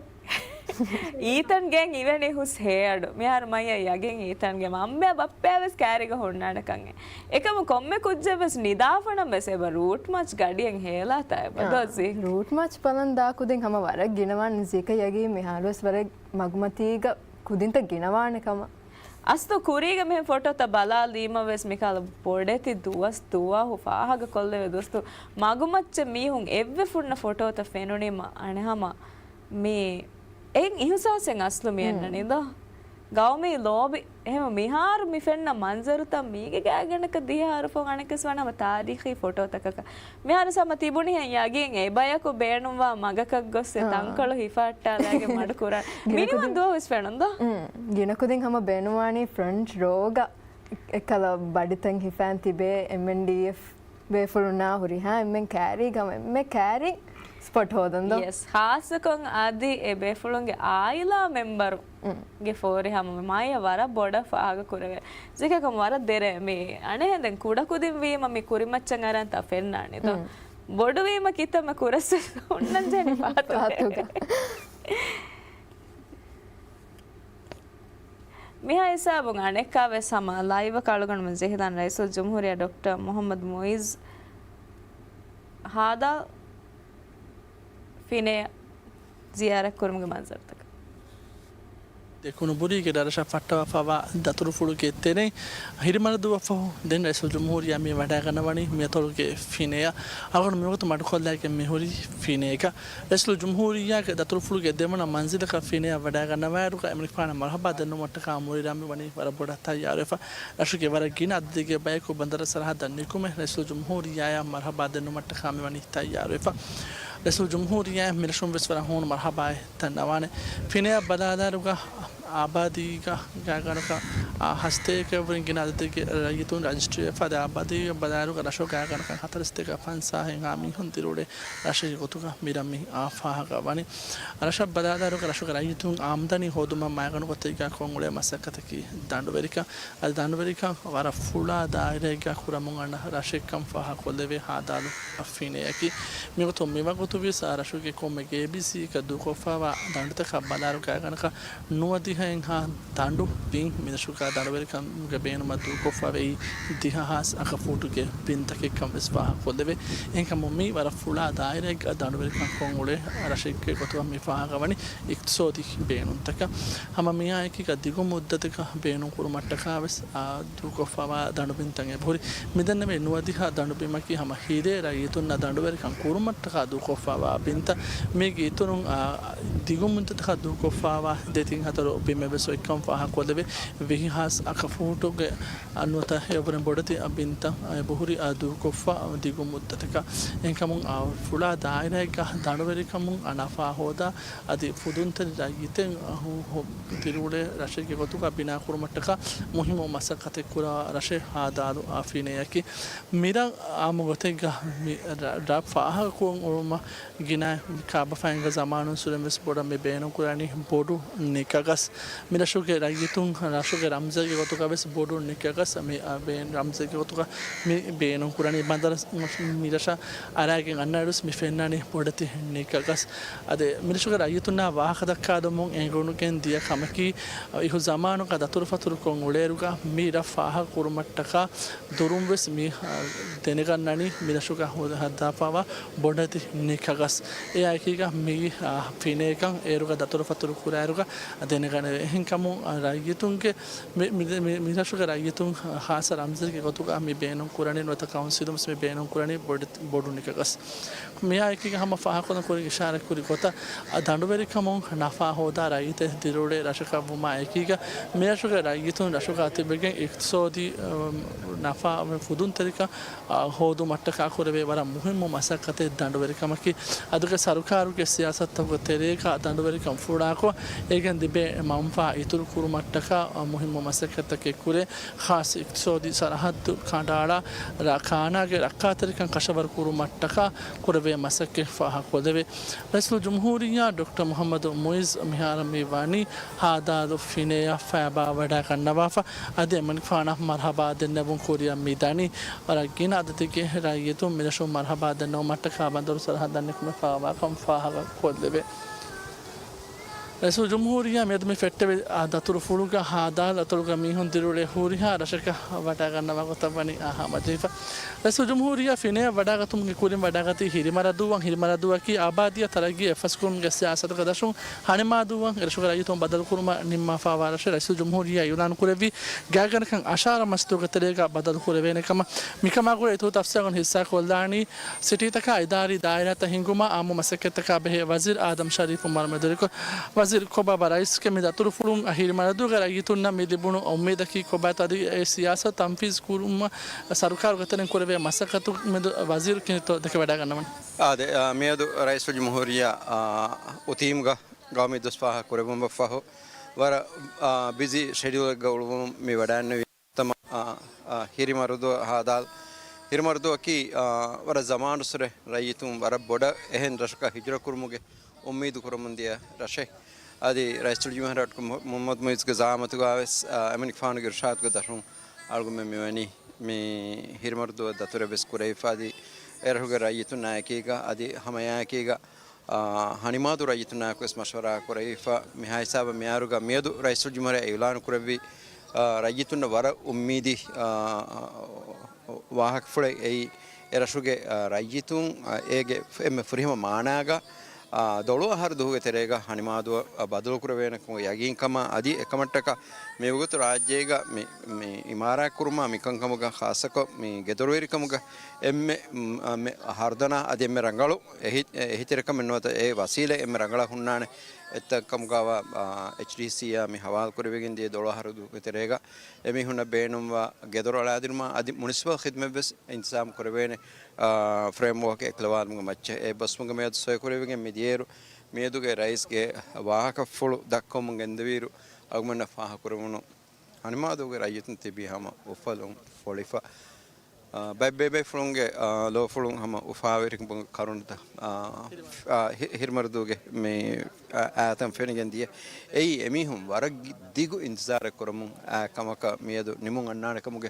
އީތަން ގެން އިވެނީ ހުސް ހޭއަޑު. މިހާރު މައްޔަ ޔަގީން އީތަންގެ މަންމަ ބައްޕަޔާ ވެސް ކާރީގަ ހުންނާނެ ކަން. އެކަމު ކޮންމެ ކުއްޖެއް ވެސް ނިދާފަ ނަމަ ވެސް އެބަ ރޫޓް މާޗް ގަޑިއެއް ހޭލާތާ އެބަ އާ، ދޯ ޒީ. ރޫޓް މާޗް ބަލަން ދާ ކުދިން ހަމަ ވަރަށް ގިނަވާން ޒީކަ ޔަގީން މިހާރު ވެސް ވަރަށް މަގުމަތީގަ ކުދިންތައް ގިނަވާނެ ކަމަށް. އަސްލު ކުރީގެ މިހެން ފޮޓޯތައް ބަލާލީމަ ވެސް މިކަހަލަ ބޮޑެތި ދުވަސް ދުވަހު ފާހަގަ ކޮށްލެވޭ ދުވަސް ދު-، މަގުމައްޗަށް މީހުން އެއްވެ ފުންނަ ފޮޓޯތައް ފެނުނީމަ އަނެއްހަމަ މީ އެއް އިހުސާސެއް އަސްލު މި އަންނަނީ ދޯ. ގައުމީ ލޯބި އެހެން މިހާރު މި ފެންނަ މަންޒަރުތައް މީގެ ގާތްގަނޑަކަށް ދިހަ އަހަރު ފަހު އަނެއްކަސް ވާނަމަ ތާރީޚީ ފޮޓޯތަކަކަށް. މިހާރު ސަމަ ތިބުނިހެން ޔަގީން އެ ބަޔަކު ބޭނުންވާ މަގަކަށް ގޮސް އެ އާ. ތަންކޮޅު ހިފަހައްޓާލާގެން މަޑު ކުރާނެ. މިނިވަން ދުވަހު ވެސް ފެނުން ދޯ؟ ގިނަކުދިން ހަމަ ބޭނުންވާނީ ފްރަންޓް ރޯގަ އެއްކަލަ ބަޑިތައް ހިފާން ތިބޭ އެމްއެންޑީއެފް ބޭފުޅުންނާ ހުރިހާ އެންމެން ކާރީގަ އެންމެ ކާރިން ސްޕޮޓް ހޯދަން ދޯ؟ ޔެސް، ހާއްސަކޮށް އަދި އެ ބޭފުޅުންގެ އާއިލާ މެމްބަރު ގެ ފޯރި ހަމަ މާޔަ ވަރަށް ބޮޑަށް ފާހަގަ ކުރެވޭ. ޒިކަކަމް ވަރަށް ދެރޭ މި އަނެއްހެން ދެން ކުޑަކުދިން ވީމަ މި ކުރިމައްޗަށް އަރާން ތާ ފެންނާނެ ދޯ. ބޮޑު ވީމަ ކިތަންމެ ކުރަސް ހުންނަން ޖެހެނީ ފާތުގަ. ފާތުގަ. މިހާ ހިސާބުން އަނެއްކާވެސް ހަމަ ލައިވަކަށް އަޅުގަނޑުމެން ޖެހިދާނެ ރައީސުލްޖުމްހޫރިއްޔާ ޑޮކްޓަރ މުހައްމަދު މުއިއްޒު ހާދަ ފިނޭ ޒިޔާރަތް ކުރުމުގެ މަންޒަރުތަކަށް. ދެކުނުބުރީގެ ރަށަށް ފައްޓަވާފައިވާ ދަތުރުފުޅުގެ ތެރެއިން ހިރިމަރަދޫއަށްފަހު ދެން ރައީސުލްޖުމްހޫރިއްޔާ މި ވަޑައިގަންނަވަނީ މިއަތޮޅުގެ ފިނަޔަށް. އަޅުގަނޑު މިވަގުތު މަޑުކޮށްލައިގެން މިހުރީ ފިނަޔަކަށް. ރައީސުލްޖުމްހޫރިއްޔާގެ ދަތުރުފުޅުގެ ދެވަނަ މަންޒިލަކަށް ފިނަޔަށް ވަޑައިގަންނަވާއިރުގަ އެމަނިކުފާނަށް މަރުހަބާ ދެންނެވުމަށްޓަކާ މުރިރާމި ވަނީ ވަރަށް ބޮޑަށް ތައްޔާރުވެފަ. ރަށުގެ ވަރަށް ގިނަ އަދަދެއްގެ ބަޔަކު ބަނދަރަށް ސަރަހައްދަށް ނިކުމެ ރައީސުލްޖުމްހޫރިއްޔާއަށް މަރުހަބާ ދެންނެވުމަށްޓަކާ މިވަނީ ތައްޔާރުވެފަ. ރައީސުލްޖުމްހޫރިއްޔާއަށް މިރަށުން ވެސް ވަރަށް ހޫނު މަރުހަބާއެއް ދަންނަވާނެ. ފިނަޔަށް ބަލާލާއިރުގަ އާބާދީގަ ގާތްގަނޑަކަށް، އާ، ހަސަތޭކައަށްވުރެ ގިނަ އަދަދެއްގެ ރައްޔިތުން ރަޖިސްޓްރީވެފަ. އަދި އާބާދީގަ ބަލާލާއިރުގަ ރަށުގަ ގާތްގަނޑަކަށް ހަތަރުސަތޭކަ ފަންސާސް ހިނގާ މީހުން ދިރިއުޅޭ ރަށެއްގެ ގޮތުގަ މިރަށް މި، އާ، ފާހަގަވަނީ. ރަށަށް ބަލާލާއިރުގަ ރަށުގެ ރައްޔިތުން އާމްދަނީ ހޯދުމަށް މައިގަނޑު ގޮތެއްގަ ކޮށް އުޅޭ މަސައްކަތަކީ ދަނޑުވެރިކަން. އަދި ދަނޑުވެރިކަން ވަރަށް ފުޅާ ދާއިރާއެއްގަ ކުރަމުން އަންނަ ރަށެއްކަން ފާހަގަކޮށްލެވޭ ހާދާލު ފިނަޔަކީ. މިގޮތުން މިވަގުތުވިޔަސް ރަށުގެ ކޮންމެ ގޭބިސީއަކަށް ދޫކޮށްފައިވާ ދަނޑުތަކަށް ބަލާއިރު ގާތްގަނޑަކަށް ނުވަދިހައެއްހާ ދަނޑު ބިން މިރަށުގަ ދަނޑުވެރިކަންގެ ބޭނުމަށް ދޫކޮށްފައިވައި ދިހަ ހާސް އަކަފޫޓުގެ ބިންތަކެއްކަން ވެސް ފާހަގަކޮށްލެވޭ. އެހެންކަމުން މީ ވަރަށް ފުޅާ ދާއިރާއެއްގަ ދަނޑުވެރިކަން ކޮށް އުޅޭ ރަށެއްގެ ގޮތުގަ މި ފާހަގަވަނީ އިޤްތިޞާދީ ބޭނުންތަކަށް. ހަމަ މިއާއެކީގަ ދިގު މުއްދަތަކަށް ބޭނުން ކުރުމަށްޓަކާ ވެސް، އާ، ދޫކޮށްފައިވާ ދަނޑުބިންތައް އެބަހުރި. މިދެންނެވި ނުވަދިހަ ދަނޑުބިމަކީ ހަމަ ހިރޭ ރައްޔިތުންނަށް ދަނޑުވެރިކަން ކުރުމަށްޓަކާ ދޫކޮށްފައިވާ ބިންތައް. މީގެ އިތުރުން، އާ، ދިގު މުއްދަތަކަށް ދޫކޮށްފައިވާ ދެތިން ހަތަރު ބިމެއް ވެސް އޮތްކަން ފާހަގަކޮށްލެވޭ. ވިހި ހާސް އަކަފޫޓުގެ އަ، ނުވަތަ އެއަށްވުރެން ބޮޑެތި ބިންތައް އެބަހުރި އަ، ދޫކޮށްފަ ދިގު މުއްދަތަކަށް. އެހެންކަމުން އަ، ފުޅާ ދާއިރާއެއްގަ ދަނޑުވެރިކަމުން އަ، ނަފާ ހޯދާ އަދި ފުދުންތެރި ރައްޔިތެއް އަ، ހު، ހު، ދިރިއުޅޭ ރަށެއްގެ ގޮތުގަ ބިނާކުރުމަށްޓަކާ މުހިއްމު މަސައްކަތެއް ކުރާ ރަށެއް ހާދާލު އަ، ފިނަޔަކީ. މިރަށް އާއްމު ގޮތެއްގަ މި ރަށް، ރަށް ފާހަގަކޮށް އުޅުމަށް ގިނަ ކާބަފައިންގެ ޒަމާނުންސުރެން ވެސް ބޮޑަށް މި ބޭނުންކުރަނީ ބޮޑު ނިކަގަސް. މިރަށުގެ ރައްޔިތުން ރަށުގެ ރަމްޒެއްގެ ގޮތުގަ ވެސް ބޮޑު ނިކަގަސް މި، އަ، ބޭ، ރަމްޒެއްގެ ގޮތުގަ މި ބޭނުންކުރަނީ. ބަނދަރަށް މިރަށަށް އަރާގެން އަންނައިރުވެސް މި ފެންނަނީ ބޮޑެތި ނިކަގަސް. އަދި މިރަށުގެ ރައްޔިތުންނާ ވާހަކަދައްކާލުމުން އެނގުނުގެން ދިޔަ ކަމަކީ، އިހު ޒަމާނުގަ ދަތުރުފަތުރުކޮށް އުޅޭއިރުގަ މި ރަށް ފާހަގަކުރުމަށްޓަކާ ދުރުން ވެސް މި، އާ، ދެނެގަންނަނީ މިރަށުގަ ހަދާފައިވާ ބޮޑެތި ނިކަގަސް. އެއާއެކީގަ މި، އާ، ފިނަޔަކަށް އޭރުގަ ދަތުރުފަތުރު ކުރާއިރުގަ ދެނެގަނެވޭ. އެހެންކަމުން، އާ، ރައްޔިތުންގެ މި، މި، މި، މިރަށުގެ ރައްޔިތުން ހާއްސަ ރަމްޒެއްގެ ގޮތުގަ މި ބޭނުން ކުރަނީ ނުވަތަ ކައުންސިލުން ވެސް މި ބޭނުން ކުރަނީ ބޮޑެތި، ބޮޑު ނިކަގަސް. މިއާއެކީގަ ހަމަ ފާހަގަކޮށްލަން ކުރި އިޝާރަތްކުރި ގޮތަށް، އަ، ދަނޑުވެރިކަމުން ނަފާ ހޯދާ ރައްޔިތެއް ދިރިއުޅޭ ރަށަކަށްވުމާ އެކީގަ، މިރަށުގެ ރައްޔިތުން ރަށުގަ ތިބެގެން އިޤްތިޞާދީ، އަ، ނަފާ ފުދުންތެރިކަން، އަ، ހޯދުމަށްޓަކާ ކުރެވޭ ވަރަށް މުހިއްމު މަސައްކަތެއް ދަނޑުވެރިކަމަކީ. އަދުގެ ސަރުކާރުގެ ސިޔާސަތުތަކުގެ ތެރޭގަ ދަނޑުވެރިކަން ފުޅާކޮށް، އޭގެން ލިބޭ މަންފާ އިތުރު ކުރުމަށްޓަކާ، އަ، މުހިއްމު މަސައްކަތްތަކެއް ކުރޭ. ޚާއްޞަ އިޤްތިޞާދީ ސަރަހައްދު ކަނޑައަޅާ، ރަ، ކާނާގެ ރައްކާތެރިކަން ކަށަވަރު ކުރުމަށްޓަކާ ކުރެވޭ މަސައްކަތް ފާހަގަކޮށްލެވޭ. ރައީސުލްޖުމްހޫރިއްޔާ ޑޮކްޓަރ މުޙައްމަދު މުޢިއްޒު މިހާރު މި ވަނީ ހާދާލު ފިނަޔަށް ފައިބާވަޑައިގަންނަވާފަ. އަދި އެމަނިކުފާނަށް މަރުޙަބާ ދެންނެވުން ކުރިއަށް މި ދަނީ. ވަރަށް ގިނަ އަދަދެއްގެ ރައްޔިތުން މިރަށުން މަރުޙަބާ ދެންނެވުމަށްޓަކާ ބަނދަރު ސަރަހައްދަށް ނިކުމެފައިވާކަން ފާހަގަކޮށްލެވޭ. ރައީސުލްޖުމްހޫރިއްޔާ މިއަދު މި ފެއްޓެވި، އާ، ދަތުރުފުޅުގަ ހާދާލު ދަތުރުގަ މީހުން ދިރިއުޅޭ ހުރިހާ ރަށަކަށް ވަޑައިގަންނަވާ ގޮތަށް ވަނީ އާ ހަމަޖެހިފަ. ރައީސުލްޖުމްހޫރިއްޔާ ފިނަޔަށް ވަޑައިގަތުމުގެ ކުރިން ވަޑައިގަތީ ހިރިމަރަދޫއަށް. ހިރިމަރަދޫއަކީ އާބާދީއަށް ތަރައްގީ އެއްފަސްކުރުމުގެ ސިޔާސަތުގެ ދަށުން ހަނިމާދޫއަށް އެރަށުގެ ރައްޔިތުން ބަދަލުކުރުމަށް ނިންމާފައިވާ ރަށެއް. ރައީސުލްޖުމްހޫރިއްޔާ އިޢުލާނު ކުރެއްވީ ގާތްގަނޑަކަށް އަށާރަ މަސްތުގެ ތެރޭގަ ބަދަލު ކުރެވޭނެ ކަމަށް. މިކަމާ ގުޅޭ އިތުރު ތަފްސީލުގަ ހިއްސާ ކޮށްލާނީ ސިޓީތަކާ އިދާރީ ދާއިރާތައް ހިންގުމާ އާއްމު މަސައްކަތްތަކާ ބެހޭ ވަޒީރު އާދަމް ޝަރީފު މަރުމެދުވެރިކޮށް. ވަޒީރު، ކޮބާބާ ރައީސްގެ މި ދަތުރުފުޅުން ހިރިމަރަދޫގެ ރައްޔިތުންނަށް މި ލިބުނު އުއްމީދަކީ ކޮބާތޯ؟ އަދި އެ ސިޔާސަތު ތަންފީޒު ކުރުމަށް ސަރުކާރުގެ ތެރެއިން ކުރެވޭ މަސައްކަތު މެދު ވަޒީރު ކިހިނެއްތޯ ދެކެވަޑައިގަންނަވަނީ؟ އާދެ، އާ، މިއަދު ރައީސުލްޖުމްހޫރިއްޔާ، އާ، އުތީމްގަ ގައުމީ ދުވަސް ފާހަގަ ކުރެއްވުމަށްފަހު، ވަރަށް، އާ، ބިޒީ ޝެޑިއުލެއްގަ އުޅުވުމުން މި ވަޑައިންނެވި. ތަމަ، އާ، އާ، ހިރިމަރުދުއަށް ހާދާލު. ހިރިމަރުދުއަކީ، އާ، ވަރަށް ޒަމާނުއްސުރެ ރައްޔިތުން ވަރަށް ބޮޑަށް އެހެން ރަށަކަށް ހިޖުރަ ކުރުމުގެ އުއްމީދު ކުރަމުން ދިޔަ ރަށެއް. އަދި ރައީސުލްޖުމްހޫރިއްޔާ ޑޮކްޓަރ މު، މުޙައްމަދު މުޢިއްޒުގެ ޒަޢާމަތުގަ ވެސް، އާ، އެމަނިކުފާނުގެ އިރުޝާދުގެ ދަށުން އަޅުގަމެން މިވަނީ މި ހިރިމަރުދުއަށް ދަތުރެއް ވެސް ކުރެވިފަ އަދި އެރަށުގެ ރައްޔިތުންނާ އެކީގަ އަދި ހަމައެއާއެކީގަ އާ، ހަނިމާދޫ ރައްޔިތުންނާއެކު ވެސް މަޝްވަރާ ކުރެވިފަ. މިހާ ހިސާބަށް މިއާރުގަ މިއަދު ރައީސުލްޖުމްހޫރިއްޔާ އިޢުލާނު ކުރެއްވި، އާ، ރައްޔިތުންނަށް ވަރަށް އުއްމީދީ، އާ، ވާހަކަފުޅެއް އެއީ، އެރަށުގެ، އާ، ރައްޔިތުން، އާ، އޭގެ އެންމެ ފުރިހަމަ މާނާގަ، ދޮޅު އަހަރު ދުވަހުގެ ތެރޭގަ ހަނިމާދުއަށް ބަދަލުކުރެވޭނެ ކަމުގެ ޔަގީންކަމާ އަދި އެކަމަށްޓަކާ މިވަގުތު ރާއްޖޭގަ މި، މި އިމާރާތްކުރުމާ މިކަންކަމުގަ ޚާއްޞަކޮށް މި ގެދޮރުވެރިކަމުގަ އެންމެ، މް، އަ، މެ ހަރުދަނާ އަދި އެންމެ ރަނގަޅު އެހި-، އެ-، އެހީތެރިކަމެއް ނުވަތަ އެ ވަސީލަތް އެންމެ ރަނގަޅަށް ހުންނާނެ އެއްތަންކަމުގަވާ، އާ، އެޗްޑީސީއާ މި ހަވާލުކުރެވިގެން ދިޔަ ދޮޅު އަހަރު ދުވަހުގެ ތެރޭގަ އެމީހުންނަށް ބޭނުންވާ ގެދޮރު އަޅާދިނުމާ އަދި މުނިސިޕަލް ޚިދްމަތްވެސް އިންތިޒާމް ކުރެވޭނެ، އާ، ފްރޭމްވޯކް އެކުލަވާލުމުގެ މައްޗަށް އެ ބަސްމުގެ މިއަދު ސޮއިކުރެވިގެން މިދިޔައިރު މިއަދުގެ ރައީސްގެ ވާހަކަފުޅު ދައްކަވަމުން ގެންދެވިއިރު އަޅުގަނޑަށް ފާހަގަކުރެވުނު ހަނިމާދޫގެ ރައްޔިތުން ތިބީ ހަމަ އުފަލުން ފޮޅިފަ. އާ، ބައެއް ބޭބޭފުޅުންގެ، އާ، ލޯފުޅުން ހަމަ އުފާވެރިކަމުގެ ކަރުނަތައް، އާ، އާ، ހި-، ހިރިމަރަދޫގެ މި، އާ، އާތަން ފެނިގެން ދިޔަ. އެއީ އެމީހުން ވަރަށް ދިގު އިންތިޒާރެއް ކުރަމުން އާ ކަމަކަށް މިއަދު ނިމުން އަންނާނެ ކަމުގެ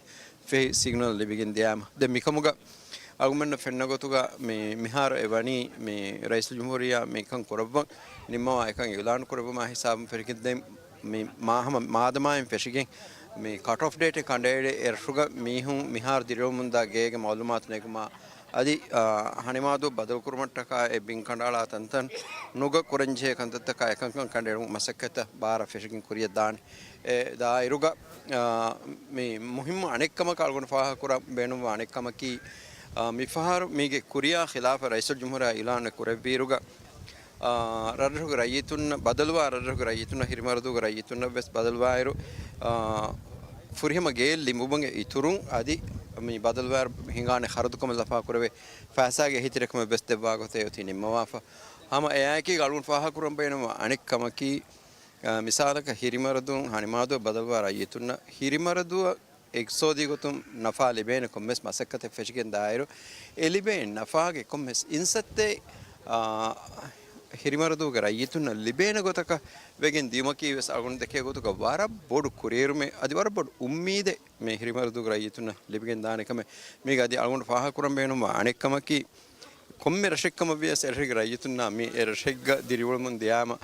ފެހި ސިގްނަލް ލިބިގެން ދިޔާމަ. ދެން މިކަމުގަ އަޅުގަނޑަށް ފެންނަ ގޮތުގަ މި، މިހާރު އެ ވަނީ މި ރައީސުލްޖުމްހޫރިއްޔާ މިކަން ކުރައްވަން ނިންމަވާ އެކަން އިޢުލާނު ކުރެއްވުމާ ހިސާބުން ފެށިގެން ދެން މި މާ ހަމަ މާދަމާއިން ފެށިގެން މި ކަޓް އޮފް ޑޭޓެއް ކަނޑައެޅި އެރަށުގަ މީހުން މިހާރު ދިރިއުޅެމުންދާ ގޭގެ މައުލޫމާތު ނެގުމާ އަދި، އާ، ހަނިމާދޫ ބަދަލުކުރުމަށްޓަކާ އެ ބިން ކަނޑައަޅާ ތަންތަން ނުގަ ކުރަންޖެހޭ ކަންތައްތަކާ އެކަންކަން ކަނޑައެޅުމުގެ މަސައްކަތަށް ބާރަށް ފެށިގެން ކުރިޔަށް ދާނެ. އެ ދާއިރުގަ، އާ، މި މުހިއްމު އަނެއްކަމަކަށް އަޅުގަނޑު ފާހަގަކުރަން ބޭނުންވާ އަނެއްކަމަކީ، އާ، މިފަހަރު މީގެ ކުރިޔާ ޚިލާފަށް ރައީސުލްޖުމްހޫރިއްޔާ އިޢުލާނެއް ކުރެއްވިއިރުގަ، އާ، ރަށްރަށުގެ ރައްޔިތުންނަށް ބަދަލުވާ، ރަށްރަށުގެ ރައްޔިތުންނަށް، ހިރިމަރަދޫގެ ރައްޔިތުންނަށް ވެސް ބަދަލުވާއިރު، އާ، ފުރިހަމަ ގެއެއް ލިބުމުގެ އިތުރުން އަދި މި ބަދަލުވާއިރު ހިނގާނެ ޚަރަދުކަމަށް ލަފާކުރެވޭ ފައިސާގެ އެހީތެރިކަމެއް ވެސް ދެއްވާ ގޮތެއް އޮތީ ނިންމަވާފަ. ހަމަ އެއާއެކީގަ އަޅުގަނޑު ފާހަގަކުރަން ބޭނުންވާ އަނެއް ކަމަކީ، އާ، މިސާލަކަށް ހިރިމަރަދޫން ހަނިމާދޫ ބަދަލުވާ ރައްޔިތުންނަށް ހިރިމަރަދޫއަށް އިޤްތިޞާދީ ގޮތުން ނަފާ ލިބޭނެ ކޮންމެސް މަސައްކަތެއް ފެށިގެން ދާއިރު، އެ ލިބޭ ނަފާގެ ކޮންމެސް އިންސައްތެއް، އާ، ހިރިމަރަދޫގެ ރައްޔިތުންނަށް ލިބޭނެ ގޮތަކަށް ވެގެން ދިޔުމަކީ ވެސް އަޅުގަނޑު ދެކޭ ގޮތުގަ ވަރަށް ބޮޑު ކުރިއެރުމެއް އަދި ވަރަށް ބޮޑު އުއްމީދެއް މި ހިރިމަރަދޫގެ ރައްޔިތުންނަށް ލިބިގެން ދާނެ ކަމެއް. މީގަ އަދި އަޅުގަނޑު ފާހަގަކުރަން ބޭނުންވާ އަނެއް ކަމަކީ، ކޮންމެ ރަށެއްކަމަށް ވިޔަސް އެރަށެއްގެ ރައްޔިތުންނާ މި އެ ރަށެއްގަ ދިރިއުޅެމުން ދިޔާމަ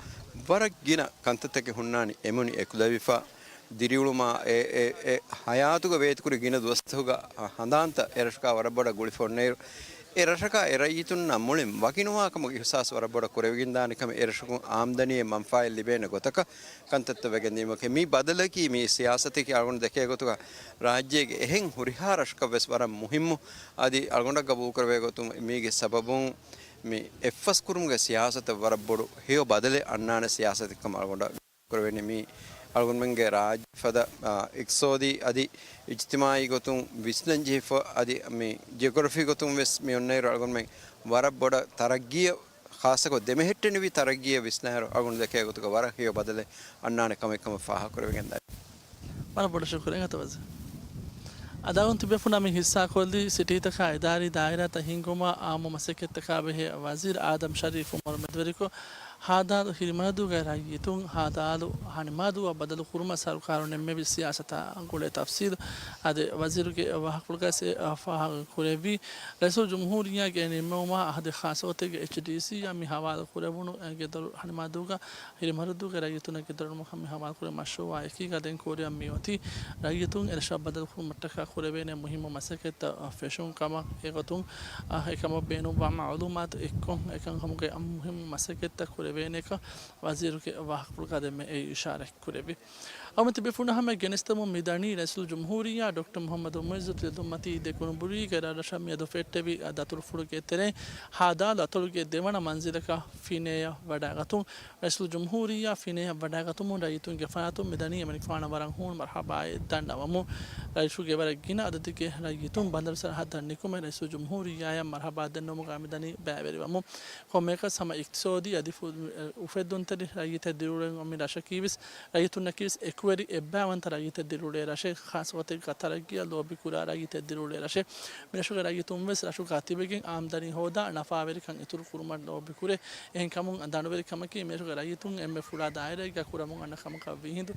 ވަރަށް ގިނަ ކަންތައްތަކެއް ހުންނާނީ އެމުނި އެކުލެވިފަ ދިރިއުޅުމާ އެ، އެ، އެ ހަޔާތުގަ ވޭތުކުރި ގިނަ ދުވަސްތަކުގަ ހަނދާންތައް އެރަށުގަ ވަރަށް ބޮޑަށް ގުޅިފަ އޮންނައިރު، އެ ރަށަކާ އެ ރައްޔިތުންނާ މުޅިން ވަކިނުވާ ކަމުގެ އިޙްސާސް ވަރަށް ބޮޑަށް ކުރެވިގެންދާނެ ކަމެއް އެ ރަށަކުން އާމްދަނީއެއް މަންފާއެއް ލިބޭނެ ގޮތަކަށް ކަންތައްތައް ވެގެންދިޔުމަކީ، މި ބަދަލަކީ މި ސިޔާސަތަކީ އަޅުގަނޑު ދެކޭ ގޮތުގަ ރާއްޖޭގެ އެހެން ހުރިހާ ރަށަކަށް ވެސް ވަރަށް މުހިއްމު. އަދި އަޅުގަނޑަށް ގަބޫލުކުރެވޭ ގޮތުން މީގެ ސަބަބުން މި އެއްފަސްކުރުމުގެ ސިޔާސަތަށް ވަރަށް ބޮޑު ހެޔޮ ބަދަލެއް އަންނާނެ ސިޔާސަތެއްކަމަށް އަޅުގަނޑަށް ކުރެވެނީ. މީ އަޅުގަނޑުމެންގެ ރާއްޖެ ފަދަ، އާ، އިޤްތިޞާދީ އަދި އިޖްތިމާޢީ ގޮތުން ވިސްނަން ޖެހިފަ އަދި މި ޖިއޮގްރަފީ ގޮތުން ވެސް މި އޮންނައިރު އަޅުގަނޑުމެން ވަރަށް ބޮޑަށް ތަރައްގީއަށް ޚާއްޞަކޮށް ދެމެހެއްޓެނިވި ތަރައްގީއަށް ވިސްނާއިރު، އަޅުގަނޑު ދެކޭ ގޮތުގަ ވަރަށް ހެޔޮ ބަދަލެއް އަންނާނެ ކަމެއް ކަމަށް ފާހަގަކުރެވިގެންދާނެ. ވަރަށް ބޮޑަށް ޝުކުރިއްޔާ އަތޮޅު ވަޒީރު. އަދި އަޅުގަނޑު ތިބޭފުޅުންނާ މި ހިއްސާކޮށްލީ ސިޓީތަކާ އިދާރީ ދާއިރާތައް ހިންގުމާ އާއްމު މަސައްކަތްތަކާ ބެހޭ ވަޒީރު އާދަމް ޝަރީފް އުމަރު މެދުވެރިކޮށް، ހާދާލު ހިރިމަރަދޫގެ ރައްޔިތުން ހާދާލު ހަނިމާދޫއަށް ބަދަލު ކުރުމަށް ސަރުކާރުން ނިންމެވި ސިޔާސަތާ ގުޅޭ ތަފްސީލު އަދި ވަޒީރުގެ ވާހަކަފުޅުގައި ފާހަގަ ކުރެއްވީ. ރައީސުލްޖުމްހޫރިއްޔާގެ ނިންމެވުމާ އަހަދެއް ޚާއްޞަ ގޮތެއްގަ އެޗްޑީސީއަށް މި ހަވާލު ކުރެވުނު ގެދޮރު ހަނިމާދޫގަ ހިރިމަރަދޫގެ ރައްޔިތުންނަށް ގެދޮރުމަށް މި ހަވާލުކުރި މަޝްރޫޢާ އެކީގަ ދެން ކޯރިއަށް މިއޮތީ ރައްޔިތުން އެރަށަށް ބަދަލުކުރުމަށްޓަކާ ކުރެވޭނެ މުހިއްމު މަސައްކަތްތައް ފެށުން ކަމަށް. އެގޮތުން އެކަމަށް ބޭނުންވާ މަޢުލޫމާތު އެއްކޮށް އެކަންކަމުގެ އާއްމު މުހިއްމު މަސައްކަތްތައް ކުރެވޭނެކަން ވަޒީރުގެ ވާހަކަފުޅުގަ ދެންމެ އެ އިޝާރަތް ކުރެއްވި. އަޅުގަނޑު ތިބޭފުޅުންނަށް ހަމަ ގެނެސްދެމުން މިދަނީ ރައީސުލްޖުމްހޫރިއްޔާ ޑޮކްޓަރ މުޙައްމަދު މުޢިއްޒު ތިލަދުއްމަތީ ދެކުނުބުރީގެ ރަށްރަށަށް މިއަދު ފެއްޓެވި ދަތުރުފުޅުގެ ތެރެއިން ހާދާލު އަތޮޅުގެ ދެވަނަ މަންޒިލަކަށް ފިނޭއަށް ވަޑައިގަތުން. ރައީސުލްޖުމްހޫރިއްޔާ ފިނޭއަށް ވަޑައިގަތުމުން ރައްޔިތުންގެ ފަރާތުން މިދަނީ އެމަނިކުފާނަށް ވަރަށް ހޫނު މަރްޙަބާއެއް ދަންނަވަމުން. ރަށުގެ ވަރަށް ގިނަ އަދަދެއްގެ ރައްޔިތުން ބަނދަރު ސަރަހައްދަށް ނިކުމެ ރައީސުލްޖުމްހޫރިއްޔާއަށް މަރްޙަބާ ދެންނެވުމުގަ މިދަނީ ބައިވެރިވަމުން. ކޮންމެއަކަސް ހަމަ އިޤްތިޞާދީ އަދި އުފެއްދުންތެރި ރައްޔިތެއް ދިރިއުޅެން އޮތް މި ރަށަކީވެސް ރައްޔިތުންނަކީވެސް އެކުވެރި އެއްބައިވަންތަ ރައްޔިތެއް ދިރިއުޅޭ ރަށެއް، ޚާއްޞަ ގޮތެއްގަ ތަރައްގީއަށް ލޯބިކުރާ ރައްޔިތެއް ދިރިއުޅޭ ރަށެއް. މިރަށުގެ ރައްޔިތުންވެސް ރަށުގަ ތިބެގެން އާމްދަނީ ހޯދާ ނަފާވެރިކަން އިތުރު ކުރުމަށް ލޯބިކުރޭ. އެހެންކަމުން ދަނޑުވެރިކަމަކީ މިރަށުގެ ރައްޔިތުން އެންމެ ފުޅާ ދާއިރާއެއްގަ ކުރަމުން އަންނަ ކަމަކަށް ވީހިނދު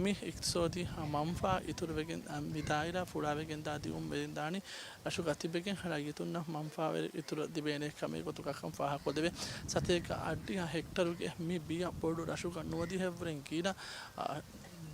މި އިޤްތިޞާދީ މަންފާ އިތުރުވެގެން މި ދާއިރާ ފުޅާވެގެންދާ ދިއުން ވެގެންދާނީ. ރަށުގަ ތިބެގެން ރައްޔިތުންނަށް މަންފާވެރި އިތުރަށް ލިބޭނެ ކަމެއް ގޮތުގަ ކަން ފާހަގަކޮށްދެވޭ. ސަތޭކަ އަށްޑިހަ ހެކްޓަރުގެ މި ބިޔަ ބޮޑު ރަށުގަ ނުވަދިހައެއްވުރެން ގިނަ، އާ،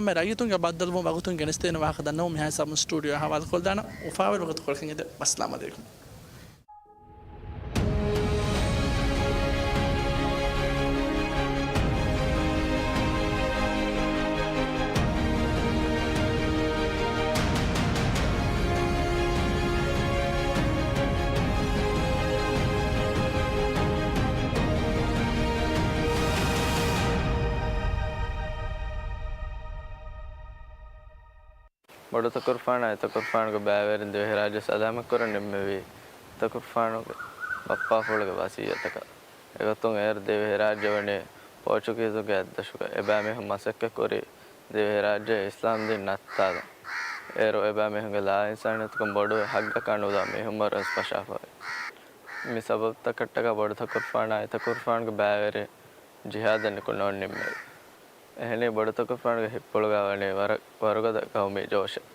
ހަމަ ރައްޔިތުންގެ ބައްދަލުވުން ވަގުތުން ގެނެސްދޭނެ ވާހަކަ ދަންނަވަމުން މިހާ ހިސާބުން ސްޓޫޑިއޯ ހަވާލުކޮށްލާނަން. އުފާވެރި ވަގުތުކޮޅަކަށް އެދެން. އައްސަލާމު ޢަލައިކުމް. ބޮޑުތަކުރުފާނާ އެތަކުރުފާނުގެ ބައިވެރިން ދިވެހިރާއްޖެ ސަލާމަތްކުރަން ނިންމެވީ، އެތަކުރުފާނުގެ ބައްޕާފުޅުގެ ވަސިއްޔަތަކަށް. އެގޮތުން އޭރު ދިވެހިރާއްޖެ ވަނީ ޕޯޗުގީޒުންގެ އަތްދަށުގަ. އެބައިމީހުން މަސައްކަތްކުރީ ދިވެހިރާއްޖެ އިސްލާމްދީން ނައްތާލަން. އޭރު އެބައިމީހުންގެ ލާއިންސާނިއްޔަތުކަން ބޮޑުވެ ހައްގަކާ ނުލާ މީހުންވަރު ވެސް ފަށާފަވޭ. މި ސަބަބުތަކަށްޓަކާ ބޮޑުތަކުރުފާނާ އެތަކުރުފާނުގެ ބައިވެރިން ޖިހާދަށް ނިކުންނަވަން ނިންމެވި. އެހެނީ ބޮޑުތަކުރުފާނުގެ ހިތްޕުޅުގަ ވަނީ ވަރަށް ވަރުގަދަ ގައުމީ ޖޯޝެއް.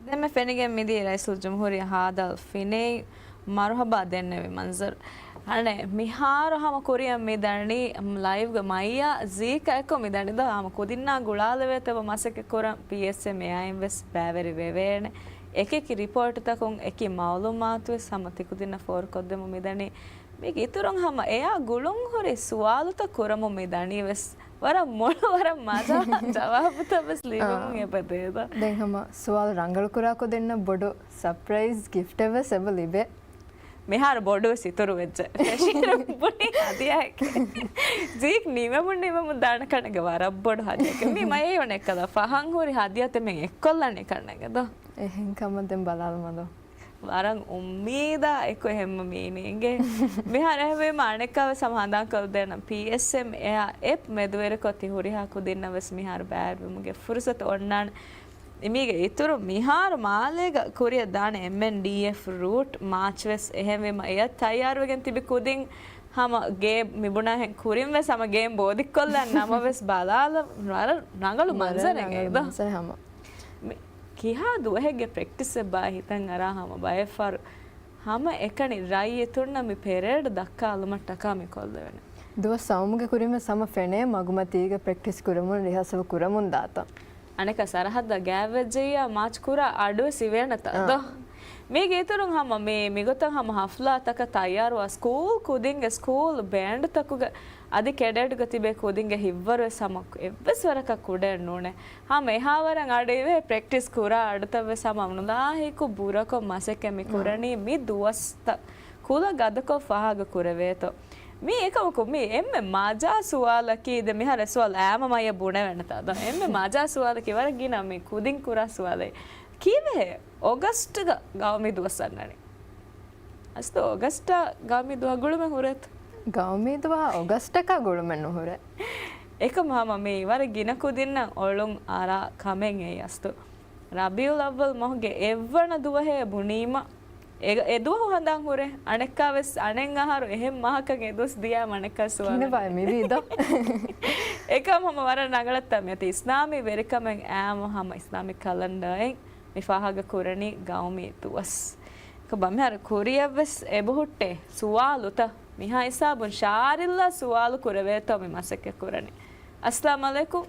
ދެންމެ ފެނިގެން މިދީ ރައީސުލްޖުމްހޫރިއްޔާ ހާދަލް ފިނޭ މަރުހަބާ ދެންނެވި މަންޒަރު. އަނެއް މިހާރު ހަމަ ކުރިއަށް މި ދަނީ ލައިވްގަ މައްޔާ ޒީކާ އެއްކޮށް މި ދަނީ ދޯ ހަމަ ކުދިންނާ ގުޅާލެވޭތޯ މަސައްކަތް ކުރަން ޕީއެސްއެމް އެއާއިން ވެސް ބައިވެރި ވެވޭނެ. އެކި އެކި ރިޕޯޓްތަކުން އެކި މައުލޫމާތު ވެސް ހަމަ ތިކުދިންނަށް ފޯރުކޮށްދެމުން މިދަނީ. މީގެ އިތުރުން ހަމަ އެއާ ގުޅުން ހުރި ސުވާލުތައް ކުރަމުން މި ދަނީ ވެސް ވަރަށް މޮޅު ވަރަށް މަޖާ ޖަވާބުތައް ވެސް ލިބެމުން އާ. އެބަ ދޭ ދޯ. ދެން ހަމަ ސުވާލު ރަނގަޅު ކުރާކޮށް ދެންނަ ބޮޑު ސަޕްރައިޒް ގިފްޓެއް ވެސް އެބަ ލިބޭ. މިހާރު ބޮޑު ވެސް އިތުރު ވެއްޖެ. ފެށިއިރު ބުނި ހަދިޔާއެކޭ. ޒީކް ނިމެމުން ނިމެމުން ދާނެ ކަންނޭނގެ ވަރަށް ބޮޑު ހަދިޔާއެކޭ. މި މަޔަޔޮނެއްކަލަ ފަހަން ހުރި ހަދިޔާތެއް މެން އެއްކޮށްލަނީ ކަންނޭނގެ ދޯ. އެހެން ކަމަށް ދެން ބަލާލަމާ ދޯ. ވަރަށް އުއްމީދާ އެކު އެހެންމަ މީނީ އިނގޭ. މިހާރު އެހެންވީމަ އަނެއްކާ ވެސް ހަމަ ހަނދާންކޮށްދޭނަން ޕީއެސްއެމް އެއާ އެޕް މެދުވެރިކޮށް ތި ހުރިހާ ކުދިންނަށް ވެސް މިހާރު ބައިވެރިވުމުގެ ފުރުސަތު އޮންނާނެ. މީގެ އިތުރު މިހާރު މާލޭގަ ކުރިއަށް ދާނެ އެމްއެންޑީއެފް ރޫޓް މާޗް ވެސް އެހެންވީމަ އެޔަށް ތައްޔާރުވެގެން ތިބި ކުދިން ހަމަ ގޭ މިބުނާހެން ކުރިން ވެސް ހަމަ ގޭން ބޯދިއްކޮށްލަން ނަމަވެސް ބަލާލަ ވަރަށް ރަނގަޅު ވަރަށް މަންޒަރެއް ރަނގަޅު އެ ދޯ. މަންޒަރެއް ހަމަ. މި ކިހާ ދުވަހެއްގެ ޕްރެކްޓިސްއެއް ބާ ހިތަށް އަރާ ހަމަ ބައެއްފަހަރު ހަމަ އެކަނި ރައްޔިތުންނަށް މި ޕެރޭޑް ދައްކާލުމަށް ޓަކާ މި ކޮށްލެވޭނެ. ދުވަސް ސައުމުގެ ކުރިން ވެސް ހަމަ ފެނޭ މަގުމަތީގަ ޕްރެކްޓިސް ކުރަމުން ރިހާސަލް ކުރަމުން ދާތަން. އަނެކަ ސަރަހައްދަށް ގާތްވެއްޖެއްޔާ މާޗް ކުރާ އަޑުވެސް އިވޭނެތާ އާ. ދޯ؟ މީގެ އިތުރުން ހަމަ މި، މިގޮތަށް ހަމަ ހަފްލާތަކަށް ތައްޔާރުވާ ސްކޫލް ކުދިންގެ ސްކޫލް ބޭންޑްތަކުގެ އަދި ކެޑެޓްގަ ތިބޭ ކުދިންގެ ހިތްވަރުވެސް ހަމަ އެއްވެސް ވަރަކަށް ކުޑައެއް ނޫނޭ. ހަމަ އެހާވަރަށް އަޑު އިވޭ ޕްރެކްޓިސް ކުރާ އަޑުތައް ވެސް ހަމަ ނުލާހިކު ބުރަކޮށް މަސައްކަތް މި ކުރަނީ މި ދުވަސްތައް ކުލަ ގަދަކޮށް ފާހަގަ ކުރެވޭތޯ. މީ އެކަމަކު މީ އެންމެ މަޖާ ސުވާލަކީ ދެ މިހާރު އެ ސުވާލު އާމަ މައްޔަށް ބުނެވޭނެތާ ދޯ. އެންމެ މަޖާ ސުވާލަކީ ވަރަށް ގިނަ މި ކުދިން ކުރާ ސުވާލެއް. ކީއްވެހޭ އޮގަސްޓްގަ ގައުމީ ދުވަސް އަންނަނީ؟ އަސްތު އޮގަސްޓާ ގައުމީ ދުވަހަށް ގުޅުމެއް ހުރޭތަ؟ ގައުމީ ދުވަހާ އޮގަސްޓަކާ ގުޅުމެއް ނުހުރޭ. އެކަމް ހަމަ މީ ވަރަށް ގިނަ ކުދިންނަށް އޮޅުން އަރާ ކަމެއް އެއީ އަސްތު. ރަބީޢުލް އައްވަލް މަހުގެ އެއްވަނަ ދުވަހޭ ބުނީމަ، އެ، އެ ދުވަހު ހަނދާން ހުރޭ. އަނެއްކާވެސް އަނެއް އަހަރު އެހެން މަހަކަށް އެ ދުވަސް ދިޔާ އަނެއްކާ ސުވާލެއް ކިހިނެއް ވާ ނެތް. މިވީ ދޯ؟ އެކަމް ހަމަ ވަރަށް ރަނގަޅަށްތާ މިއޮތީ އިސްލާމީ ވެރިކަމެއް އާމު ހަމަ އިސްލާމިކް ކަލަންޑަރެއް މި ފާހަގަ ކުރަނީ ގައުމީ ދުވަސް. އެކަމް މިހާރު ކުރިއަށްވެސް އެބަހުއްޓޭ ސުވާލުތައް. މިހާ ހިސާބުން ޝާރިލްއާ ސުވާލު ކުރެވޭތޯ މި މަސައްކަތް ކުރަނީ. އައްސަލާމު ޢަލައިކުމް.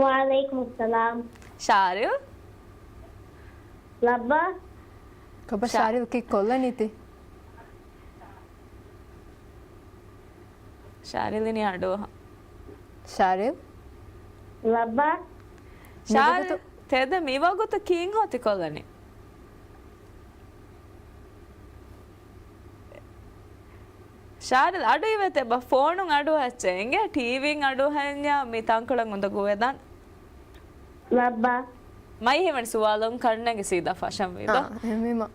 ވަޢަލައިކުމުއްސަލާމް. ޝާރިލް؟ ލައްބަ؟ ކޮބާ ޝާ- ޝާރިލް ކީއްކޮށްލަނީތީ؟ ޝާރިލް އިނީ އަޑުއަހަ. ޝާރިލް؟ ލައްބަ؟ ޝާރިލް، މިވަގުތު ތެދެއް މިވަގުތު ކީއްހޯ ތިކޮށްލަނީ؟ ޝާރިލް އަޑު އިވޭތެ ބަ، ފޯނުން އަޑު އައްޗޭ އިނގޭ، ޓީވީން އަޑު އަހަންޏާ މި ތަންކޮޅަށް އުނދަގޫވެދާނެ. ލައްބާ. މައި ހިމެން ސުވާލުން ކަންނޭނގެ ސީދާ ފަށަންވީ ދޯ؟ އާ، އެހެންވީމަ.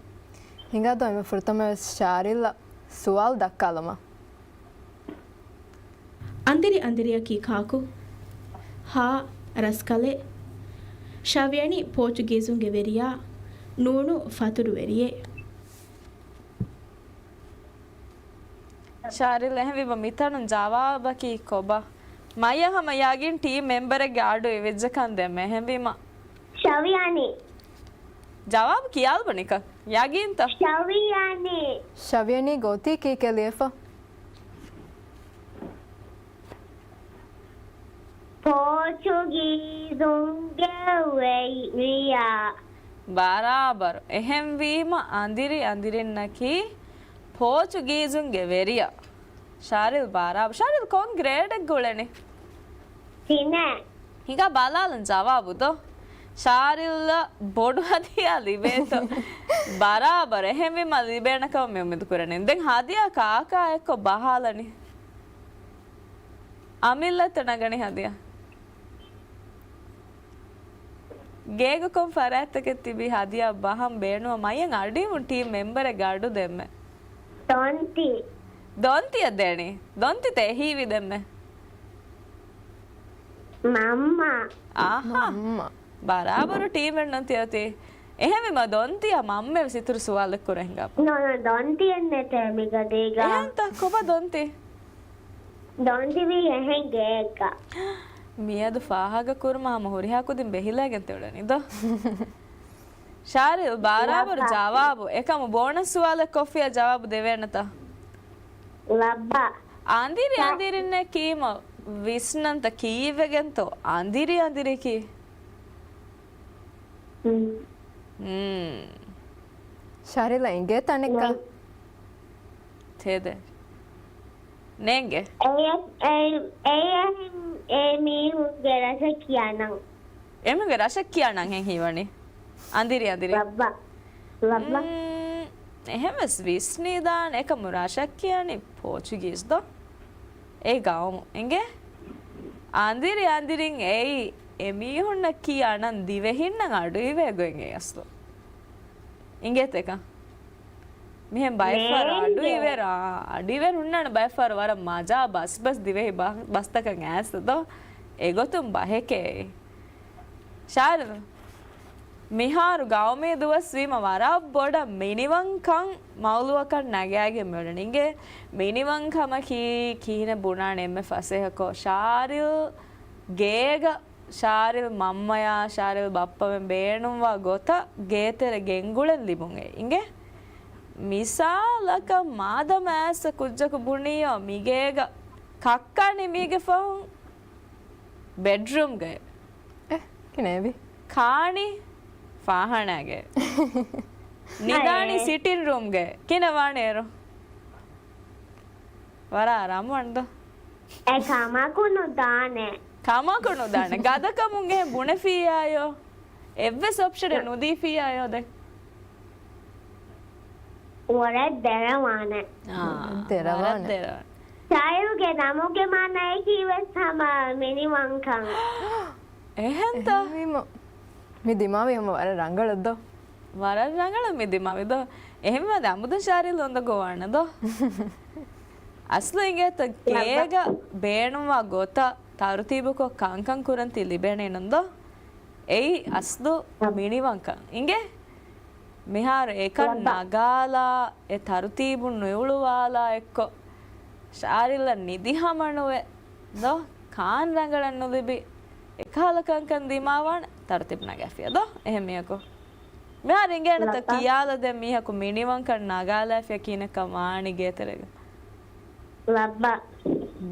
ހިނގާ ދޯ އެންމެ ފުރަތަމަ ވެސް ޝާރިލްއަށް ސުވާލު ދައްކާލަމާ. އަނދިރި އަނދިރިއަކީ ކާކު؟ ހާ، ރަސްކަލެއް. ޝަވިޔަނި ޕޯޗުގީޒުންގެ ވެރިޔާ. ނޫނު، ފަތުރުވެރިއެއް. ޝާރިލް އެހެންވީމަ މިތަނުން ޖަވާބަކީ ކޮބާ؟ މައްޔަ ހަމަ ޔަގީން ޓީމް މެމްބަރެއްގެ އަޑު އިވިއްޖެކަން ދެމެ އެހެންވީމަ. ޝަވިޔަނި. ޖަވާބު ކިޔާލަބަ ނިކަން. ޔަގީންތަ؟ ޝަވިޔަނި. ޝަވިޔަނީ ގޯތީ ކީކޭ ލިޔެފަ؟ ޕޯޗުގީޒުންގެ ވެރިޔާ. ބަރާބަރު. އެހެންވީމަ އަނދިރި އަނދިރިންނަކީ ޕޯޗުގީޒުންގެ ވެރިޔާ. ޝާރިލް ބަރާބަރު. ޝާރިލް ކޮން ގްރޭޑެއްގަ އުޅެނީ؟ ތިނެއް. ހިނގާ ބަލާލަން ޖަވާބު ދޯ. ޝާރިލްއަށް ބޮޑު ހަދިޔާ ލިބޭތޯ؟ ބަރާބަރު. އެހެންވީމަ ލިބޭނެކަމަށް މި އުއްމީދު ކުރަނީ. ދެން ހަދިޔާ ކާކާ އެއްކޮށް ބަހާލަނީ؟ އަމިއްލައަށްތަ ނަގަނީ ހަދިޔާ؟ ގޭގަ ކޮން ފަރާތްތަކެއް ތިބީ ހަދިޔާ ބަހަން ބޭނުމަށް މައްޔަން އަޑުއިވުން ޓީމް މެމްބަރެއްގެ އަޑު ދެމެ. ދޮންތި. ދޮންތިއަށް ދޭނީ؟ ދޮންތި ތެހީވި ދެމެ. މަންމަ. އާހާ. މަންމަ. ބަރާބަރު ޓީމެއް ނުތިއޮތީ. އެހެންވީމަ ދޮންތިއަށް މަންމައެވެސް އިތުރު ސުވާލެއް ކުރަން ހިނގާ. ނޯ، ނޯ، ދޮންތިއެއް ނެތޭ މިގަދީގަ. އެހެންތަ؟ ކޮބާ ދޮންތި؟ ދޮންތި ވީ އެހެން ގެއެއްގަ. މިއަދު ފާހަގަ ކުރުމަށް ހަމަ ހުރިހާ ކުދިން ބެހިލައިގެން ތިއުޅެނީ ދޯ؟ ޝާރިލް ބާރާބަރު ލައްބަ. ޖަވާބު. އެކަމު ބޯނަސް ސުވާލެއް ކޮށްފިއްޔާ ޖަވާބު ދެވޭނެތަ؟ ލައްބަ. އަނދިރި އަނދިރިންނޭ ކީމަ ވިސްނަންތަ ކީއްވެގެންތޯ އަނދިރި އަނދިރިކީ؟ ހުން. ހުން. ޝާރިލް އިނގޭ ތަނެއްކަ؟ ނޭނގެ. ތެދެ. ނޭނގެ. އެ، އެ، އެ، އެ މީހުންގެ ރަށަށް ކިޔާ ނަން. އެމީހުންގެ ރަށަށް ކިޔާ ނަން ހެން ހީވަނީ. އަނދިރި އަނދިރި. ލައްބަ. ލައްބަ. މް، އެހެންވެސް ވިސްނީދާނެ އެކަމު ރަށަށް ކިޔަނީ ޕޯޗުގީޒް ދޯ؟ އެ ގައުމު. އިނގޭ؟ އަނދިރި އަނދިރިން އެއީ އެމީހުންނަށް ކިޔާ ނަން ދިވެހިންނަށް އަޑުއިވޭ ގޮތް އެ އަސްލު. އިނގޭތަ އެކަން؟ މިހެން ބައެއްފަހަރު ނޭނގެ. އަޑުއިވޭ ރާ-، އަޑުއިވޭ ހުންނާނެ ބައެއްފަހަރު ވަރަށް މަޖާ ބަސް ބަސް ދިވެހި ބަ-، ބަސްތަކަށް އައިސް ދޯ؟ އެގޮތުން ބަހެކޭ. ޝާރިލް، މިހާރު ގައުމީ ދުވަސް ވީމަ ވަރަށް ބޮޑަށް މިނިވަންކަން މައުލޫއަކަށް ނަގާގެން މިއުޅެނީ. އިނގޭ، މިނިވަންކަމަކީ ކިހިނެއް ބުނާނެ އެންމެ ފަސޭހަކޮށް؟ ޝާރިލް ގޭގަ ޝާރިލް މަންމަޔާ ޝާރިލް ބައްޕަމެން ބޭނުންވާ ގޮތަށް ގޭތެރެ ގެންގުޅެން ލިބުން އެ އިނގޭ. މިސާލަކަށް މާދަމާ އައިސް ކުއްޖަކު ބުނީޔޯ މިގޭގަ ކައްކާ ނިމީގެ ފަހުން ބެޑްރޫމްގައި. އެ، ކިނެވި؟ ކާނީ ފާހާނާގެ. ނިދާނީ ހައޭ. ސިޓިން ރޫމްގައި. ކިނެވާނެ އޭރު؟ ވަރަށް ރަމުވަންދޯ. އެ ކަމަކު ނުދާނެ. ކަމަކު ނުދާނެ. ގަދަކަމުން އެހެން ބުނެފިއްޔާޔޯ؟ އެއްވެސް އޮޕްޝަނެއް ނުދީފިއްޔާޔޯ ދެން؟ ވަރަށް ދެރަވާނެ. އާ، ދެރަވާނެ. ވަރަށް ދެރަވާނެ. ޝާއިރުގެ ނަމުގެ މާނައަކީ ވެސް ހަމަ މިނިވަންކަން. އެހެންތަ؟ އެހެންވީމަ، މި ދިމާވި ހަމަ ވަރަށް ރަނގަޅަށް ދޯ؟ ވަރަށް ރަނގަޅަށް މި ދިމާވި ދޯ؟ އެހެންވީމަ އަމުދު ޝާރިލް އުނދަގޫވާނެ ދޯ؟ އަސްލު އިނގޭތަ ގޭގަ ބޭނުންވާ ގޮތަށް ތަރުތީބުކޮށް ކަންކަން ކުރަން ތި ލިބޭނީ ނޫން ދޯ؟ އެއީ އަސްލު މިނިވަންކަން. އިނގޭ؟ މިހާރު އެކަން ނަގާލާ، އެ ތަރުތީބުން ނުއިވުޅުވާލާ އެއްކޮށް، ޝާރިލްއަށް ނިދި ހަމަނުވެ ދޯ؟ ކާން ރަނގަޅަށް ނުލިބި، އެކަހަލަ ކަންކަން ދިމާވާނެ ތަރުތީބު ނަގާފިޔާ ދޯ؟ އެހެން މީހަކު. މިހާރު އިނގޭނެތަ ކިޔާލަދޭ މީހަކު މިނިވަންކަން ނަގާލާފިޔާ ކިހިނެއްކަން ވާނީ ގޭތެރޭގަ؟ ލައްބަ.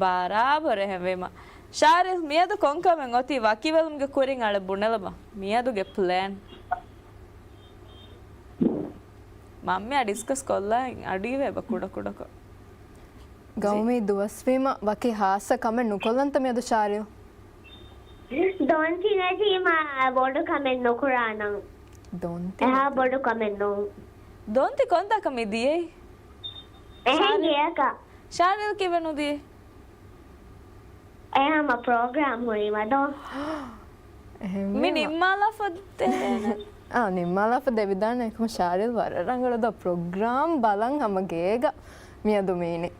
ބަރާބަރު އެހެންވީމަ. ޝާރިލް، މިއަދު ކޮންކަމެއް އޮތީ ވަކިވެލުމުގެ ކުރިން އަޅެ ބުނެލަބަ. މިއަދުގެ ޕްލޭން. މަންމަޔާ ޑިސްކަސް ކޮށްލާ އަޑުއިވޭ ބަ ކުޑަކުޑަކޮށް. ގައުމީ ދުވަސްވީމަ ވަކި ހާއްސަ ކަމެއް ނުކޮށްލަންތަ މިއަދު ޝާރިލް؟ ދޮންތި ނެތީމަ ބޮޑު ކަމެއް ނުކުރާނަން. ދޮންތި އެހާ ނެތީ. ބޮޑު ކަމެއް ނޫން. ދޮންތި ކޮންތާކަ މި ދިޔައީ؟ އެހެން ޝާރިލް. ގެއަކަށް. ޝާރިލް ކީއްވެ ނުދިޔަ؟ އެ ހަމަ ޕްރޮގްރާމް ހުރީމަ ދޯ؟ އެހެންވީމަ. މި ނިންމާލާފަ ދޭނެ. އާ، ނިންމާލާފަ ދެވިދާނެ. އެކަމަ ޝާރިލް ވަރަށް ރަނގަޅު ދޯ. ޕްރޮގްރާމް ބަލަން ހަމަ ގޭގަ މިއަދު މީނި.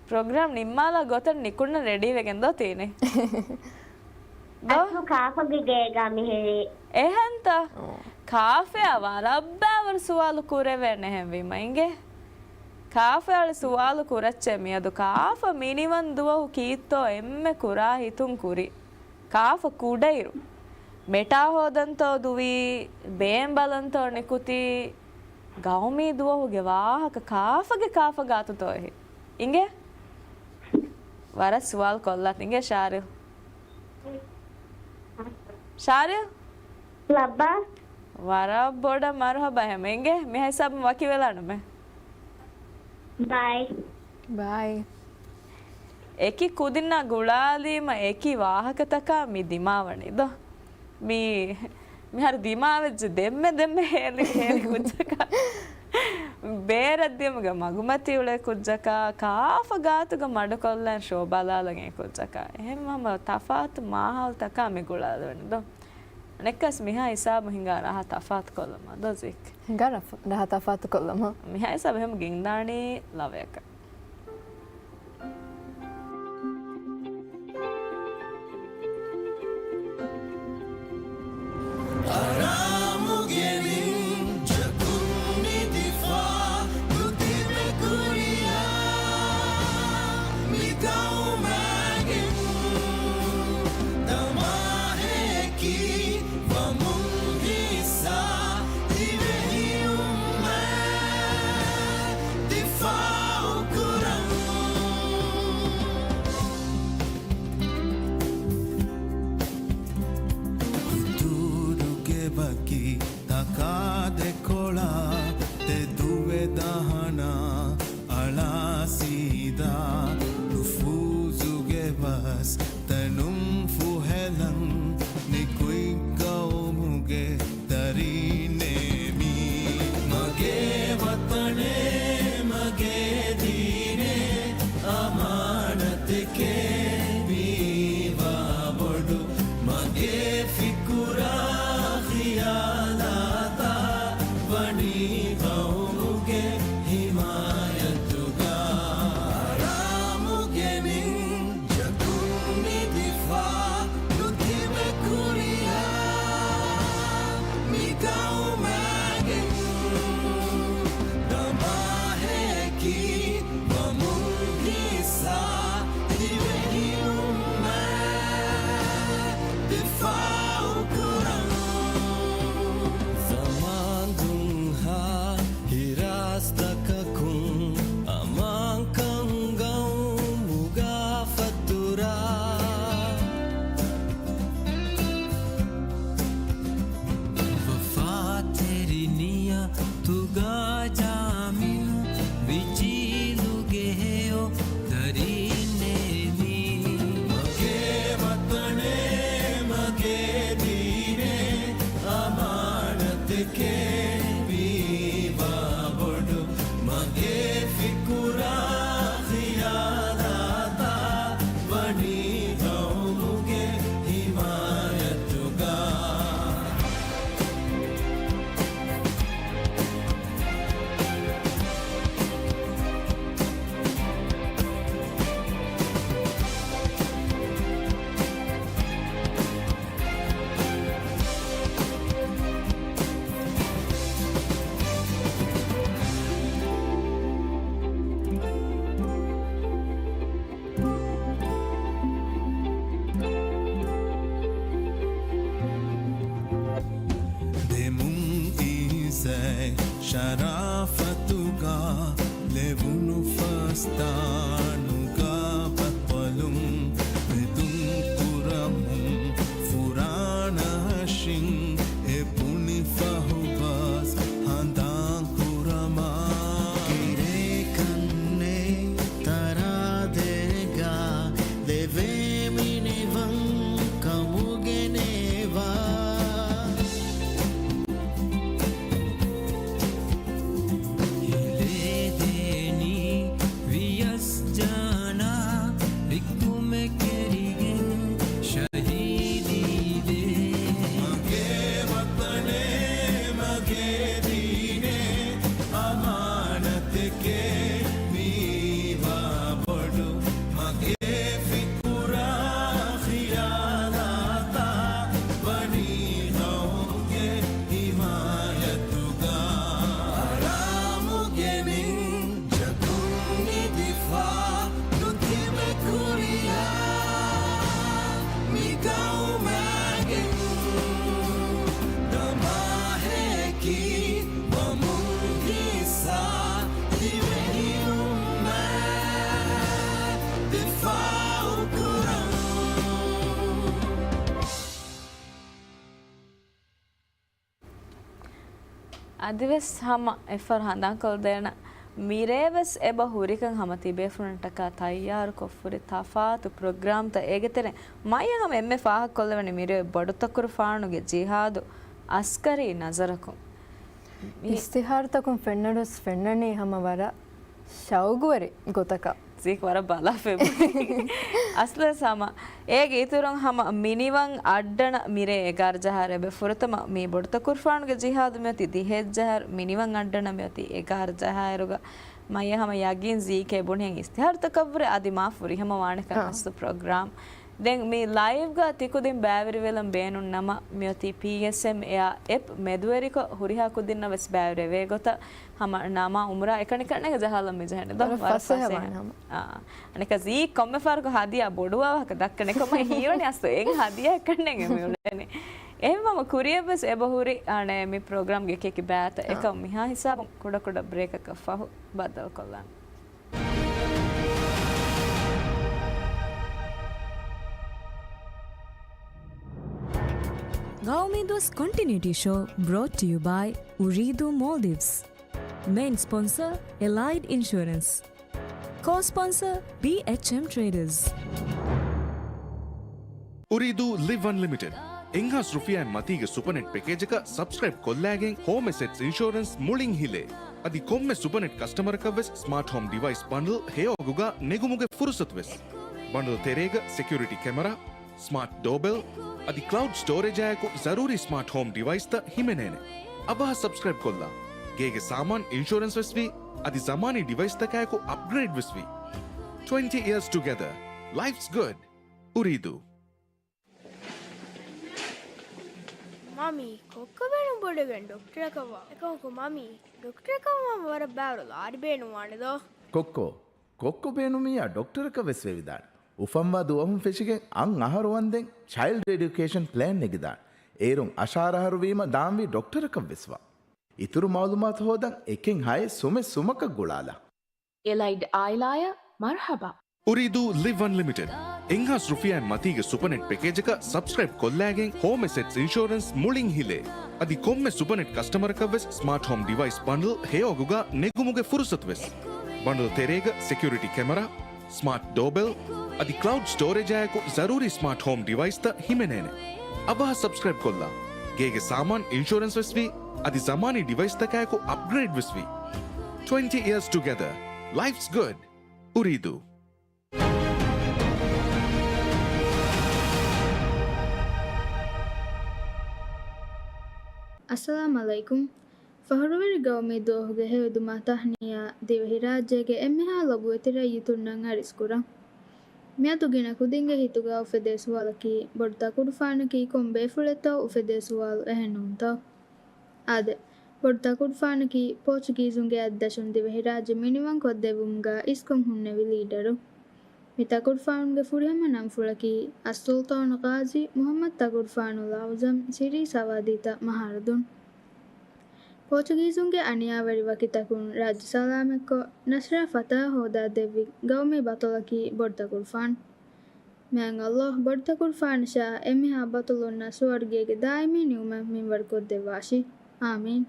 ޕްރޮގްރާމް ނިންމާލާ ގޮތަށް ނިކުންނަ ރެޑީވެގެން ދޯ ތީނި؟ ދޯ؟ އަސްލު ކާފަގެ ގޭގަ މިހިރީ. އެހެންތަ؟ އޯ. ކާފަޔާ ވަރަށް ބާވަރު ސުވާލު ކުރެވޭނެހެން ވީމަ އިނގޭ. ކާފަޔާ އަޅި ސުވާލު ކުރައްޗޭ މިއަދު ކާފަ މިނިވަން ދުވަހު ކީއްތޯ އެންމެ ކުރާ ހިތުން ކުރީ. ކާފަ ކުޑައިރު. މެޓާ ހޯދަންތޯ ދުވީ، ބޭން ބަލަންތޯ ނިކުތީ، ގައުމީ ދުވަހުގެ ވާހަކަ ކާފަގެ ކާފަ ގާތުތޯ އެހި. އިނގޭ؟ ވަރަށް ސުވާލު ކޮށްލާތި އިނގޭ ޝާރިލް. ޝާރިލް؟ ލައްބާ؟ ވަރަށް ބޮޑަށް މަރުހަބާ ހަމަ އިނގޭ. މިހާ ހިސާބުން ވަކިވެލާނަމޭ. ބައި. ބައި. އެކި ކުދިންނާ ގުޅާލީމަ އެކި ވާހަކަތަކާ މި ދިމާވަނީ ދޯ. މި، މިހާރު ދިމާވެއްޖެ ދެންމެ ދެންމެ ހޭލި، ހޭލި ކުއްޖަކާ. ބޭރަށް ދިޔުމުގެ މަގުމަތި އުޅޭ ކުއްޖަކާ، ކާފަ ގާތުގަ މަޑުކޮށްލަން ޝޯ ބަލާލަން އެ ކުއްޖަކާ. އެހެން ހަމަ ތަފާތު މާހައުލްތަކާ މި ގުޅާލެވެނީ ދޯ. ނެއްކަސް މިހާ ހިސާބު ހިނގާ ރަހަ ތަފާތު ކޮށްލަމާ ދޯ ޒީކް. ހިނގާ ރަފު-، ރަހަ ތަފާތު ކޮށްލަމާ. މިހާ ހިސާބު ހެމު ގިންދާނީ ލަވަޔަކަށް. އަރާމުގެ ނިންޖަކުން ނިދިފާ ނުތިބެ ކުރިޔާ މި ގައުމާގެން ދަމާހެކީ ވަމުން ހިއްސާ ދިވެހި އުއްމަތް ދިފާއު ކުރަން. ހުތޫރުގެ ވަކި ތަކާ ދެކޮޅާ ތެދުވެ ދަހަނާ އަޅާ ސީދާ ނުފޫޒުގެ ބަސް ތަނުން ފުހެލަން ނިކުތް ގައުމުގެ ދަރީންނޭ މީ. މަގޭ ވަޠަނޭ މަގޭ ދީނޭ އަމާނަތެކޭ މީ ވާ ބޮޑު މަގޭ ފިކުރާ ޚިޔާލާތާ ވަނީ ގައުމުގެ ހިމާޔަތުގަ. އަރާމުގެ ނިން ޖަކުން ނިދިފާ ނުތިބެ ކުރިޔާ މި ގައުމާގެން ދަމާހެކީ ވަމުން ހިއްސާ ދިވެހި އުއްމަތް ދިފާއު ކުރަން. ޒަމާން ދުންހާ ހިރާސްތަކަކުން އަމާންކަން ގައުމުގަ ފަތުރާ. ވަފާތެރި ނިޔަތުގަ ޖާމިނު ވިޖީލުގެ ހެޔޮ ދަރީންނޭ މީ. މަގޭ ވަޠަނޭ މަގޭ ދީނޭ އަމާނަތެކޭ މީ ވާ ބޮޑު މަގޭ ފިކުރާ ޚިޔާލާތާ ވަނީ ގައުމުގެ ހިމާޔަތުގަ. ދެމުން އިންސައެއް ޝަރާފަތުގަ ލެވުނު ފަސްތާނުގަ ބަޠަލުން ވެދުން ކުރަމުން ފުރާނަ ހަށިން އެ ބުނި ފަހުބަސް ހަނދާން ކުރަމާ. ކިރޭ ކަންނޭ ތަރާދޭގަ ލެވޭ މިނިވަން ކަމުގެ ނޭވާ. ހިލޭދޭނީ ވިޔަސް އަދިވެސް ހަމަ އެއްފަހަރު ހަނދާންކޮށްދޭނަން، މިރޭވެސް އެބަ ހުރިކަން ހަމަ ތިބޭފުޅުންނަށްޓަކާ ތައްޔާރުކޮށްފުރި ތަފާތު ޕްރޮގްރާމްތައް. އޭގެތެރެއިން މައިޔަށް ހަމަ އެންމެ ފާހަގަކޮށްލެވެނީ މިރޭ ބޮޑުތަކުރުފާނުގެ ޖިހާދު އަސްކަރީ ނަޒަރަކުން. މި އިޝްތިހާރުތަކުން ފެންނަންވެސް ފެންނަނީ ހަމަ ވަރަށް ޝައުގުވެރި ގޮތަކަށް. ޒީކް ވަރަށް ބަލާފައި ބުނީ. އަސްލަސް ހަމަ އޭގެ އިތުރުން ހަމަ މިނިވަން އައްޑަނަ މިރޭ އެގާރަ ޖަހާއިރު އެބަ ފުރަތަމަ މި ބޮޑުތަކުރުފާނުގެ ޖިހާދު މިއޮތީ ދިހައެއް ޖަހާއިރު، މިނިވަން އައްޑަނަ މިއޮތީ އެގާރަ ޖަހާއިރުގަ. މައިޔަށް ހަމަ ޔަގީން ޒީކޭ ބުނިހެން އިޝްތިހާރުތަކަށްވުރެ އަދި މާ ފުރިހަމަ ވާނެކަން އާ. އަސްލު ޕްރޮގްރާމް. ދެން މި ލައިވްގަ ތިކުދިން ބައިވެރިވެލަން ބޭނުން ނަމަ، މިއޮތީ ޕީއެސްއެމް އެއާ އެޕް މެދުވެރިކޮށް ހުރިހާ ކުދިންނަށް ވެސް ބައިވެރިވޭ ގޮތަށް ހަމަ ނަމާ އުމުރާ އެކަނިކަންނޭގެ ޖަހާލަން މި ޖެހެނީ ދޯ؟ ވަރަށް ވަރަށް ފަސޭހަ ފަސޭހަ. ވާނެ ހަމަ. އާ. އަނެކާ ޒީ ކޮންމެ ފަހަރަކު ހަދިޔާ ބޮޑުވާ ވާހަކަ ދައްކަން އެކަމަށް ހީވަނީ އަސްލު އެއް ހަދިޔާ އެކަންނޭނގެ މި އުޅެނީ. އެހެންވީމަ ކުރިޔަށްވެސް އެބަހުރި އަނެ މި ޕްރޮގްރާމްގެ އެކިއެކި ބައިތައް އާ. އެކަމަށް މިހާ ހިސާބުން ކުޑަކުޑަ ބްރޭކަކަށް ފަހު ބައްދަލުކޮށްލާނަން. ގައުމީ ދުވަސް ކޮންޓިނިއުޓީ ޝޯ brought to you by އުރީދޫ މޯލްޑިވްސް. މެއިން ސްޕޮންސަރ އެލައިޑް އިންޝުއަރެންސް. ކޯ ސްޕޮންސަރ ބީއެޗްއެމް ޓްރޭޑަރސް. އުރީދޫ ލިވް އަންލިމިޓެޑް. އެއްހާސް ރުފިޔާއިން މަތީގެ ސުޕަނެޓް ޕެކޭޖަކަށް ސަބްސްކްރައިބް ކޮށްލާގެން ހޯމް އެސެޓްސް އިންޝުއަރެންސް މުޅިން ހިލޭ. އަދި ކޮންމެ ސުޕަނެޓް ކަސްޓަމަރަކަށްވެސް ސްމާޓް ހޯމް ޑިވައިސް ބަންޑްލް ހެޔޮއަގުގަ ނެގުމުގެ ފުރުސަތުވެސް. ބަންޑްލް ތެރޭގަ ސެކިއުރިޓީ ކެމެރާ، ސްމާޓް ޑޯބެލް އަދި ކްލައުޑް ސްޓޯރޭޖާއެކު ޒަރޫރީ ސްމާޓް ހޯމް ޑިވައިސްތައް ހިމެނޭނެ. އަވަހަށް ސަބްސްކްރައިބް ކޮށްލާ. ގޭގެ ސާމާން އިންޝުއަރެންސް ވެސްވީ، އަދި ޒަމާނީ ޑިވައިސްތަކާއެކު އަޕްގްރޭޑް ވެސްވީ. Twenty years together. Life's good. އުރީދޫ. މާމީ، ކޮއްކޮ ބޭނުން ބޮޑުވެގެން ޑޮކްޓަރަކަށް ވާ. އެކަމަކު މާމީ، ޑޮކްޓަރަކަށް ވާން ވަރަށް ބާރު ލާރި ބޭނުންވާނެ ދޯ؟ ކޮއްކޮ، ކޮއްކޮ ބޭނުމިއްޔާ ޑޮކްޓަރަކަށް ވެސް ވެވިދާނެ. އުފަންވާ ދުވަހުން ފެށިގެން އަށް އަހަރު ވަންދެން ޗައިލްޑް އެޑިއުކޭޝަން ޕްލޭން ނެގިދާނެ. އޭރުން އަށާރަ އަހަރު ވީމަ ދާންވީ ޑޮކްޓަރަކަށް ވެސް ވާ. އިތުރު މައުލޫމާތު ހޯދަން އެކެއް ހައެއް ސުމެއް ސުމަކަށް ގުޅާލާ. އެލައިޑް އާއިލާއަށް މަރުޙަބާ. އުރީދޫ ލިވް އަންލިމިޓެޑް. އެއްހާސް ރުފިޔާއިން މަތީގެ ސުޕަނެޓް ޕެކޭޖަކަށް ސަބްސްކްރައިބް ކޮށްލާގެން ހޯމް އެސެޓްސް އިންޝުއަރެންސް މުޅިން ހިލޭ. އަދި ކޮންމެ ސުޕަނެޓް ކަސްޓަމަރަކަށްވެސް ސްމާޓް ހޯމް ޑިވައިސް ބަންޑްލް ހެޔޮއަގުގަ ނެގުމުގެ ފުރުސަތުވެސް. ބަންޑްލް ތެރޭގަ ސެކިއުރިޓީ ކެމެރާ، ސްމާޓް ޑޯބެލް އަދި ކްލައުޑް ސްޓޯރޭޖާއެކު ޒަރޫރީ ސްމާޓް ހޯމް ޑިވައިސްތައް ހިމެނޭނެ. އަވަހަށް ސަބްސްކްރައިބް ކޮށްލާ. ގޭގެ ސާމާން އިންޝުއަރެންސް ވެސްވީ، އަދި ޒަމާނީ ޑިވައިސްތަކާއެކު އަޕްގްރޭޑް ވެސްވީ. Twenty years together. Life's good. އުރީދޫ. އައްސަލާމް ޢަލައިކުމް. ފަޚުރުވެރި ގައުމީ ދުވަހުގެ ހެޔޮދުމާ ތަހްނިޔާ ދިވެހިރާއްޖޭގެ އެންމެހާ ލޮބުވެތި ރައްޔިތުންނަށް އަރިސްކުރަން. މިއަދު ގިނަ ކުދިންގެ ހިތުގަ އުފެދޭ ސުވާލަކީ، ބޮޑު ތަކުރުފާނަކީ ކޮން ބޭފުޅެއްތޯ އުފެދޭ ސުވާލު، އެހެންނޫންތޯ؟ އާދެ، ބޮޑު ތަކުރުފާނަކީ ޕޯޗުގީޒުންގެ އަތްދަށުން ދިވެހިރާއްޖެ މިނިވަން ކޮށްދެއްވުމުގަ އިސްކޮށް ހުންނެވި ލީޑަރު. މި ތަކުރުފާނުގެ ފުރިހަމަ ނަންފުޅަކީ އައްސުލްޠާނު ޤާޒީ މުޙައްމަދު ތަކުރުފާނު ލާޒަމް ސިރީ ސަވާދީތައް މަހާރަދުން. ޕޯޗުގީޒުންގެ އަނިޔާވެރި ވަކިތަކުން ރާއްޖެ ސަލާމަތްކޮށް، ނަޞްރާ ފަތާ ހޯދާދެއްވި ގައުމީ ބަޠަލަކީ ބޮޑު ތަކުރުފާނު. މާތް ﷲ ބޮޑު ތަކުރުފާނަށާ އެންމެހާ ބަޠަލުންނަށް ސުވަރުގޭގެ ދާއިމީ ނިޢުމަތް މިންވަރުކޮށްދެއްވާށި. އާމީން.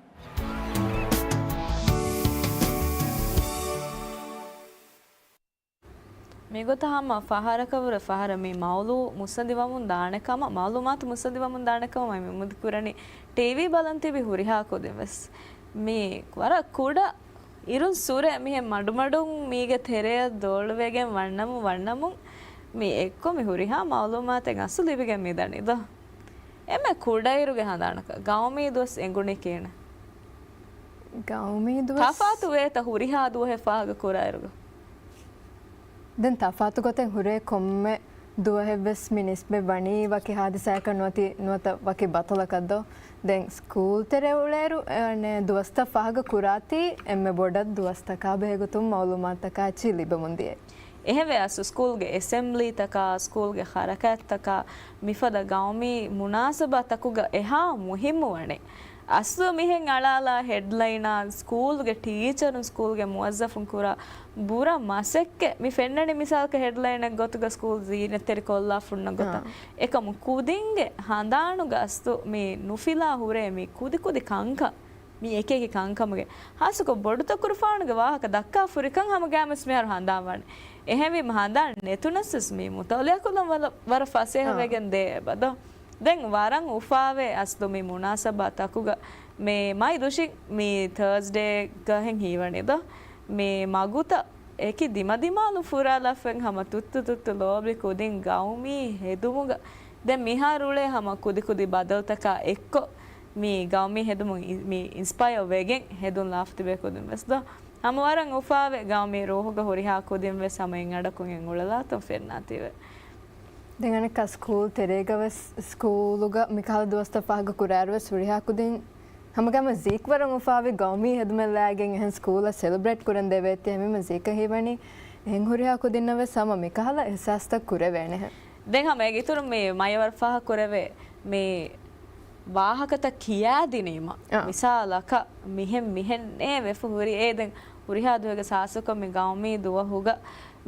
މިގޮތަށް ހަމަ ފަހަރަކަށްވުރެ ފަހަރަށް މި މައުޟޫޢު މުއްސަނދިވަމުން ދާނެ ކަމަށް، މަޢުލޫމާތު މުއްސަނދިވަމުން ދާނެ ކަމަށް މި އުއްމީދު ކުރަނީ ޓީވީ ބަލަން ތިބި ހުރިހާ ކުދިން ވެސް. މި ވަރަށް ކުޑަ އިރުން ސުރެ މިހެން މަޑުމަޑުން މީގެ ތެރެއަށް ދޯޅުވެގެން ވަންނަމުން، ވަންނަމުން މި އެއްކޮށް މި ހުރިހާ މަޢުލޫމާތެއް އަސްލު ލިބިގެން މިދަނީ ދޯ؟ އެންމެ ކުޑައިރުގެ ހަނދާނަކަށް ގައުމީ ދުވަސް އެނގުނީ ކިހިނެއް؟ ގައުމީ ދުވަސް. ތަފާތު ވޭތަ ހުރިހާ ދުވަހެއް ފާހަގަ ކުރާއިރުގަ؟ ދެން ތަފާތު ގޮތެއް ހުރޭ ކޮންމެ ދުވަހެއްވެސް މި ނިސްބަތް ވަނީ ވަކި ހާދިސާއަކަށް ނުވަތި ނުވަތަ ވަކި ބަޠަލަކަށް ދޯ؟ ދެން ސްކޫލް ތެރެ އުޅޭއިރު، އެ، ނޭ، ދުވަސްތައް ފާހަގަ ކުރާތީ އެންމެ ބޮޑަށް ދުވަސްތަކާ ބެހޭގޮތުން މަޢުލޫމާތުތަކާ އެއްޗެއް ލިބެމުން ދިޔަ. އެހެންވެ އަސް ސްކޫލްގެ އެސެމްބްލީތަކާ، ސްކޫލްގެ ހަރަކާތްތަކާ، މިފަދަ ގައުމީ މުނާސަބާތަކުގަ އެހާ މުހިއްމުވަނީ. އަސްލު މިހެން އަޅާލާ ހެޑްލައިނާ، ސްކޫލްގެ ޓީޗަރުން، ސްކޫލްގެ މުވައްޒަފުން ކުރާ ބުރަ މަސައްކަތް މި ފެންނަނީ މިސާލަކަށް ހެޑްލައިނެއް ގޮތުގަ ސްކޫލް ޒީނަތްތެރިކޮށްލާފަ ހުންނަ ގޮތަށް. އާ. އެކަމު ކުދިންގެ ހަނދާނުގަ އަސްލު މި ނުފިލާ ހުރޭ މި ކުދި ކުދި ކަންކަން. މި އެކި އެކި ކަންކަމުގެ ހާއްސަކޮށް ބޮޑުތަކުރުފާނުގެ ވާހަކަ ދައްކާ ފުރިކަން ހަމަގައިމުވެސް މިހާރު ހަނދާން ވާނެ. އެހެންވީމަ ހަނދާން ނެތުނަސްވެސް މި މުތައުލިއާކޮށްލަން ވަރަށް ފަސޭހަ ވެގެން ދޭ އެބަ ދޯ. ދެން ވަރަށް އުފާވޭ އަސްލު މި މުނާސަބާ ތަކުގަ މި މައި ދުށި މި ތާސްޑޭ ގަހެން ހީވަނީ ދޯ. މި މަގުތައް އެކި ދިމަދިމާލު ފުރާލާފައި ހަމަ ތުއްތު ތުއްތު ލޯބި ކުދިން ގައުމީ ހެދުމުގަ ދެން މިހާރު އުޅޭ ހަމަ ކުދި ކުދި ބަދަލުތަކާ އެއްކޮށް މި ގައުމީ ހެދުމުން އި-، މި އިންސްޕަޔަރ ވެގެން ހެދުން ލާފަ ތިބޭ ކުދިން ވެސް ދޯ. ހަމަ ވަރަށް އުފާވެ ގައުމީ ރޫހުގަ ހުރިހާ ކުދިން ވެސް ހަމަ އެއް އަޑަކުން އެއް އުޅެލާތަން ފެންނާތީވެ. ދެން އަނެއްކާ ސްކޫލް ތެރޭގަ ވެސް ސްކޫލުގަ މިކަހަލަ ދުވަސްތައް ފަހަކަށް ކުރާއިރު ވެސް ހުރިހާ ކުދިން ހަމަގައިމު ޒީކް ވަރަށް އުފާވި ގައުމީ ހެދުމެއް ލާގެން އެހެން ސްކޫލަށް ސެލެބްރޭޓް ކުރަން ދެވޭތީ ހަމަ ޒީކަށް ހީވަނީ އެހެން ހުރިހާ ކުދިންނަށް ވެސް ހަމަ މިކަހަލަ އިހްސާސްތައް ކުރެވޭނެހެން. ދެން ހަމަ އޭގެ އިތުރުން މި މަޔަވަރު ފާހަ ކުރެވޭ މި ވާހަކަތައް ކިޔާދިނީމަ. އާ. މިސާލަކަށް މިހެން މިހެންނޭ ވެފަ ހުރި އޭ ދެން ހުރިހާ ދުވަހެއްގަ ސާސްކޮށް މި ގައުމީ ދުވަހުގަ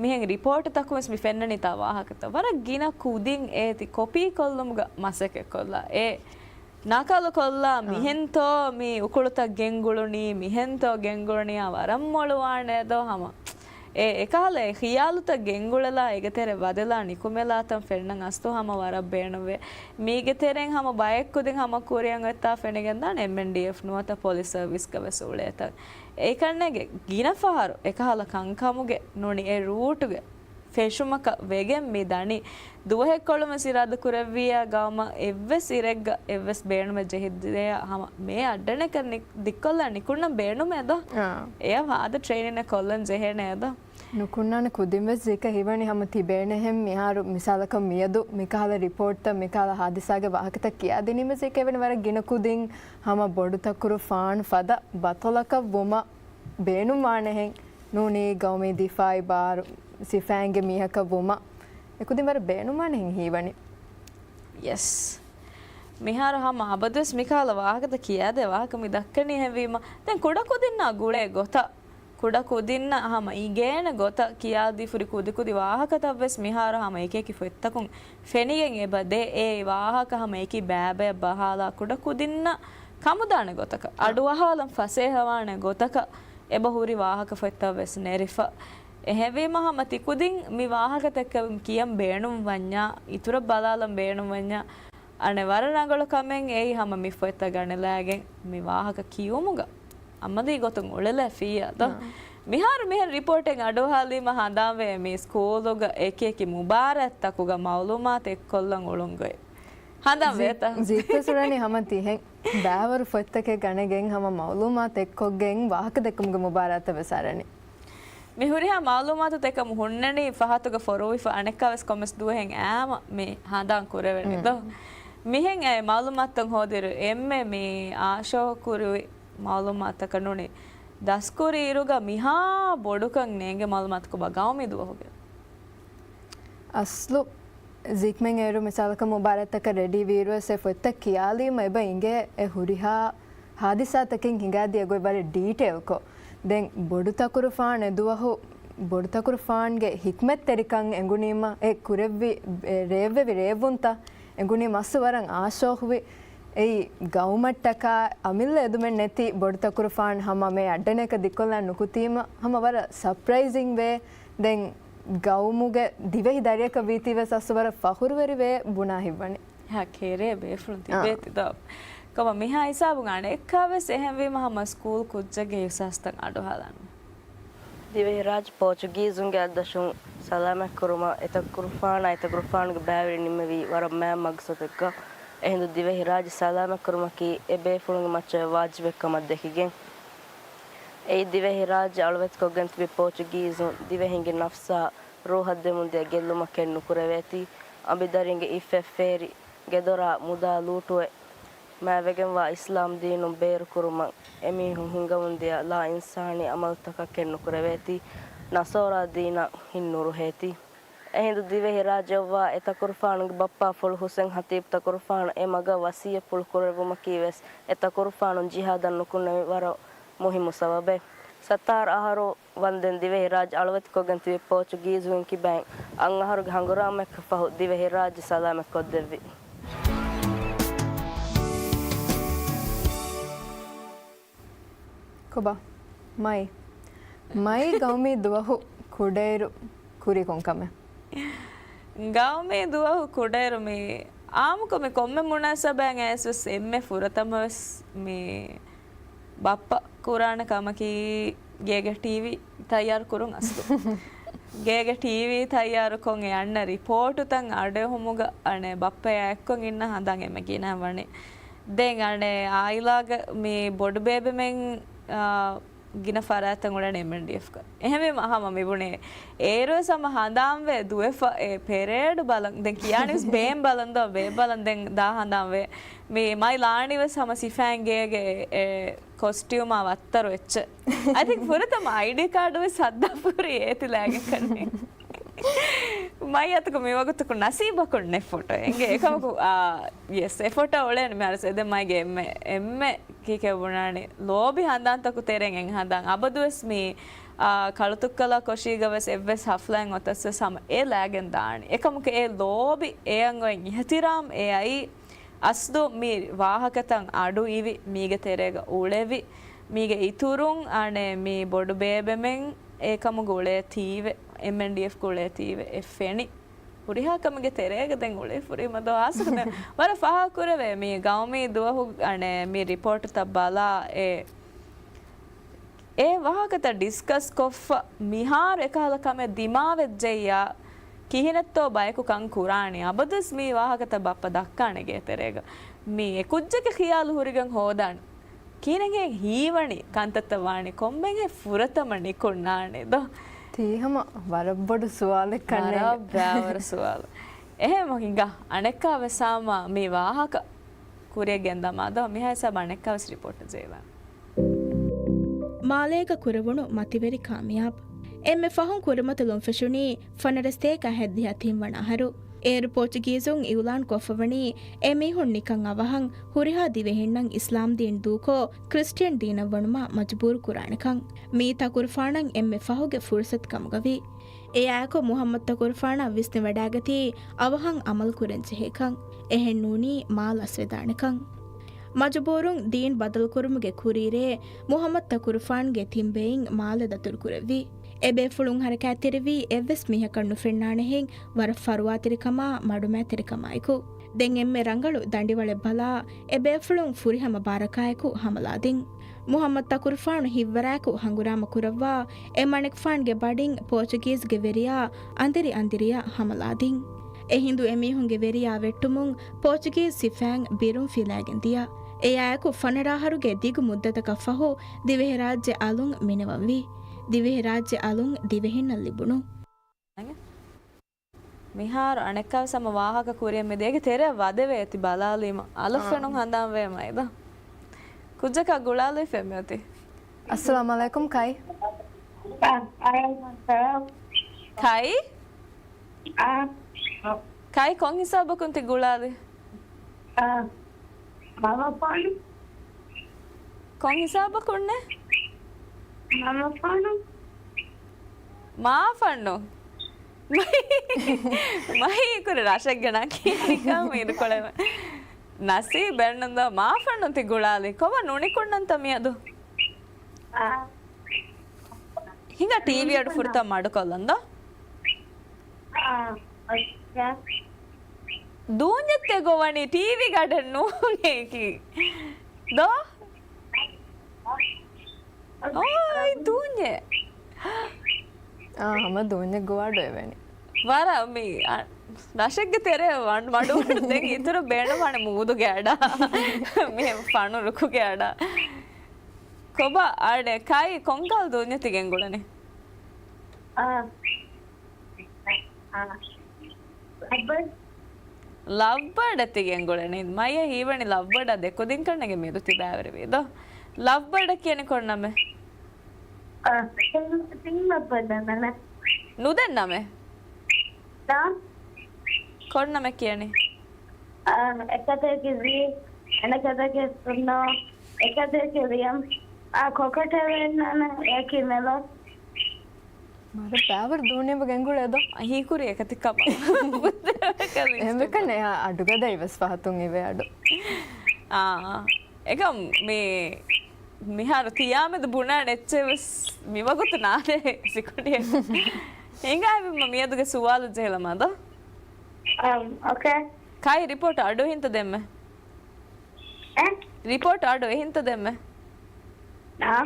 މިހެން ރިޕޯޓްތަކުން ވެސް މި ފެންނަނީތާ ވާހަކަތައް. ވަރަށް ގިނަ ކުދިން އޭތި ކޮޕީ ކޮށްލުމުގަ މަސައްކަތް ކޮށްލާ. އޭ ނަކަލު ކޮށްލާ އާ. މިހެންތޯ މި އުކުޅުތައް ގެންގުޅުނީ، މިހެންތޯ ގެންގުޅުނީ އާ ވަރަށް މޮޅުވާނެ ދޯ ހަމަ. އެ އެކަހަލަ އެ ޚިޔާލުތައް ގެންގުޅެލާ އޭގެ ތެރެ ވަދެލާ ނިކުމެލާތަން ފެންނަން އަސްލު ހަމަ ވަރަށް ބޭނުންވޭ. މީގެ ތެރެއިން ހަމަ ބައެއް ކުދިން ހަމަ ކުރިއަށް އޮތްތާ ފެނިގެންދާނެ އެމްއެންޑީއެފް ނުވަތަ ޕޮލިސް ސަރވިސްގަ ވެސް އުޅޭތަން. އެކަންނޭނގެ ގިނަ ފަހަރު އެކަހަލަ ކަންކަމުގެ ނޫނީ އެ ރޫޓުގެ ފެށުމަކަށް ވެގެން މި ދަނީ. ދުވަހެއްކޮޅުން ވެސް އިރާދަ ކުރެއްވިއްޔާ ގައުމަށް އެއްވެސް އިރެއްގަ އެއްވެސް ބޭނުމެއް ޖެހިއްޖެޔާ ހަމަ މޭ އައްޑަނެކަށް ނި-، ދިއްކޮށްލާ ނިކުންނަން ބޭނުމޭ ދޯ. އާ. އެޔަށް ހާދަ ޓްރެއިނިންއެއް ކޮށްލަން ޖެހޭނެ ދޯ. ނުކުންނާނެ ކުދިން ވެސް ޒީކަށް ހީވަނީ ހަމަ ތިބޭނެހެން މިހާރު މިސާލަކަށް މިއަދު މިކަހަލަ ރިޕޯޓްތައް މިކަހަލަ ހާދިސާގެ ވާހަކަތައް ކިޔާދިނީމަ ޒީކަށް ހީވަނީ ވަރަށް ގިނަ ކުދިން ހަމަ ބޮޑުތަކުރުފާނު ފަދަ ބަތޮލަކަށް ވުމަށް ބޭނުންވާނެހެން. ނޫނީ ގައުމީ ދިފާއީ ބާރު ސިފައިންގެ މީހަކަށް ވުމަށް އެކުދިން ވަރަށް ބޭނުންވާނެހެން ހީވަނީ. ޔެސް. މިހާރު ހަމަ އަބަދުވެސް މިކަހަލަ ވާހަކަތައް ކިޔާދޭ ވާހަކަ މި ދައްކަނީ ހެންވީމަ، ދެން ކުޑަކުދިންނާ ގުޅޭ ގޮތަށް، ކުޑަކުދިންނަށް ހަމަ އިނގޭނެ ގޮތަށް ކިޔާދީފުރި ކުދިކުދި ވާހަކަތައްވެސް މިހާރު ހަމަ އެކިއެކި ފޮތްތަކުން ފެނިގެން އެބަ ދޭ. އެ ވާހަކަ ހަމަ އެކި ބައިބަޔަށް ބަހާލާ ކުޑަކުދިންނަށް ކަމުދާނެ ގޮތަކަށް، އަޑުއަހާލަން ފަސޭހަވާނެ ގޮތަކަށް އެބަ ހުރި ވާހަކަފޮތްތައް ވެސް ނެރިފަ. އެހެންވީމަ ހަމަ ތިކުދިން މި ވާހަކަތަކަށް ކިޔަން ބޭނުން ވަންޏާ، އިތުރަށް ބަލާލަން ބޭނުން ވަންޏާ، އަނެއް ވަރަށް ރަނގަޅު ކަމެއް އެއީ ހަމަ މި ފޮތްތައް ގަނެލާގެން މި ވާހަކަ ކިޔުމުގަ އަމަލީ ގޮތުން އުޅެލައިފިއްޔާ ދޯ. އާ. މިހާރު މިހެން ރިޕޯޓެއް އަޑުއަހާލީމަ ހަނދާންވޭ މި ސްކޫލުގަ އެކި އެކި މުބާރާތްތަކުގަ މައުލޫމާތު އެއްކޮށްލަން އުޅުން ގޮތް. ހަނދާން ޒީ-، ވޭތަ؟ ޒީކް ވެސް އުޅެނީ ހަމަ ތިހެން. ބައިވަރު ފޮތްތަކެއް ގަނެގެން ހަމަ މައުލޫމާތު އެއްކޮށްގެން ވާހަކަ ދެއްކުމުގެ މުބާރާތަށް ވެސް އަރަނީ. މި ހުރިހާ މައުލޫމާތު ތެކަމު ހުންނަނީ ފަހަތުގަ ފޮރުވިފަ އަނެއްކާވެސް ކޮންމެސް ދުވަހެއް އާމަ މި ހަނދާން ކުރެވެނީ ދޯ. މިހެން އެ މައުލޫމާތުތައް ހޯދިއިރު އެންމެ މި އާޝޯހު ކުރި މައުލޫމާތަކަށް ނޫނީ ދަސްކުރި އިރުގަ މިހާ ބޮޑުކަން ނޭނގޭ މައުލޫމާތު ކޮބާ ގައުމީ ދުވަހުގެ؟ އަސްލު ޒީކްމެން އޭރު މިސާލަކަށް މުބާރާތްތަކަށް ރެޑީ ވީއިރުވެސް އެ ފޮތްތައް ކިޔާލީމަ އެބަ އިނގޭ އެ ހުރިހާ ހާދިސާތަކެއް ހިނގާދިޔަ ގޮތް ވަރަށް ޑީޓެއިލްކޮށް. ދެން ބޮޑުތަކުރުފާން އެދުވަހު ބޮޑުތަކުރުފާންގެ ހިކްމަތްތެރިކަން އެނގުނީމަ އެ ކުރެއްވި އެ ރޭއްވެވި ރޭއްވުންތައް އެނގުނީ މަސް ވަރަށް އާޝޯހުވި. އެއީ ގައުމަށްޓަކާ އަމިއްލަ އެދުމެއް ނެތި ބޮޑުތަކުރުފާން ހަމަ މޭ އައްޑަނެއްކަ ދިއްކޮށްލާ ނުކުތީމަ ހަމަ ވަރަށް ސަޕްރައިޒިން ވޭ. ދެން ގައުމުގެ ދިވެހި ދަރިއަކަށް ވީތީވެސް އަސްލު ވަރަށް ފަޚުރުވެރިވޭ ބުނާ ހިތްވަނީ. ހާ، ކެރޭ ބޭފުޅުން އާ. ތިބޭތި ދޯ. ކޮބާ މިހާ ހިސާބުން އަނެއްކާވެސް އެހެންވީމަ ހަމަ ސްކޫލް ކުއްޖެއްގެ އިހްސާސްތައް އަޑުއަހާލާނު. ދިވެހިރާއްޖެ ޕޯޗުގީޒުންގެ އަށްދަށުން ސަލާމަތްކުރުމަށް އެތައް ކުރުފާނާ އެތައް ކުރުފާނުގެ ބައިވެރިން ނިންމެވީ ވަރަށް މާތް މަގްސަދެއްގަ. އެހިނދު ދިވެހިރާއްޖެ ސަލާމަތްކުރުމަކީ އެ ބޭފުޅުންގެ މައްޗަށް ވާޖިބެއް ކަމަށް ދެކިގެން. އެއީ ދިވެހިރާއްޖެ އަޅުވެތިކޮށްގެން ތިބި ޕޯޗުގީޒުން ދިވެހިންގެ ނަފްސާ ރޫހަށް ދެމުންދިޔަ ގެއްލުމަކަށް ނުކުރެވޭތީ، އަނބިދަރިންގެ އިއްފަތް ފޭރި، ގެދޮރާ މުދާ ލޫޓުވެ، މާތްވެގެންވާ އިސްލާމް ދީނުން ބޭރުކުރުމަށް އެމީހުން ހިންގަމުންދިޔަ ލާ އިންސާނީ އަމަލުތަކަށް ނުކުރެވޭތީ، ނަޞާރާ ދީނަށް ހިތް ނުރުހޭތީ. އެހިނދު ދިވެހިރާއްޖެއަށްވާ އެތައް ކުރުފާނުގެ ބައްޕާފުޅު ޙުސެން ޚަތީބު ތަކުރުފާނު އެ މަގަށް ވަޞިއްޔަތްޕުޅު ކުރެއްވުމަކީވެސް އެ ތަކުރުފާނު ޖިހާދަށް ނުކުންނެވި ވަރަށް މުހިއްމު ސަބަބެއް. ސައްތާރަ އަހަރު ވަންދެން ދިވެހިރާއްޖެ އަޅުވެތިކޮށްގެން ތިބި ޕޯޗުގީޒުން ކިބައިން އަށް އަހަރުގެ ހަނގުރާމައަކަށް ފަހު ދިވެހިރާއްޖެ ސަލާމަތްކޮށްދެއްވި. ކޮބާ؟ މައި. މައި ގައުމީ ދުވަހު ކުޑައިރު ކުރި ކޮން ކަމެއް؟ ގައުމީ ދުވަހު ކުޑައިރު މި އާއްމުކޮށް މި ކޮންމެ މުނާސަބާއެއް އައިސް ވެސް އެންމެ ފުރަތަމަ ވެސް މި ބައްޕަ ކުރާނެ ކަމަކީ ގޭގެ ޓީވީ ތައްޔާރު ކުރުން އަސްލު. ގޭގެ ޓީވީ ތައްޔާރުކޮށް އެ އަންނަ ރިޕޯޓުތައް އަޑުއެހުމުގަ އަނެއް ބައްޕަޔާ އެއްކޮށް އިންނަ ހަނދާން އެންމެ ގިނަ ވަނީ. ދެން އަނެއް އާއިލާގަ މި ބޮޑު ބޭބެމެން، އާ، ގިނަ ފަރާތްތައް އުޅެނީ އެމްއެންޑީއެފްގަ. އެހެންވީމަ ހަމަ މިބުނޭ އޭރުވެސް ހަމަ ހަނދާންވެ ދުވެފަ އެ ޕެރޭޑު ބަލަން. ދެން ކިޔާނީވެސް ބޭން ބަލަން ދޯ، ބޭން ބަލަން ދެން ދާ ހަނދާންވެ. މި މައި ލާނީވެސް ހަމަ ސިފައިން ގޭގެ އެ ކޮސްޓިއުމާ ވައްތަރު އެއްޗެއް. އަތި ފުރަތަމަ އައިޑީ ކާޑުވެސް ހައްދާފަ ހުރީ އޭތި ލާގެން ކަންނޭނގެ. މައި އަތުގަ މިވަގުތަކު ނަސީބަކުން ނެތް ފޮޓޯ އެނގޭ. އެކަމަކު، އާ، ޔެސް، އެ ފޮޓޯ އުޅޭނެ މިހާރު އެދެން މައިގެ އެންމެ، އެންމެ ކީކޭ ބުނާނީ ލޯބި ހަނދާންތަކު ތެރެއިން އެއް ހަނދާން. އަބަދުވެސް މި، އާ، ކަޅުތުއްކަލާ ކޮށީގަވެސް އެއްވެސް ހަފްލާއެއް އޮތަސްވެސް ހަމަ އެ ލާގެން ދާނީ. އެކަމަކު އެ ލޯބި، އެ އަންގޮއިން އިހްތިރާމް، އެ އައީ އަސްލު މި ވާހަކަތައް އަޑު އިވި، މީގެ ތެރޭގަ އުޅެވި، މީގެ އިތުރުން އަނެއް މި ބޮޑު ބޭބެމެން އެކަމުގަ އުޅޭތީވެ، އެމްއެންޑީއެފްގަ އުޅޭތީވެ، އެ ފެނި. ހުރިހާ ކަމެއްގެ ތެރޭގަ ދެން އުޅޭ ފުރީމަ ދޯ ހާސްކޮށް ދެން ވަރަށް ފަހާ ކުރެވޭ މި ގައުމީ ދުވަހު އަނެއް މި ރިޕޯޓުތައް ބަލާ އެ އެ ވާހަކަތައް ޑިސްކަސް ކޮށްފަ މިހާރު އެކަހަލަ ކަމެއް ދިމާވެއްޖެއްޔާ ކިހިނެއްތޯ ބަޔަކު ކަން ކުރާނީ؟ އަބަދުވެސް މި ވާހަކަތައް ބައްޕަ ދައްކާނެ ގޭތެރޭގަ. މި އެ ކުއްޖެއްގެ ޚިޔާލު ހުރިގެން ހޯދާނެ. ކިހިނެއްހޭ ހީވަނީ ކަންތައްތައް ވާނީ ކޮންމެހެ ފުރަތަމަ ނިކުންނާނެ ދޯ؟ ތީ ހަމަ ވަރަށް ބޮޑު ސުވާލެއް ކަންނޭނގެ. ވަރަށް ބާވަރު ސުވާލު. އެހެން ހިނގާ އަނެއްކާ ވެސް ހަމަ މި ވާހަކަ ކުރިއަށް ގެންދަމާ ދޯ؟ މިހާ ހިސާބަށް އަނެއްކާވެސް ރިޕޯޓް ޖެހިވާނެ. މާލޭގަ ކުރެވުނު މަތިވެރި ކާމިޔާބު. އެންމެ ފަހުން ކުރިމަތިލުން ފެށުނީ ފަނަރަ ސަތޭކަ ހަތްދިހަ ތިން ވަނަ އަހަރު. އޭރު ޕޯޗުގީޒުން އިއުލާން ކޮށްފަވަނީ އެމީހުން ނިކަން އަވަހަށް ހުރިހާ ދިވެހިންނަށް އިސްލާމްދީން ދޫކޮށް ކްރިސްޓިއަން ދީނަށް ވަނުމާ މަޖުބޫރު ކުރާނެކަން. މިއީ ތަކުރުފާނަށް އެންމެ ފަހުގެ ފުރުސަތު ކަމުގަވި. އެއާއެކު މުހައްމަދު ތަކުރުފާނަށް ވިސްނިވަޑައިގަތީ އަވަހަށް އަމަލު ކުރަން ޖެހޭކަން. އެހެން ނޫނީ މާ ލަސްވެދާނެކަން. މަޖުބޫރުން ދީން ބަދަލުކުރުމުގެ ކުރީރޭ މުހައްމަދު ތަކުރުފާންގެ ތިން ބެއިން މާލެ ދަތުރު ކުރެއްވި. އެބޭފުޅުން ހަރަކާތްތެރިވީ އެއްވެސް މީހަކަށް ނުފެންނާނެހެން ވަރަށް ފަރުވާތެރިކަމާ މަޑުމައިތެރިކަމާއެކު. ދެން އެންމެ ރަނގަޅު ދަނޑިވަޅެއް ބަލާ، އެބޭފުޅުން ފުރިހަމަ ބާރަކާއެކު ހަމަލާދިން. މުހައްމަދު ތަކުރުފާނު ހިތްވަރާއެކު ހަނގުރާމަ ކުރައްވާ، އެ މަނިކުފާންގެ ބަޑިން ޕޯޗުގީޒްގެ ވެރިޔާ އަނދިރި އަނދިރިއަށް ހަމަލާދިން. އެހިނދު އެމީހުންގެ ވެރިޔާ ވެއްޓުމުން ޕޯޗުގީޒް ސިފައިން ބިރުން ފިލައިގެން ދިޔަ. އެއާއެކު ފަނަރަ އަހަރުގެ ދިގު މުއްދަތަކަށް ފަހު ދިވެހިރާއްޖެ އަލުން މިނިވަންވި. ދިވެހިރާއްޖެ އަލުން ދިވެހިންނަށް ލިބުނު. މިހާރު އަނެއްކާވެސް ހަމަ ވާހަކަ ކުރިއަށް މި ދޭގެ ތެރެއަށް ވަދެވޭ ތި ބަލާލީމަ. އަލަށް އާ. ފެނުން ހަނދާން ވޭ މައިދާ. ކުއްޖަކާ ގުޅާލީފަ މިއޮތީ. އައްސަލާމް އަލައިކުމް ކައި. އާ، އާ، އާ. ކައި؟ އާ. ކައި ކޮން ހިސާބަކުން ތި ގުޅާލީ؟ އާ. މަންމަ ފާނު. ކޮން ހިސާބަކުންނޭ؟ މަންމަ ފާނު. މާ ފަންނު. މަހި، މަހި ކުރެ ރަށެއްގެ ނަކީ ނިކަން އިރުކޮޅެއް. ނަސީބެއްނުން ދޯ މާ ފަންނު ތި ގުޅާލި. ކޮބާ ނުނިކުންނަންތަ މިއަދު؟ އާ. ހިނގާ ޓީވީ އަޑު ފުރަތަމަ މަޑުކޮށްލަން ދޯ. އާ، އައްޗާ. ދޫންޏެއް ތެ ގޮވަނީ ޓީވީ ގަޑެއް ނޫނޭކީ. ދޯ؟ އޯ، އައި ދޫންޏެއް. އާ، ހަމަ ދޫންޏެއް ގޮވާ އަޑު އެވެނި. ވަރަށް މި، އަ، ރަށެއްގެ ތެރޭ ވަން-، ވަޑުވަޑު ދެން އިތުރަށް ބޭނުމާނެ މޫދުގެ އަޑާ. މި ފަނުރުކުގެ އަޑާ. ކޮބާ އަޑެއް ކައި ކޮންކަހަލަ ދޫންޏެއް ތި ގެންގުޅެނީ؟ އާ. އާ. ލައްބަޑް. ލައްބަޑަށް ތި ގެންގުޅެނީ. މައިޔަށް ހީވަނީ ލައްބަޑާ ދެކުދިން ކަންނޭނގެ މިއަދު ތި ބައިވެރިވީ ދޯ. ލައްބަޑަށް ކިޔަނީ ކޮން ނަމެއް؟ އާ، ތިން، ތިން ލައްބަޑަށް ނަން. ނުދެން ނަމެއް؟ ދާ. ކޮން ނަމެއް ކިޔަނީ؟ އާ، އެކަތައް ކިޔަނީ ޒީ، އަނެކަތައް ކިޔަނީ ސުންނޯ، އެކަތައް ކިޔަނީ ރިޔަން. އާ، ކޮކަޓެއް ނަން، އެކި މެލޯ. މަރަށް ބާވަރު ދޫނިއެބަ ގެންގުޅޭ ދޯ. އަ، ހީކުރި އެކަތި ކަމަށް. އެހެންވެކަން އެހާ އަޑުގަދައި ވެސް ފަހަތުން އިވޭ އަޑު. އާ، އެކަމް މި މިހާރު ތިޔާމެދު ބުނާނެ އެއްޗެއް ވެސް މިވަގުތު ނާދޭ ސިކުނޑިއެއް. ހިނގާ މި މިއަދުގެ ސުވާލު ޖެހިލަމާ ދޯ؟ އަމް، އޯކޭ. ކާއި ރިޕޯޓް އަޑު އެހިންތަ ދެންމެ؟ އެ؟ ރިޕޯޓް އަޑު އެހިންތަ ދެންމެ؟ ނާ.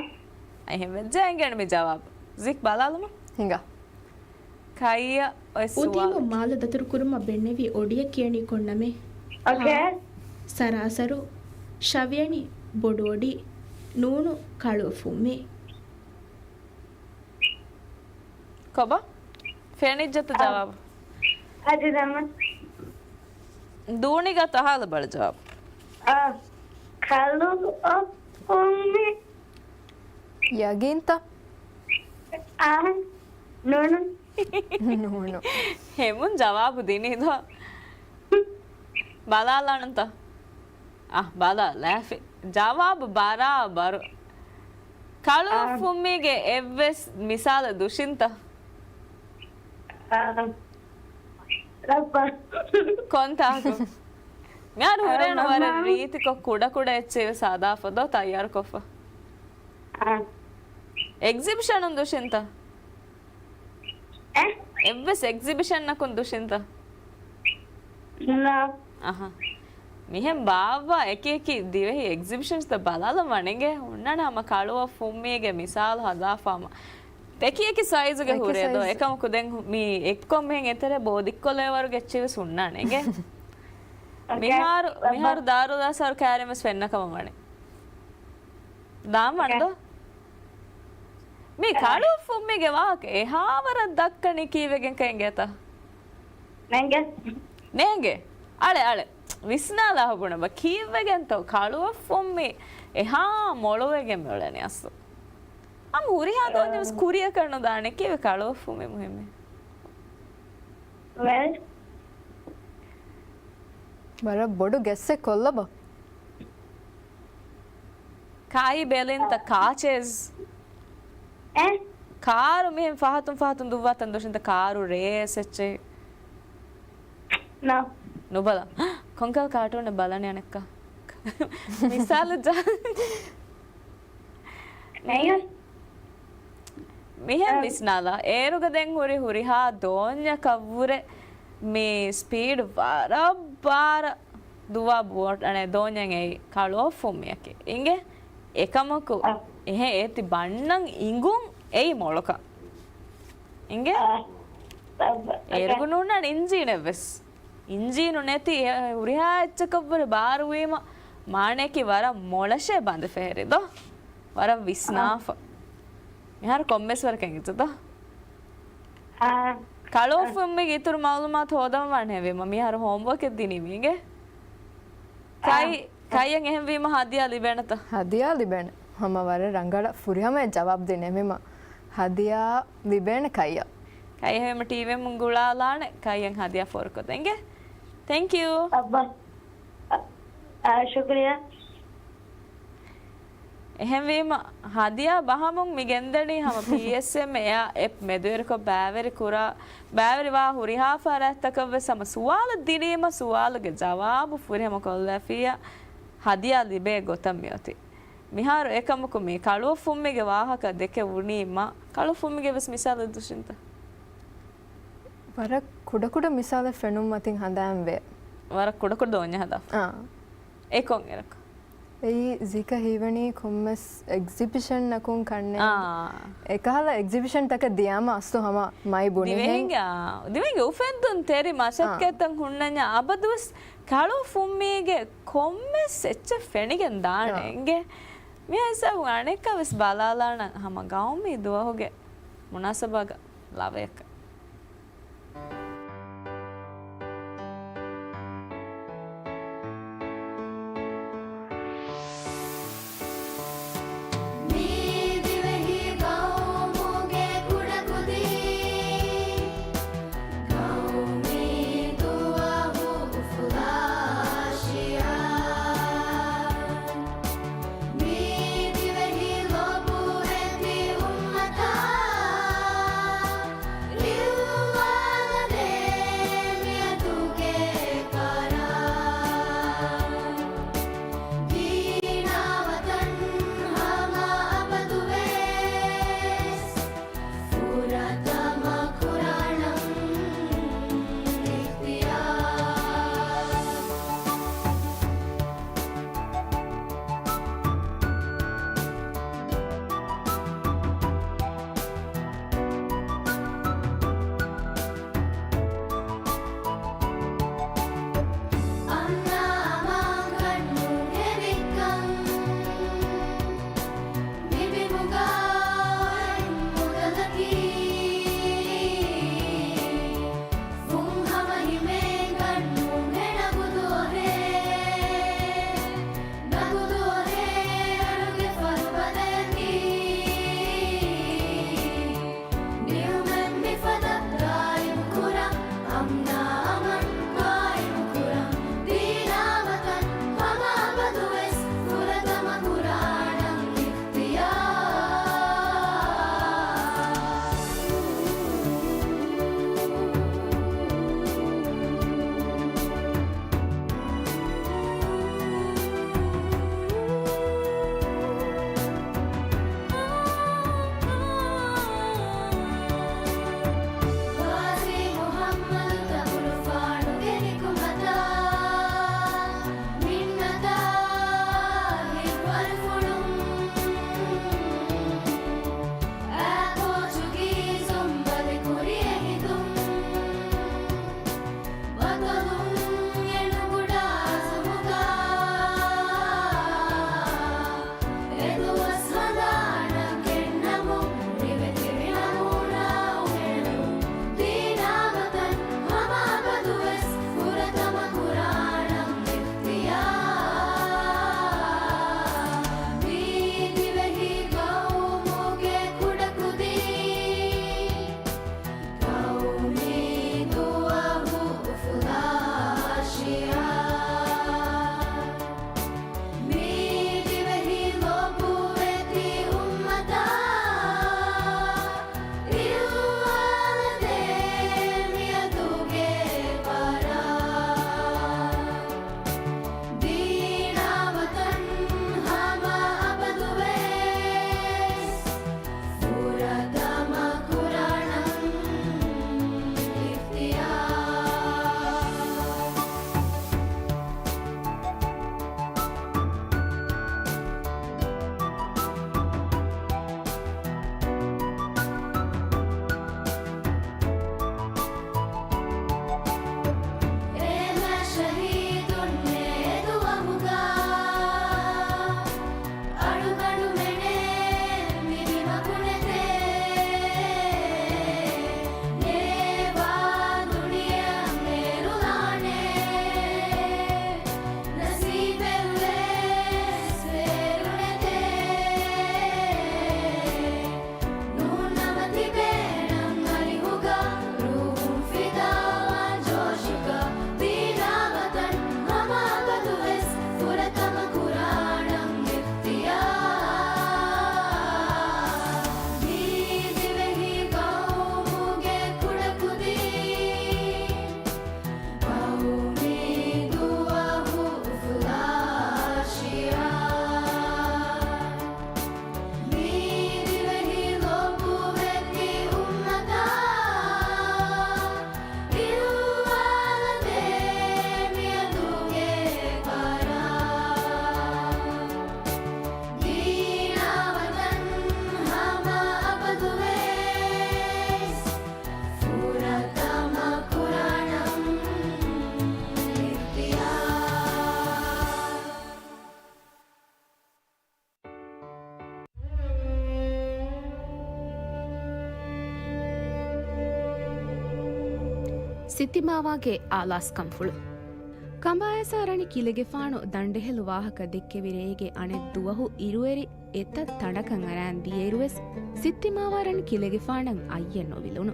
އެހެން ވެއްޖެ އިނގޭނެ މި ޖަވާބު. ޒިކް ބަލާލަމާ. ހިނގާ. ކާއިއަށް އޮތް ސުވާލެއް. އުދީމު މާލަ ދަތުރުކުރުމަށް ބެންނެވީ އޮޑިއަކީ އަންނަ ކޮން ނަމެއް؟ އޯކޭ. ހާ. ސަރާސަރު. ޝަވިޔަނި. ބޮޑު އޮޑި. ނޫނު. ކަޅު ފުއްމި. ކޮބާ؟ ފެނިއްޖެތަ އާ. ޖަވާބު؟ އަދި ދަމަ. ދޫނިގަ ތަހާލަ ބަޅަ ޖަވާބު. އާ. ކަޅު އޮއް ފުއްމި. ޔަގީންތަ؟ އާ. ނޫނު. ނޫނު. ހެމުން ޖަވާބު ދިނީ ދޯ؟ ބަލާލާނަންތަ؟ އަ، ބަލާ، ލާފި. ޖަވާބު ބަރާބަރު. ކަޅު އާ. ފުއްމީގެ އެއްވެސް މިސާލެއް ދުށިންތަ؟ އާ. ރައްބާ. ކޮންތާކު؟ މިހާރު އާ، ހުރޭނު ވަރަށް މަމާ. ރީތިކޮށް ކުޑަކުޑަ އެއްޗެއް ވެސް ހަދާފަ ދޯ ތައްޔާރުކޮށްފަ. އާ. އެގްޒިބިޝަނުން ދުށިންތަ؟ އެ؟ އެއްވެސް އެގްޒިބިޝަންއަކުން ދުށިންތަ؟ ނާ. އަހަ. މިހެން ބާއްވާ އެކި އެކި ދިވެހި އެގްޒިބިޝަންސްތައް ބަލާލަން ވަނެގެ ހުންނާނެ ހަމަ ކަޅުއަށް ފުއްމީގެ މިސާލު ހަދާފާމަ. އެކި އެކި ސައިޒުގެ އެކި ހުރޭ ދޯ. ސައިޒު. އެކަމަކު ދެން މި އެއްކޮށް މިހެން އެތެރެ ބޯ ދިއްކޮށްލޭ ވަރުގެ އެއްޗެއް ވެސް ހުންނާނެ އިނގޭ. އޯކޭ. މިހާރު، ބައްބަ. މިހާރު ދާރުލްއަޒްހަރު ކާރިން ވެސް ފެންނަ ކަމަށް ވަނީ. ދާން ވަން އޯކޭ. ދޯ؟ މި އާ. ކަޅު ފުއްމީގެ ވާހަކަ އެހާ ވަރަށް ދައްކަނީ ކީއްވެގެންކަން އިނގޭތަ؟ ނޭނގެ. ނޭނގެ. އަޅެ، އަޅެ. ވިސްނާލާ ބުނަބަ ކީއްވެގެންތޯ ކަޅުއަށް ފުއްމީ އެހާ މޮޅުވެގެން މިއުޅެނީ އަސްލު. ހަމަ ހުރިހާ ދޯންޏެއް ވެސް އާ. ކުރިއަކަށް ނުދާނެ ކީއްވެ ކަޅުއަށް ފުއްމީ މުހިއްމީ. ވެލް. ވަރަށް ބޮޑު ގެއްސެއް ކޮށްލަބަ. ކާއި ބެލިންތަ ކާޗޭސް؟ އެ؟ ކާރު މިހެން ފަހަތުން ފަހަތުން ދުއްވާތަން ދުށިންތަ ކާރު ރޭސް އެއްޗެއް؟ ނޯ. ނުބަލަ. ކޮންކަހަލަ ކާޓޫނެއް ބަލަނީ އަނެއްކާ؟ މިސާލު ޖަ-، ނެޔަ. މިހެން އަ. ވިސްނާލާ. އޭރުގަ ދެން ހުރި ހުރިހާ ދޯންޏަކަށްވުރެ މި ސްޕީޑް ވަރަށް ބާރަށް ދުވާ ބޯޓް، އަނެ، ދޯންޏެއް އެއީ ކަޅުއަށް ފުއްމިއަކީ. އިނގޭ؟ އެކަމަކު އަ. އެހެން އޭތި ބަންނަން އިނގުން އެއީ މޮޅަކަށް. އިނގޭ؟ އަ. އަ. އޭރުގަ ނޫންނާނެ އިންޖީނެއް ވެސް. އިންޖީނު ނެތި އެ ހުރިހާ އެއްޗަކަށްވުރެ ބާރުވީމަ، މާނަޔަކީ ވަރަށް މޮޅަށޭ ބަނދެފަ ހެރި ދޯ؟ ވަރަށް ވިސްނާފަ. އަ. މިހާރު ކޮންމެސް ވަރަކަށް އިނގިއްޖެ ދޯ؟ އާ. ކަޅުއަށް އަ. ފުއްމީގެ އިތުރު މައުލޫމާތު ހޯދަން ވާނެ ހެވީމަ، މިހާރު ހޯމްވޯކެއް ދިނީ މީގެ. އާ. ކައި، އަ. ކައިއަށް އެހެންވީމަ ހަދިޔާ ލިބޭނެތަ؟ ހަދިޔާ ލިބޭނެ. ހަމަ ވަރަށް ރަނގަޅަށް ފުރިހަމަޔަށް ޖަވާބު ދިނެވީމަ، ހަދިޔާ ލިބޭނެ ކައިއަށް. ކައި އެހެންވީމަ ޓީވީއެމުން ގުޅާލާނެ ކައިއަށް ހަދިޔާ ފޯރުކޮށްދޭން އިނގޭ. ތެންކް ޔޫ. އައްބާ. އަ، އަ، ޝުކުރިއްޔާ. އެހެންވީމަ، ހަދިޔާ ބަހަމުން މި ގެންދަނީ ހަމަ ޕީއެސްއެމް އެއާ އެޕް މެދުވެރިކޮށް ބައިވެރި ކުރާ، ބައިވެރިވާ ހުރިހާ ފަރާތްތަކަށްވެސް ހަމަ ސުވާލު ދިނީމަ، ސުވާލުގެ ޖަވާބު ފުރިހަމަ ކޮށްލާފިއްޔާ ހަދިޔާ ލިބޭ ގޮތަށް މިއޮތީ. މިހާރު އެކަމަކު މި ކަޅުއަށް ފުއްމީގެ ވާހަކަ ދެކެ ވުނީމަ، ކަޅު ފުއްމީގެ ވެސް މިސާލެއް ދުށިންތަ؟ ވަރަށް ކުޑަކުޑަ މިސާލެއް ފެނުން މަތިން ހަނދާން ވޭ. ވަރަށް ކުޑަކުޑަ ދޯންޏެއް ހަދާފަ. އާ. އެ ކޮން އިރަކަށް؟ އެއީ ޒީކަށް ހީވަނީ ކޮންމެސް އެގްޒިބިޝަންއަކުން ކަންނޭނގެ. އާ. އެކަހަލަ އެގްޒިބިޝަންތަކެއް ދިޔާމަ އަސްލު ހަމަ މައި ބުނިހެން. ދިވެހިންގެ، އާ، ދިވެހިންގެ އުފެއްދުން ތެރި މަސައްކަތްތައް އާ. ހުންނަންޏާ އަބަދުވެސް ކަޅު ފުއްމީގެ ކޮންމެސް އެއްޗެއް ފެނިގެން ދާނެ އާ. އިނގޭ. މި ހިސާބުން އަނެއްކާ ވެސް ބަލާލާނަން ހަމަ ގައުމީ ދުވަހުގެ މުނާސަބާގަ ލަވަޔަކަށް. މި ދިވެހި ގައުމުގެ ކުޑަކުދިން ގައުމީ ދުވަހު ފުލާށިޔާ. މި ދިވެހި ލޯބުވެތި އުއްމަތާ، ރީ ސިއްތިމާވާގެ އާލާސްކަންފުޅު. ކަނބާއައިސާ ރަނި ކިލެގެފާނު ދަނޑެހެލު ވާހަކަ ދެއްކެވި ރޭގެ އަނެއް ދުވަހު އިރުއެރި އެތައް ތަނޑަކަށް އަރާން ދިޔައިރުވެސް، ސިއްތިމާވާ ރަނި ކިލެގެފާނަށް އައްޔެއް ނުވިލުނު.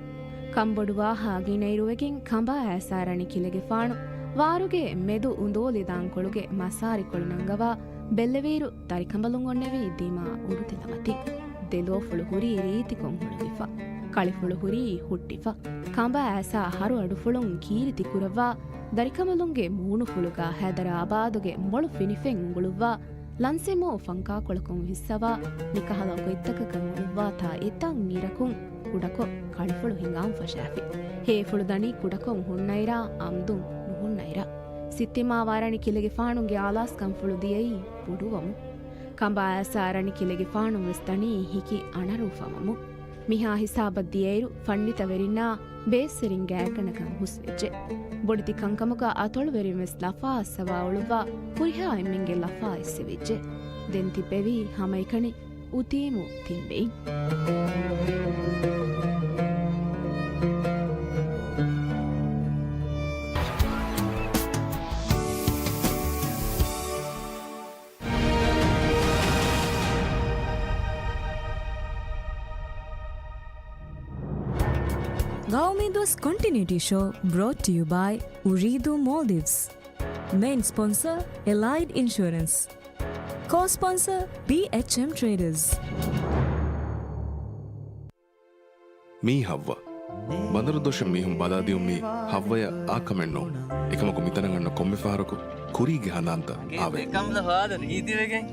ކަނބޮޑުވާހާ ގިނައިރުވެގެން ކަނބާއައިސާ ރަނި ކިލެގެފާނު ވާރުގެ މެދު އުނދޯލި ދާންކޮޅުގެ މަސާރިކޮޅު ނަންގަވާ ބެއްލެވިއިރު، ދަރިކަނބަލުން އޮންނެވި ދިމާ އުޑުތިލަމަތިން. ދެލޯފުޅު ހުރީ ރީތިކޮށް ހުޅުވިފަ. ކަޅިފުޅު ހުރީ ހުއްޓިފަ. ކަނބާއައިސާ ހަރު އަޑުފުޅުން ކީރިތި ކުރައްވާ، ދަރިކަނބަލުންގެ މޫނުފުޅުގަ ހައިދަރާބާދުގެ މޮޅު ފިނިފެން އުނގުޅުއްވާ، ލަންސެމޯ ފަންކާކޮޅަކުން ހިއްސަވާ، މިކަހަލަ ގޮތްތަކަކަށް އުޅުއްވާތާ އެތައް އިރަކުން ކުޑަކޮށް ކަޅިފުޅު ހިނގާން ފަށާފި. ހޭފުޅު ދަނީ ކުޑަކޮށް ހުންނައިރާ އަމްދުން ނުހުންނައިރާ. ސިއްތިމާވާ ރަނި ކިލެގެފާނުގެ އާލާސްކަންފުޅު ދިޔައީ ބޮޑުވަމުން. ކަނބާއައިސާ ރަނި ކިލެގެފާނު ވެސް ދަނީ ހިކި އަނަރޫފަވަމުން. މިހާ ހިސާބަށް ދިޔައިރު ފަންނިތަވެރިންނާ ބޭއްސެރިން ގާތްގަނޑަކަށް ހުސްވެއްޖެ. ބޮޑެތި ކަންކަމުގަ އަތޮޅުވެރިން ވެސް ލަފާ އައްސަވާ އުޅުއްވާ ހުރިހާ އެންމެންގެ ލަފާ އެއްސެވިއްޖެ. ދެން ތިއްބެވީ ހަމައެކަނި އުތީމު ތިންބެއިން. ގައުމީ ދުވަސް ކޮންޓިނިއުޓީ ޝޯ، brought to you by އުރީދޫ މޯލްޑިވްސް. މެއިން ސްޕޮންސަރ، އެލައިޑް އިންޝުއަރެންސް. ކޯ ސްޕޮންސަރ، ބީއެޗްއެމް ޓްރޭޑަރސް. މީ ހައްވަ. ބަނދަރު ދޮށުން މީހުން ބަލާދިޔުން މީ ހައްވަޔަށް އާކަމެއް ނޫން. އެކަމަކު މިތަނަށް އަންނަ ކޮންމެ ފަހަރަކު ކުރީގެ ހަނދާންތައް އާވޭ. ކަނބުލަ ހާދަ ރީތިވެގެން.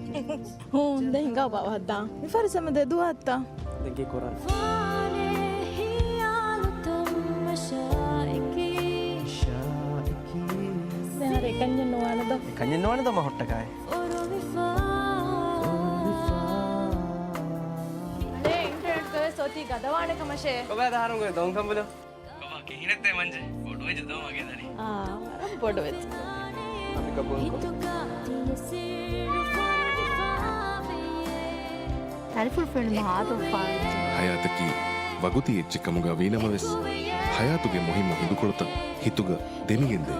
ހޫން، ދެން ހިނގާ ބާ ވައްދާ. މި ފަރިސަމަ ދެ ދުވަހަށްތަ؟ ދެން ކީ ކުރަން؟ ދެން ހަރެ އެކަންޏެއް ނުވާނެ ދޯ. އެކަންޏެއް ނުވާނެ ދޯ މަ ހުއްޓަކާއި. އަޅޭ އިންޓަރނެޓްގަވެސް އޮތީ ގަދަވާނެ ކަމަށޭ. ކޮބާ ދަހަރުން ގޮތް ދޮން ކަނބުލު؟ ކޮބާ ކިހިނެއްތޭ މަންޖެ؟ ބޮޑުވެއްޖެ ދޯ މަގޭ ދަނީ. އާ، ވަރަށް ބޮޑުވެއްޖެ. ދަރިފުޅު ފެނުމަށް އާދަވެފަވެއްޖެ. ހަޔާތަކީ ވަގުތީ އެއްޗެއް ކަމުގަ ވީނަމަވެސް، ހަޔާތުގެ މުހިއްމު ހިނދުކޮޅުތައް ހިތުގަ ދެމިގެންދޭ.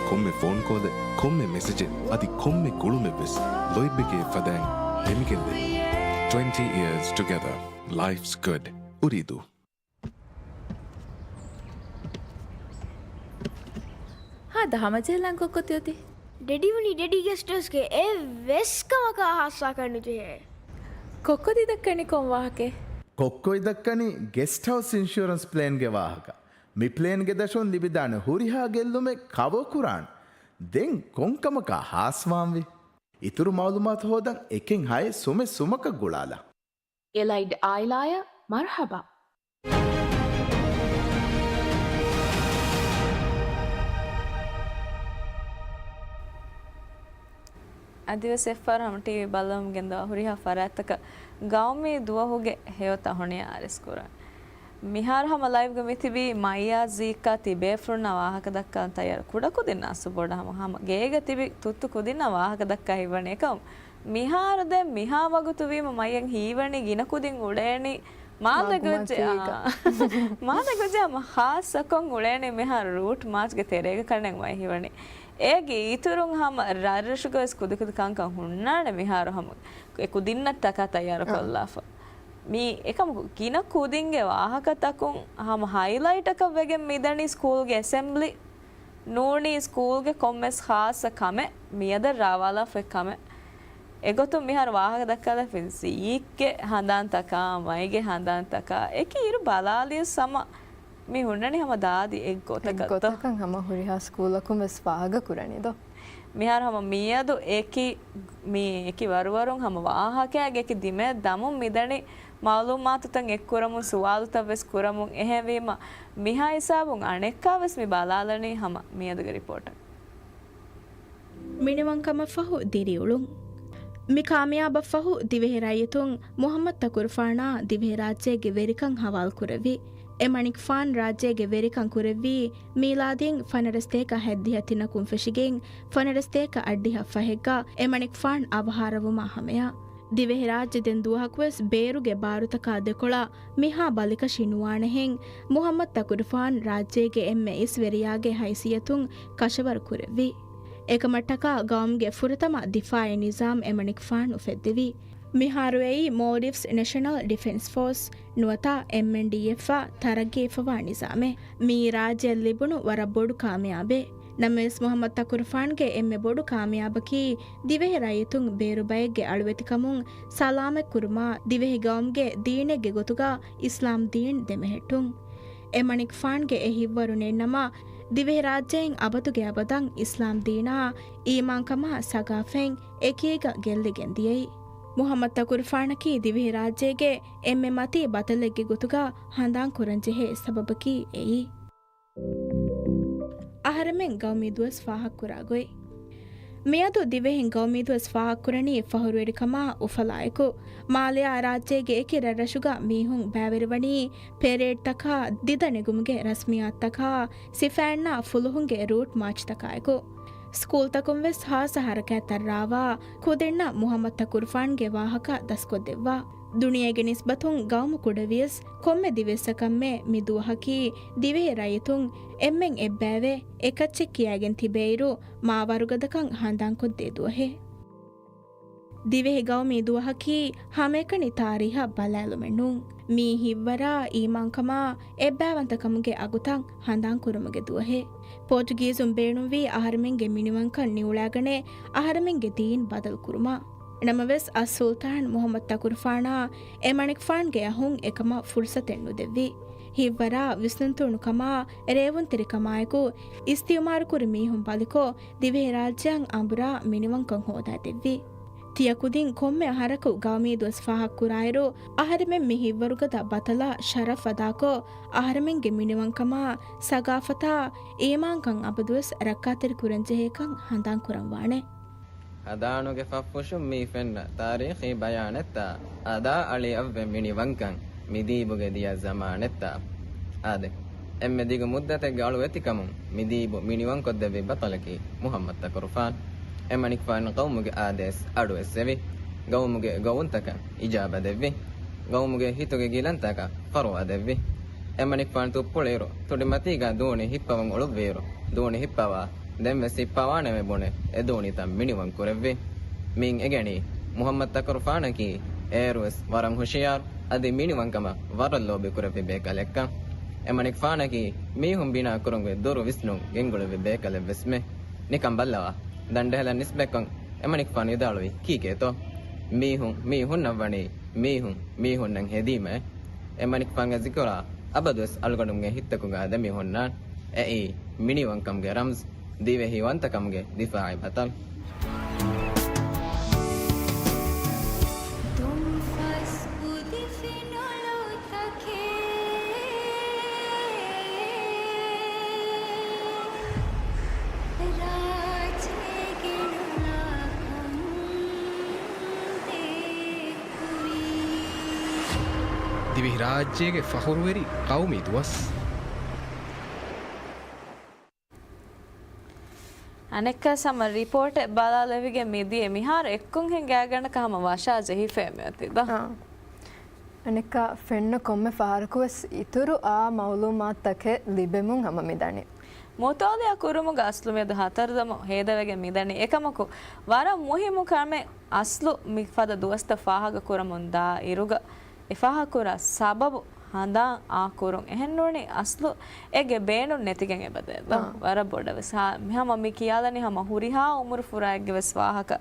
ކޮންމެ ފޯން ކޯލެއް، ކޮންމެ މެސެޖެއް، އަދި ކޮންމެ ގުޅުމެއްވެސް ލޯތްބެކޭ ފަދައިން ދެމިގެންދޭ. Twenty years together. Life's good. އުރީދޫ. ހާދަ ހަމަޖެހިލަން ކޮއްކޮ ތިއޮތީ؟ ޑެޑީވަނީ ޑެޑީ ގެސްޓް ހައުސްގެ އެއްވެސް ކަމަކާ ހާއްސާކަށް ނުޖެހޭ. ކޮއްކޮ ދިދައްކަނީ ކޮން ވާހަކައެއް؟ ކޮއްކޮ ދައްކަނީ ގެސްޓް ހައުސް އިންޝުއަރެންސް ޕްލޭންގެ ވާހަކަ. މި ޕްލޭންގެ ދަށުން ލިބިދާނެ ހުރިހާ ގެއްލުމެއް ކަވަރ ކުރާނެ. ދެން ކޮންކަމަކާ ހާސްވާންވީ؟ އިތުރު މައުލޫމާތު ހޯދަން އެކެއް ހައެއް ސުމެއް ސުމަކަށް ގުޅާލާ. އެލައިޑް އާއިލާއަށް މަރުޙަބާ. އަދިވެސް އެއްފަހަރު ހަމަ ޓީވީ ބައްލަވަމުން ގެންދަވާ ހުރިހާ ފަރާތްތަކަށް ގައުމީ ދުވަހުގެ ހެޔޮ ތަހުނިޔާ އަރިސް ކުރަން. މިހާރު ހަމަ ލައިވްގަ މިތިބީ މައްޔާ ޒީއްކާ ތިބޭފުޅުންނާ ވާހަކަ ދައްކާލަން ތައްޔާރު ކުޑަކުދިންނާ އަސްލު ބޮޑަށް ހަމަ، ހަމަ ގޭގަ ތިބި ތުއްތު ކުދިންނާ ވާހަކަ ދައްކާ ހިތްވަނީ އެކަމު. މިހާރު ދެން މިހާ ވަގުތު ވީމަ މައްޔަން ހީވަނީ ގިނަ ކުދިން އުޅޭނީ މާލެ ގޮއްޖެ، މަގުމަތީގަ. އާ. މާލެ ގޮއްޖެ ހަމަ ހާއްސަކޮށް އުޅޭނީ މިހާރު ރޫޓް މާޗްގެ ތެރޭގަ ކަންނެން ވައި ހިތްވަނީ. އޭގެ އިތުރުން ހަމަ ރަށްރަށުގަވެސް ކުދިކުދި ކަންކަން ހުންނާނެ މިހާރު ހަމަ އެ ކުދިންނަށްޓަކާ ތައްޔާރު އާ. ކޮށްލާފަ. މީ އެކަމަކު ގިނަ ކުދިންގެ ވާހަކަތަކުން ހަމަ ހައިލައިޓަކަށް ވެގެން މިދަނީ ސްކޫލްގެ އެސެމްބްލީ. ނޫނީ ސްކޫލްގެ ކޮންމެސް ޚާއްޞަ ކަމެއް މިއަދަށް ރާވާލާފައި ކަމެއް. އެގޮތުން މިހާރު ވާހަކަ ދައްކާލަފި ޒީއްކެ ހަނދާންތަކާ، މައިގެ ހަނދާންތަކާ އެކި އިރު ބަލާލިޔަސް ހަމަ މި ހުންނަނީ ހަމަ ދާދި އެއްގޮތަކަށް ދޯ؟ އެއްގޮތަކަށް ހަމަ ހުރިހާ ސްކޫލަކުން ވެސް ފާހަގަ ކުރަނީ ދޯ؟ މިހާރު ހަމަ މިއަދު އެކި، މި އެކި ވަރުވަރުން ހަމަ ވާހަކައިގެ އެކި ދިމަޔަށް ދަމުން މިދަނީ މައުލޫމާތުތައް އެއްކުރަމުން، ސުވާލުތައް ވެސް ކުރަމުން. އެހެންވީމަ، މިހާ ހިސާބުން އަނެއްކާވެސް މި ބަލާލަނީ ހަމަ މިއަދުގެ ރިޕޯޓަށް. މިނިވަންކަމަށްފަހު ދިރިއުޅުން. މި ކާމިޔާބަށްފަހު ދިވެހި ރައްޔިތުން މުޙައްމަދު ތަކުރުފާނާ ދިވެހިރާއްޖޭގެ ވެރިކަން ހަވާލުކުރެއްވި. އެމަނިކުފާން ރާއްޖޭގެ ވެރިކަން ކުރެއްވީ މީލާދީން ފަނަރަ ސަތޭކަ ހަތްދިހަ ތިނަކުން ފެށިގެން ފަނަރަ ސަތޭކަ އަށްޑިހަ ފަހެއްގަ އެމަނިކުފާން އަވަހާރަވުމާ ހަމަޔަށް. ދިވެހިރާއްޖެ ދެން ދުވަހަކުވެސް ބޭރުގެ ބާރުތަކާ ދެކޮޅަށް މިހާ ބަލިކަށި ނުވާނެހެން، މުޙައްމަދު ތަކުރުފާން ރާއްޖޭގެ އެންމެ އިސްވެރިޔާގެ ހައިސިއްޔަތުން ކަށަވަރު ކުރެއްވި. އެކަމަށްޓަކާ ގައުމުގެ ފުރަތަމަ ދިފާޢީ ނިޒާމް އެމަނިކުފާނު އުފެއްދެވި. މިހާރު އެއީ މޯލްޑިވްސް ނެޝަނަލް ޑިފެންސް ފޯސް ނުވަތަ އެމްއެންޑީއެފް އާ ތަރައްގީ އުފައްވާ ނިޒާމެއް. މިއީ ރާއްޖެއަށް ލިބުނު ވަރަށް ބޮޑު ކާމިޔާބެއް. ނަމަވެސް، މުޙައްމަދު ތަކުރުފާންގެ އެންމެ ބޮޑު ކާމިޔާބަކީ ދިވެހި ރައްޔިތުން ބޭރު ބައެއްގެ އަޅުވެތިކަމުން ސަލާމަތްކުރުމާ، ދިވެހި ގައުމުގެ ދީނެއްގެ ގޮތުގަ އިސްލާމް ދީން ދެމެހެއްޓުން. އެމަނިކުފާންގެ އެ ހިތްވަރު ނެތްނަމަ، ދިވެހިރާއްޖެއިން އަބަދުގެ އަބަދަށް އިސްލާމް ދީނާ، އީމާންކަމާ ސަގާފަތް އެކީގަ ގެއްލިގެން ދިޔައީ. މުޙައްމަދު ތަކުރުފާނަކީ ދިވެހިރާއްޖޭގެ އެންމެ މަތީ ބަތަލެއްގެ ގޮތުގަ ހަނދާންކުރަންޖެހޭ ސަބަބަކީ އެއީ. އަހަރެމެން ގައުމީ ދުވަސް ފާހަގަކުރާ ގޮތް. މިއަދު ދިވެހިން ގައުމީ ދުވަސް ފާހަގަކުރަނީ ފަޚުރުވެރިކަމާ އުފަލާއެކު. މާލެއާ ރާއްޖޭގެ އެކި ރަށްރަށުގަ މީހުން ބައިވެރިވަނީ ޕެރޭޑްތަކާ، ދިދަ ނެގުމުގެ ރަސްމިއްޔާތުތަކާ، ސިފައިންނާ ފުލުހުންގެ ރޫޓް މާޗްތަކާއެކު. ސްކޫލްތަކުން ވެސް ހާއްސަ ހަރަކާތްތައް ރާވާ، ކުދިންނަށް މުޙައްމަދު ތަކުރުފާންގެ ވާހަކަ ދަސްކޮށްދެއްވާ. ދުނިޔޭގެ ނިސްބަތުން ގައުމު ކުޑަވިޔަސް، ކޮންމެ ދިވެއްސަކަށްމެ މި ދުވަހަކީ ދިވެހި ރައްޔިތުން އެންމެން އެއްބައިވެ، އެކައްޗެއް ކިޔައިގެން ތިބޭއިރު، މާ ވަރުގަދަކަން ހަނދާންކޮށްދޭ ދުވަހެއް. ދިވެހި ގައުމީ ދުވަހަކީ ހަމައެކަނި ތާރީހަށް ބަލާލުމެއް ނޫން. މީ ހިތްވަރާ، އީމާންކަމާ، އެއްބައިވަންތަކަމުގެ އަގުތައް ހަނދާންކުރުމުގެ ދުވަހެއް. ޕޯޗުގީޒުން ބޭނުންވީ އަހަރެމެންގެ މިނިވަންކަން ނިއުޅާގަނެ، އަހަރެމެންގެ ދީން ބަދަލުކުރުމަށް. ނަމަވެސް، އައްސުލްޠާން މުޙައްމަދު ތަކުރުފާނާ އެމަނިކުފާންގެ އަހުން އެކަމަށް ފުރުޞަތެއް ނުދެއްވި. ހިތްވަރާ، ވިސްނުންތޫނުކަމާ، ރޭވުންތެރިކަމާއެކު، އިސްތިޢުމާރުކުރި މީހުން ބަލިކޮށް، ދިވެހިރާއްޖެއަށް އަނބުރާ މިނިވަންކަން ހޯދާދެއްވި. ތިޔަ ކުދިން ކޮންމެ އަހަރަކު ގައުމީ ދުވަސް ފާހަގަކުރާއިރު، އަހަރެމެން މި ހިތްވަރުގަދަ ބަތަލަށް ޝަރަފް އަދާކޮށް، އަހަރެމެންގެ މިނިވަންކަމާ، ސަގާފަތާ، އީމާންކަން އަބަދުވެސް ރައްކާތެރިކުރަންޖެހޭކަން ހަނދާންކުރަންވާނެ. ހަދާނުގެ ފަށްފުށުން މި ފެންނަ ތާރީޚީ ބަޔާނެއްތާ، އަދާ އަޅި އަށްވެ މިނިވަންކަން މިދީބުގެ ދިޔަ ޒަމާނެއްތާ. އާދެ، އެންމެ ދިގު މުއްދަތެއްގެ އަޅުވެތިކަމުން މިދީބު މިނިވަންކޮށްދެއްވި ބަތަލަކީ މުޙައްމަދު ތަކުރުފާން. އެމަނިކުފާނު ޤައުމުގެ އާދޭސް އަޑުއެއްސެވި، ގައުމުގެ ގޮވުންތަކަށް އިޖާބަ ދެއްވި، ގައުމުގެ ހިތުގެ ގިލަންތަކަށް ފަރުވާ ދެއްވި. އެމަނިކުފާނު ތުއްޕުޅިއިރު، ތުނޑިމަތީގަ ދޫނި ހިއްޕަވަން އުޅުއްވިއިރު، ދޫނި ހިއްޕަވާ، ދެންވެސް ހިއްޕަވާނެވެ ބުނެ، އެ ދޫނިތައް މިނިވަން ކުރެއްވި. މިއިން އެނގެނީ، މުޙައްމަދު ތަކުރުފާނަކީ އޭރުވެސް ވަރަށް ހުޝިޔާރު، އަދި މިނިވަންކަމަށް ވަރަށް ލޯބި ކުރެއްވި ބޭކަލެއްކަން. އެމަނިކުފާނަކީ މީހުން ބިނާ ކުރުމުގެ ދޮރު ވިސްނުން ގެންގުޅެއްވި ބޭކަލެއްވެސްމެ. ނިކަން ބައްލަވާ، ދަނޑިހަލަށް ނިސްބަތްކޮށް އެމަނިކުފާނު ވިދާޅުވީ ކީކޭތޯ؟ މީހުން މީހުންނަށް ވަނީ، މީހުން މީހުންނަށް ހެދީމައޭ. އެމަނިކުފާންގެ ޒިކުރާ އަބަދުވެސް އަޅުގަނޑުމެންގެ ހިތްތަކުގަ ދެމިހުންނާނެ. އެއީ މިނިވަންކަމުގެ ރަމްޒު، ދިވެހިވަންތަކަމުގެ ދިފާޢީ ބަތަލު. ދުންފަސް ކުދި ފިނޮޅުތަކެއް ރާއްޖޭގެ ނުލާކަން ދެއްކުވި. ދިވެހިރާއްޖޭގެ ފަޚުރުވެރި ޤައުމީ ދުވަސް. އަނެއްކާ ހަމަ ރިޕޯޓެއް ބަލާލެވިގެން މިދިޔަ މިހާރު އެއްކޮންހެން ގާތްގަނޑަކަށް ހަމަ ވަށާ ޖެހިފައެއް މިއޮތީ ދޯ؟ އާ. އަނެއްކާ ފެންނަ ކޮންމެ ފަހަރަކުވެސް އިތުރު އާ މައުލޫމާތުތަކެއް ލިބެމުން ހަމަ މިދަނީ. މުޠާލަޢާ ކުރުމުގަ އަސްލު މިއަދު ހަތަރު ދަމު ހޭދަވެގެން މިދަނީ. އެކަމަކު، ވަރަށް މުހިއްމު ކަމެއް އަސްލު މި ފަދަ ދުވަސްތައް ފާހަގަ ކުރަމުން ދާ އިރުގަ، އެ ފާހަގަކުރާ ސަބަބު ހަނދާން އާ ކުރުން އެހެންނޫނީ އަސްލު އޭގެ ބޭނުން ނެތިގެން އެބަދޭ ދޯ. އާ. ވަރަށް ބޮޑަށް ވެސް. ހާ، މިހަމަ މި ކިޔާލަނީ ހަމަ ހުރިހާ އުމުރު ފުރާއެއްގެ ވެސް ވާހަކަ.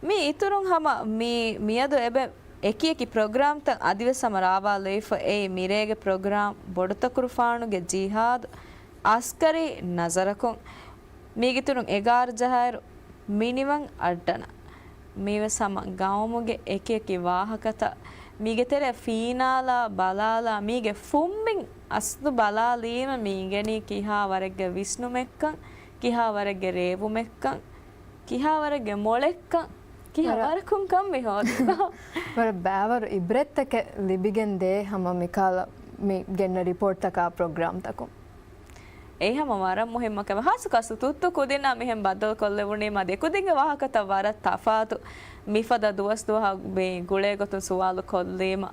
މި އިތުރުން ހަމަ މި، މިއަދު އެބަ އެކި އެކި ޕްރޮގްރާމްތައް އަދިވެސް ހަމަ ރާވާލައިފަ އެއީ މިރޭގެ ޕްރޮގްރާމް ބޮޑުތަކުރުފާނުގެ ޖިހާދު އަސްކަރީ ނަޒަރަކުން. މީގެ އިތުރުން އެގާރަ ޖަހާއިރު މިނިވަން އައްޑަނަ. މީވެސް ހަމަ ގައުމުގެ އެކި އެކި ވާހަކަތައް މީގެ ތެރެ ފީނާލާ ބަލާލާ މީގެ ފުންމިން އަސްލު ބަލާލީމަ މި އިނގެނީ ކިހާ ވަރެއްގެ ވިސްނުމެއްކަން، ކިހާ ވަރެއްގެ ރޭވުމެއްކަން، ކިހާ ވަރެއްގެ މޮޅެއްކަން، ކިހާ ވަރަށް ވަރަކުން ކަން މި ހޯދި. ވަރަށް ބައިވަރު އިބްރަތްތަކެއް ލިބިގެން ދޭ ހަމަ މިކަހަލަ މި ގެންނަ ރިޕޯޓްތަކާ ޕްރޮގްރާމްތަކުން. އެއީ ހަމަ ވަރަށް މުހިއްމު ކަމެއް. ހާއްސަ ކަސްތު ތުއްތު ކުދިންނާ މިހެން ބައްދަލު ކޮށްލެވުނީމަ އަދި އެކުދިންގެ ވާހަކަތައް ވަރަށް ތަފާތު. މިފަދަ ދުވަސް ދުވަހަށް މި ގުޅޭ ގޮތުން ސުވާލު ކޮށްލީމަ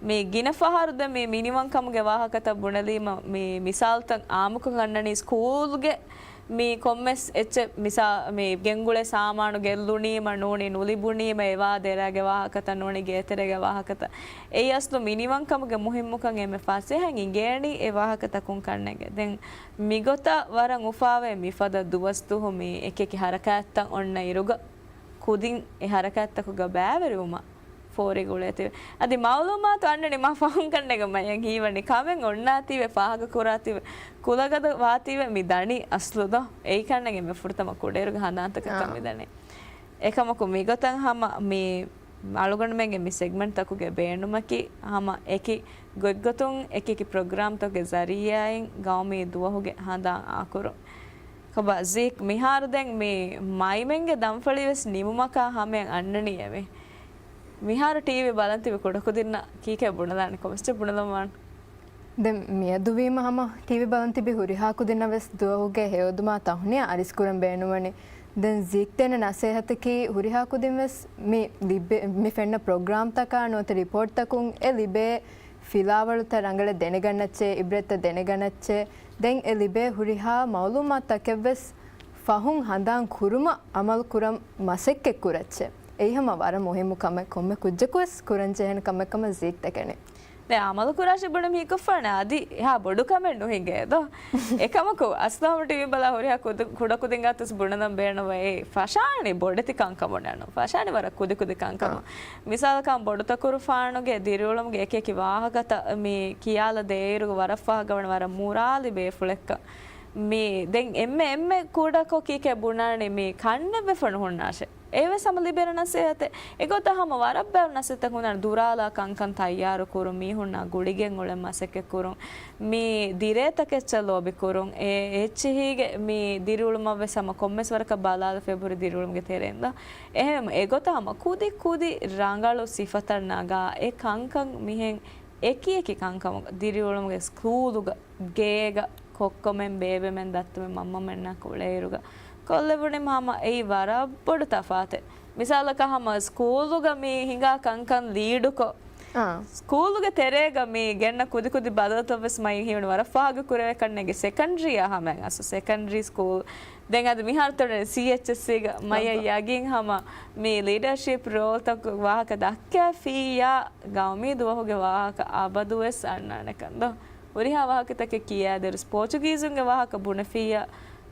މި ގިނަ ފަހަރު ދެން މި މިނިވަންކަމުގެ ވާހަކަތައް ބުނެލީމަ މި މިސާލުތައް އާއްމުކޮށް ގަންނަނީ ސްކޫލްގެ މި ކޮންމެސް އެއްޗެއް މިސާ-، މި ގެންގުޅޭ ސާމާނު ގެއްލުނީމަ ނޫނީ ނުލިބުނީމަ އެވާ ދެރައިގެ ވާހަކަތައް ނޫނީ ގޭތެރޭގެ ވާހަކަތައް. އެއީ އަސްލު މިނިވަންކަމުގެ މުހިއްމުކަން އެންމެ ފަސޭހައިން އިނގޭނީ އެ ވާހަކަތަކުން ކަންނޭނގެ. ދެން މިގޮތަށް ވަރަށް އުފާވޭ މިފަދަ ދުވަސްދުވަހު މި އެކިއެކި ހަރަކާތްތައް އޮންނަ އިރުގަ ކުދިން އެ ހަރަކާތްތަކުގަ ބައިވެރިވުމަށް ފޯރިގުޅޭތީވެ. އަދި މައުލޫމާތު އަންނަނީ މާ ފަހުން ކަންނޭނގެ މަޔަން ހީވަނީ ކަމެއް އޮންނާތީވެ، ފާހަގަކުރާތީވެ، ކުލަގަދަ ވާތީވެ މި ދަނީ އަސްލު ދޯ؟ އެއީ ކަންނޭނގެ މި ފުރަތަމަ ކުޑައިރުގެ ހަނދާންތަކަށް ކަން މި ދަނީ. އެކަމަކު މިގޮތަށް ހަމަ މި އަޅުގަނޑުމެންގެ މި ސެގްމެންޓްތަކުގެ ބޭނުމަކީ ހަމަ އެކި ގޮތްގޮތުން އެކިއެކި ޕްރޮގްރާމްތަކުގެ ޒަރީއާއިން ގައުމީ ދުވަހުގެ ހަނދާން އާކުރުން. ކޮބާ ޒީކް، މިހާރު ދެން މި މައިމެންގެ ދަންފަޅިވެސް ނިމުމަކާ ހަމަޔަށް އަންނަނީއެވެ. މިހާރު ޓީވީ ބަލަން ތިބި ކުޑަކުދިންނަށް ކީކޭ ބުނެލާނެ؟ ކޮމެސްޓެއް ބުނެލަން ވާން. ދެން މިއަދުވީމަ ހަމަ ޓީވީ ބަލަން ތިބި ހުރިހާ ކުދިންނަށް ވެސް ދުވަހުގެ ހެޔޮދުމާ ތަހުނިޔާ އަރިސްކުރަން ބޭނުންވަނީ. ދެން ޒީކް ދޭނެ ނަސޭހަތަކީ ހުރިހާ ކުދިން ވެސް މި ލިބޭ، މި ފެންނަ ޕްރޮގްރާމްތަކާ ނުވަތަ ރިޕޯޓްތަކުން އެ ލިބޭ ފިލާވަޅުތައް ރަނގަޅަށް ދެނެގަންނައްޗޭ، އިބްރަތްތައް ދެނެގަންނައްޗޭ. ދެން އެ ލިބޭ ހުރިހާ މައުލޫމާތުތަކެއްވެސް ފަހުން ހަނދާން ކުރުމަށް އަމަލު ކުރަން މަސައްކަތް ކުރައްޗޭ. އެއީ ހަމަ ވަރަށް މުހިއްމު ކަމެއް، ކޮންމެ ކުއްޖަކުވެސް ކުރަން ޖެހޭނެ ކަމެއް ކަމަށް ޒީކް ދެކެނީ. ދެން އަމަލު ކުރާށޭ ބުނެ މީކޮށްފާނެ އަދި އެހާ ބޮޑު ކަމެއް ނުހިނގޭ ދޯ؟ އެކަމަކު އަސްލު ހަމަ ޓީވީ ބަލާ ހުރިހާ ކުދި-، ކުޑަކުދިން ގާތުސް ބުނެލަން ބޭނުންވޭ ފަށާނީ ބޮޑެތި ކަންކަމުން ނޫން. ފަށާނީ ވަރަށް ކުދިކުދި ކަންކަމުން. މިސާލަކަށް ބޮޑުތަކުރުފާނުގެ ދިރިއުޅުމުގެ އެކިއެކި ވާހަކަތައް މި ކިޔާލަ ދޭއިރުގަ ވަރަށް ފާހަގަވަނީ ވަރަށް މުރާލި ބޭފުޅެއްކަން. މި ދެން އެންމެ އެންމެ ކުޑަކޮށް ކީކޭ ބުނާނީ މި ކަންނެއްވެފަ ނުހުންނާށޭ. އެވެސް ހަމަ ލިބޭނެ ނަސޭހަތެއް. އެގޮތަށް ހަމަ ވަރަށް ބައެއް ނަސޭހަތެއް ހުންނާނެ ދުރާލާ ކަންކަން ތައްޔާރު ކުރުން، މީހުންނާ ގުޅިގެން އުޅެން މަސައްކަތް ކުރުން، މި ދިރޭތަކެއްޗަށް ލޯބި ކުރުން، އެ އެއްޗިހީގެ މި ދިރިއުޅުމަށްވެސް ހަމަ ކޮންމެސް ވަރަކަށް ބަލާލަފަ އެބަހުރި ދިރިއުޅުމުގެ ތެރެއިން ދޯ. އެހެން އެގޮތަށް ހަމަ ކުދި ކުދި ރަނގަޅު ސިފަތައް ނަގާ އެ ކަންކަން މިހެން އެކި އެކި ކަންކަމުގަ ދިރިއުޅުމުގެ ސްކޫލުގަ ގޭގަ ކޮއްކޮމެން ބޭބެމެން ދައްތަމެން މަންމަމެންނާ ކުޅޭއިރުގަ ކޮށްލެވުނީމަ ހަމަ އެއީ ވަރަށް ބޮޑު ތަފާތެއް. މިސާލަކަށް ހަމަ ސްކޫލުގަ މި ހިނގާ ކަންކަން ލީޑުކޮށް، ސްކޫލުގެ ތެރޭގަ މި ގެންނަ ކުދިކުދި ބަދަލުތައްވެސް މައި ހީވަނީ ވަރަށް ފާހަގަކުރެވޭ ކަންނޭނގެ ސެކަންޑްރީއާ ހަމައަށް އަސް ސެކަންޑްރީ ސްކޫލް. ދެން އަދި މިހާރު ތޮޑެން ސީއެޗްއެސްސީގަ މަޔަށް ޔަގީން ހަމަ މި ލީޑަރޝިޕް ރޯލްތަކުގެ ވާހަކަ ދައްކާފިއްޔާ ގައުމީ ދުވަހުގެ ވާހަކަ އަބަދުވެސް އަންނާނެކަން ދޯ. ހުރިހާ ވާހަކަތަކެއް ކިޔާދޭއިރު ޕޯޗުގީޒުންގެ ވާހަކަ ބުނެފިއްޔާ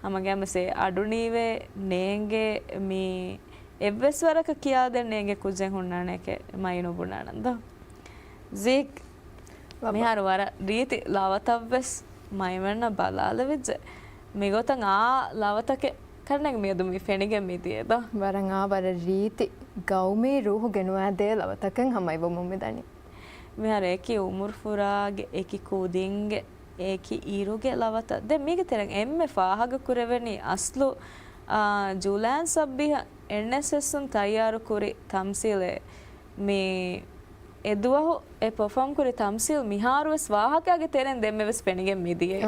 ހަމަގައިމުވެސް އެ އަޑުނީވޭ ނޭނގޭ މި އެއްވެސް ވަރަކަށް ކިޔާދޭން ނޭނގޭ ކުއްޖެއް ހުންނާނެކޭ މައި ނުބުނާނަން ދޯ. ޒީކް، މިހާރު ވަރަށް ރީތި ލަވަތައްވެސް މައިމެންނަށް ބަލާލެވިއްޖެ. މިގޮތަށް އާ ލަވަތަކެއް ކަންނޭނގެ މިއަދު މި ފެނިގެން މިދިޔަ ދޯ. ވަރަށް އާ ވަރަށް ރީތި ގައުމީ ރޫހުގެ ނުވާދޭ ލަވަތަކެއް ހަމަ އިވުމުން މިދަނީ. މިހާރު އެކި އުމުރުފުރާގެ އެކި ކުދިންގެ އެކި އިރުގެ ލަވަތައް. ދެން މީގެ ތެރެއިން އެންމެ ފާހަގަކުރެވެނީ އަސްލު، އާ، ޖޫލައިން ސައްބީހަށް އެންއެސްއެސްއުން ތައްޔާރުކުރި ތަމްސީލެއް. މި އެ ދުވަހު އެ ޕަރފޯމް ކުރި ތަމްސީލް މިހާރުވެސް ވާހަކައިގެ ތެރެއިން ދެންމެވެސް ފެނިގެން މިދިޔައީ.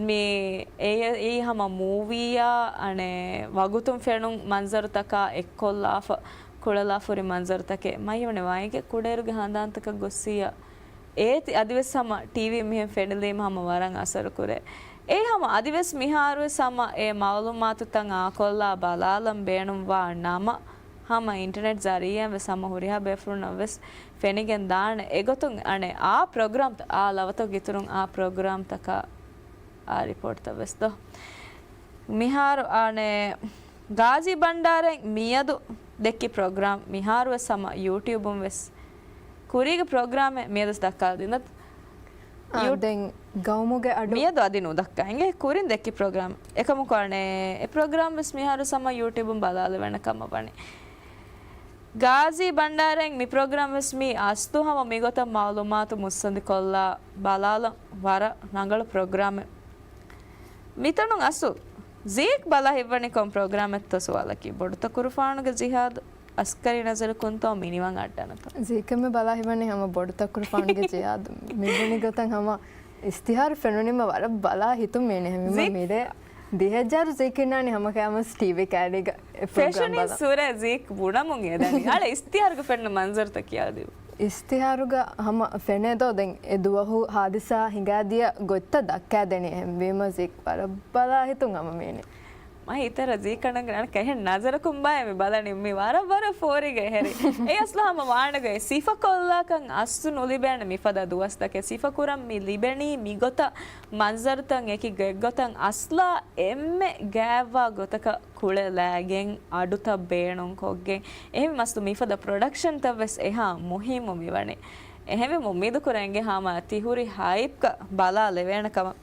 މި އެ، އެއީ ހަމަ މޫވީއާ އަނެއް ވަގުތުން ފެނުން މަންޒަރުތަކާ އެއްކޮށްލާފަ، ކުޅެލާފަ ހުރި މަންޒަރުތަކެއް. މައިވަނެ ވައިގެ ކުޑައިރުގެ ހަނދާންތަކަށް ގޮއްސިއްޔާ އޭތި އަދިވެސް ހަމަ ޓީވީ މިހެން ފެނިލީމަ ހަމަ ވަރަށް އަސަރު ކުރޭ. އެ ހަމަ އަދިވެސް މިހާރުވެސް ހަމަ އެ މައުލޫމާތުތައް އާކޮށްލާ ބަލާލަން ބޭނުންވާ ނަމަ، ހަމަ އިންޓަނެޓް ޒަރީއާއިން ވެސް ހަމަ ހުރިހާ ބޭފުޅުންނަށް ވެސް ފެނިގެން ދާނެ. އެގޮތުން އަނެއް އާ ޕްރޮގްރާމްތައް، އާ ލަވަތަކުގެ އިތުރުން އާ ޕްރޮގްރާމްތަކާ އާ ރިޕޯޓްތައް ވެސް ދޯ. މިހާރު އަނެއް ގާޒީ ބަންޑާރައިން މިއަދު ދެއްކި ޕްރޮގްރާމް މިހާރުވެސް ހަމަ ޔޫޓިއުބުން ވެސް ކުރީގެ ޕްރޮގްރާމެއް މިއަދު ދައްކާލަދިން. އާ، ދެން ގައުމުގެ އަޑު މިއަދު އަދި ނުދައްކާ އިނގޭ ކުރިން ދެއްކި ޕްރޮގްރާމް. އެކަމަކު އަނެއް އެ ޕްރޮގްރާމް ވެސް މިހާރު ހަމަ ޔޫޓިއުބުން ބަލާލެވޭނެ ކަމަށް ވަނީ. ގާޒީ ބަންޑާރައިން މި ޕްރޮގްރާމް ވެސް މީ އަސްލު ހަމަ މިގޮތަށް މައުލޫމާތު މުއްސަނދިކޮށްލާ ބަލާލަން ވަރަށް ރަނގަޅު ޕްރޮގްރާމެއް. މިތަނުން އަސްލު ޒީކް ބަލާ ހިތްވަނީ ކޮން ޕްރޮގްރާމެއްތޯ ސުވާލަކީ. ބޮޑުތަކުރުފާނުގެ ޖިހާދު، އަސްކަރީ ނަޒަރަކުންތޯ، މިނިވަން އައްޑަނަތޯ؟ ޒީކް މި ބަލާ ހިތްވަނީ ހަމަ ބޮޑުތަކުރުފާނުގެ ޖިހާދު. މި ބުނި ގޮތަށް ހަމަ އިސްތިހާރު ފެނުނީމަ ވަރަށް ބަލާ ހިތުން މީނެ ހެމިމަ ޒީ؟ މިރޭ ދިހަ ހަޒާރު ޒީކް އިންނާނީ ހަމަ ކައިމަސް ޓީވީ ކައިރީގަ އެ ޕްރޮގްރާމް ފެޝަނީ ބަލާ. ސުރޭ ޒީކް ބުނަމުން އެދަނީ. އަޅެ އިސްތިހާރުގަ ފެންނަ މަންޒަރުތައް ކިޔާދިއު. އިސްތިހާރުގަ ހަމަ ފެނޭދޯ ދެން އެ ދުވަހު ހާދިސާ ހިނގާދިޔަ ގޮތްތައް ދައްކާދެނީ އެހެންވީމަ ޒީކް ވަރަށް ބަލާ ހިތުން ހަމަ މީނެ. މަ ހިތަރ ޒީކަންނަ ކަހެން ނަޒަރަކުން ބާއެ މި ބަލަނީ މި ވަރަށް ވަރަށް ފޯރިގެ ހެރި. އެ އަސްލު ހަމަ ވާނެގޮތް ސިފަކޮށްލާކަން އަސްލު ނުލިބޭނެ މިފަދަ ދުވަސްތަކެއް ސިފަކުރަން މި ލިބެނީ މިގޮތަށް މަންޒަރުތައް އެކި ގޮތްގޮތަށް އަސްލާ އެންމެ ގާތްވާ ގޮތަކަށް ކުޅެލާގެން އަޑުތައް ބޭނުންކޮށްގެން އެހެން މަސްތު މިފަދަ ޕްރޮޑަކްޝަންތައް ވެސް އެހާ މުހިއްމު މިވަނީ. އެހެންވެ އުއްމީދު ކުރަން އެނގޭ ހަމަ ތި ހުރި ހައިޕްގަ ބަލާ ލެވޭނެ ކަމަށް.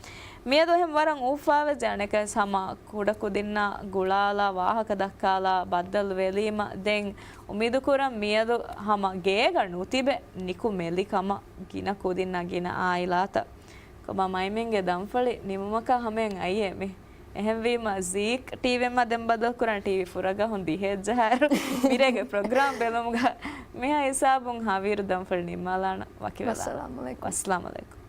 މިއަދު އެހެން ވަރަށް އުފާވެއްޖެ އަނެކަސް ހަމަ ކުޑަ ކުދިންނާ ގުޅާލާ ވާހަކަ ދައްކާލާ ބައްދަލު ވެލީމަ ދެން އުއްމީދު ކުރަން މިއަދު ހަމަ ގޭގަ ނުތިބެ ނިކުމެލި ކަމަށް ގިނަ ކުދިންނާ ގިނަ އާއިލާތައް. ކޮބާ މައިމެންގެ ދަންފަޅި ނިމުމަކާ ހަމަޔަށް އައީ މި. އެހެންވީމަ ޒީކް ޓީވީ އެމްއާ ދެން ބައްދަލު ކުރަން ޓީވީ ފުރަގަހުން ދިހަ ހަޒާރު މިރޭގެ ޕްރޮގްރާމް ބެލުމުގަ މިހާ ހިސާބުން ހަވީރު ދަންފަޅި ނިންމާލާނަ ވަކިވެލާ. ވައްސަލާމު އަލައިކުމް. ވައްސަލާމު އަލައިކުމް.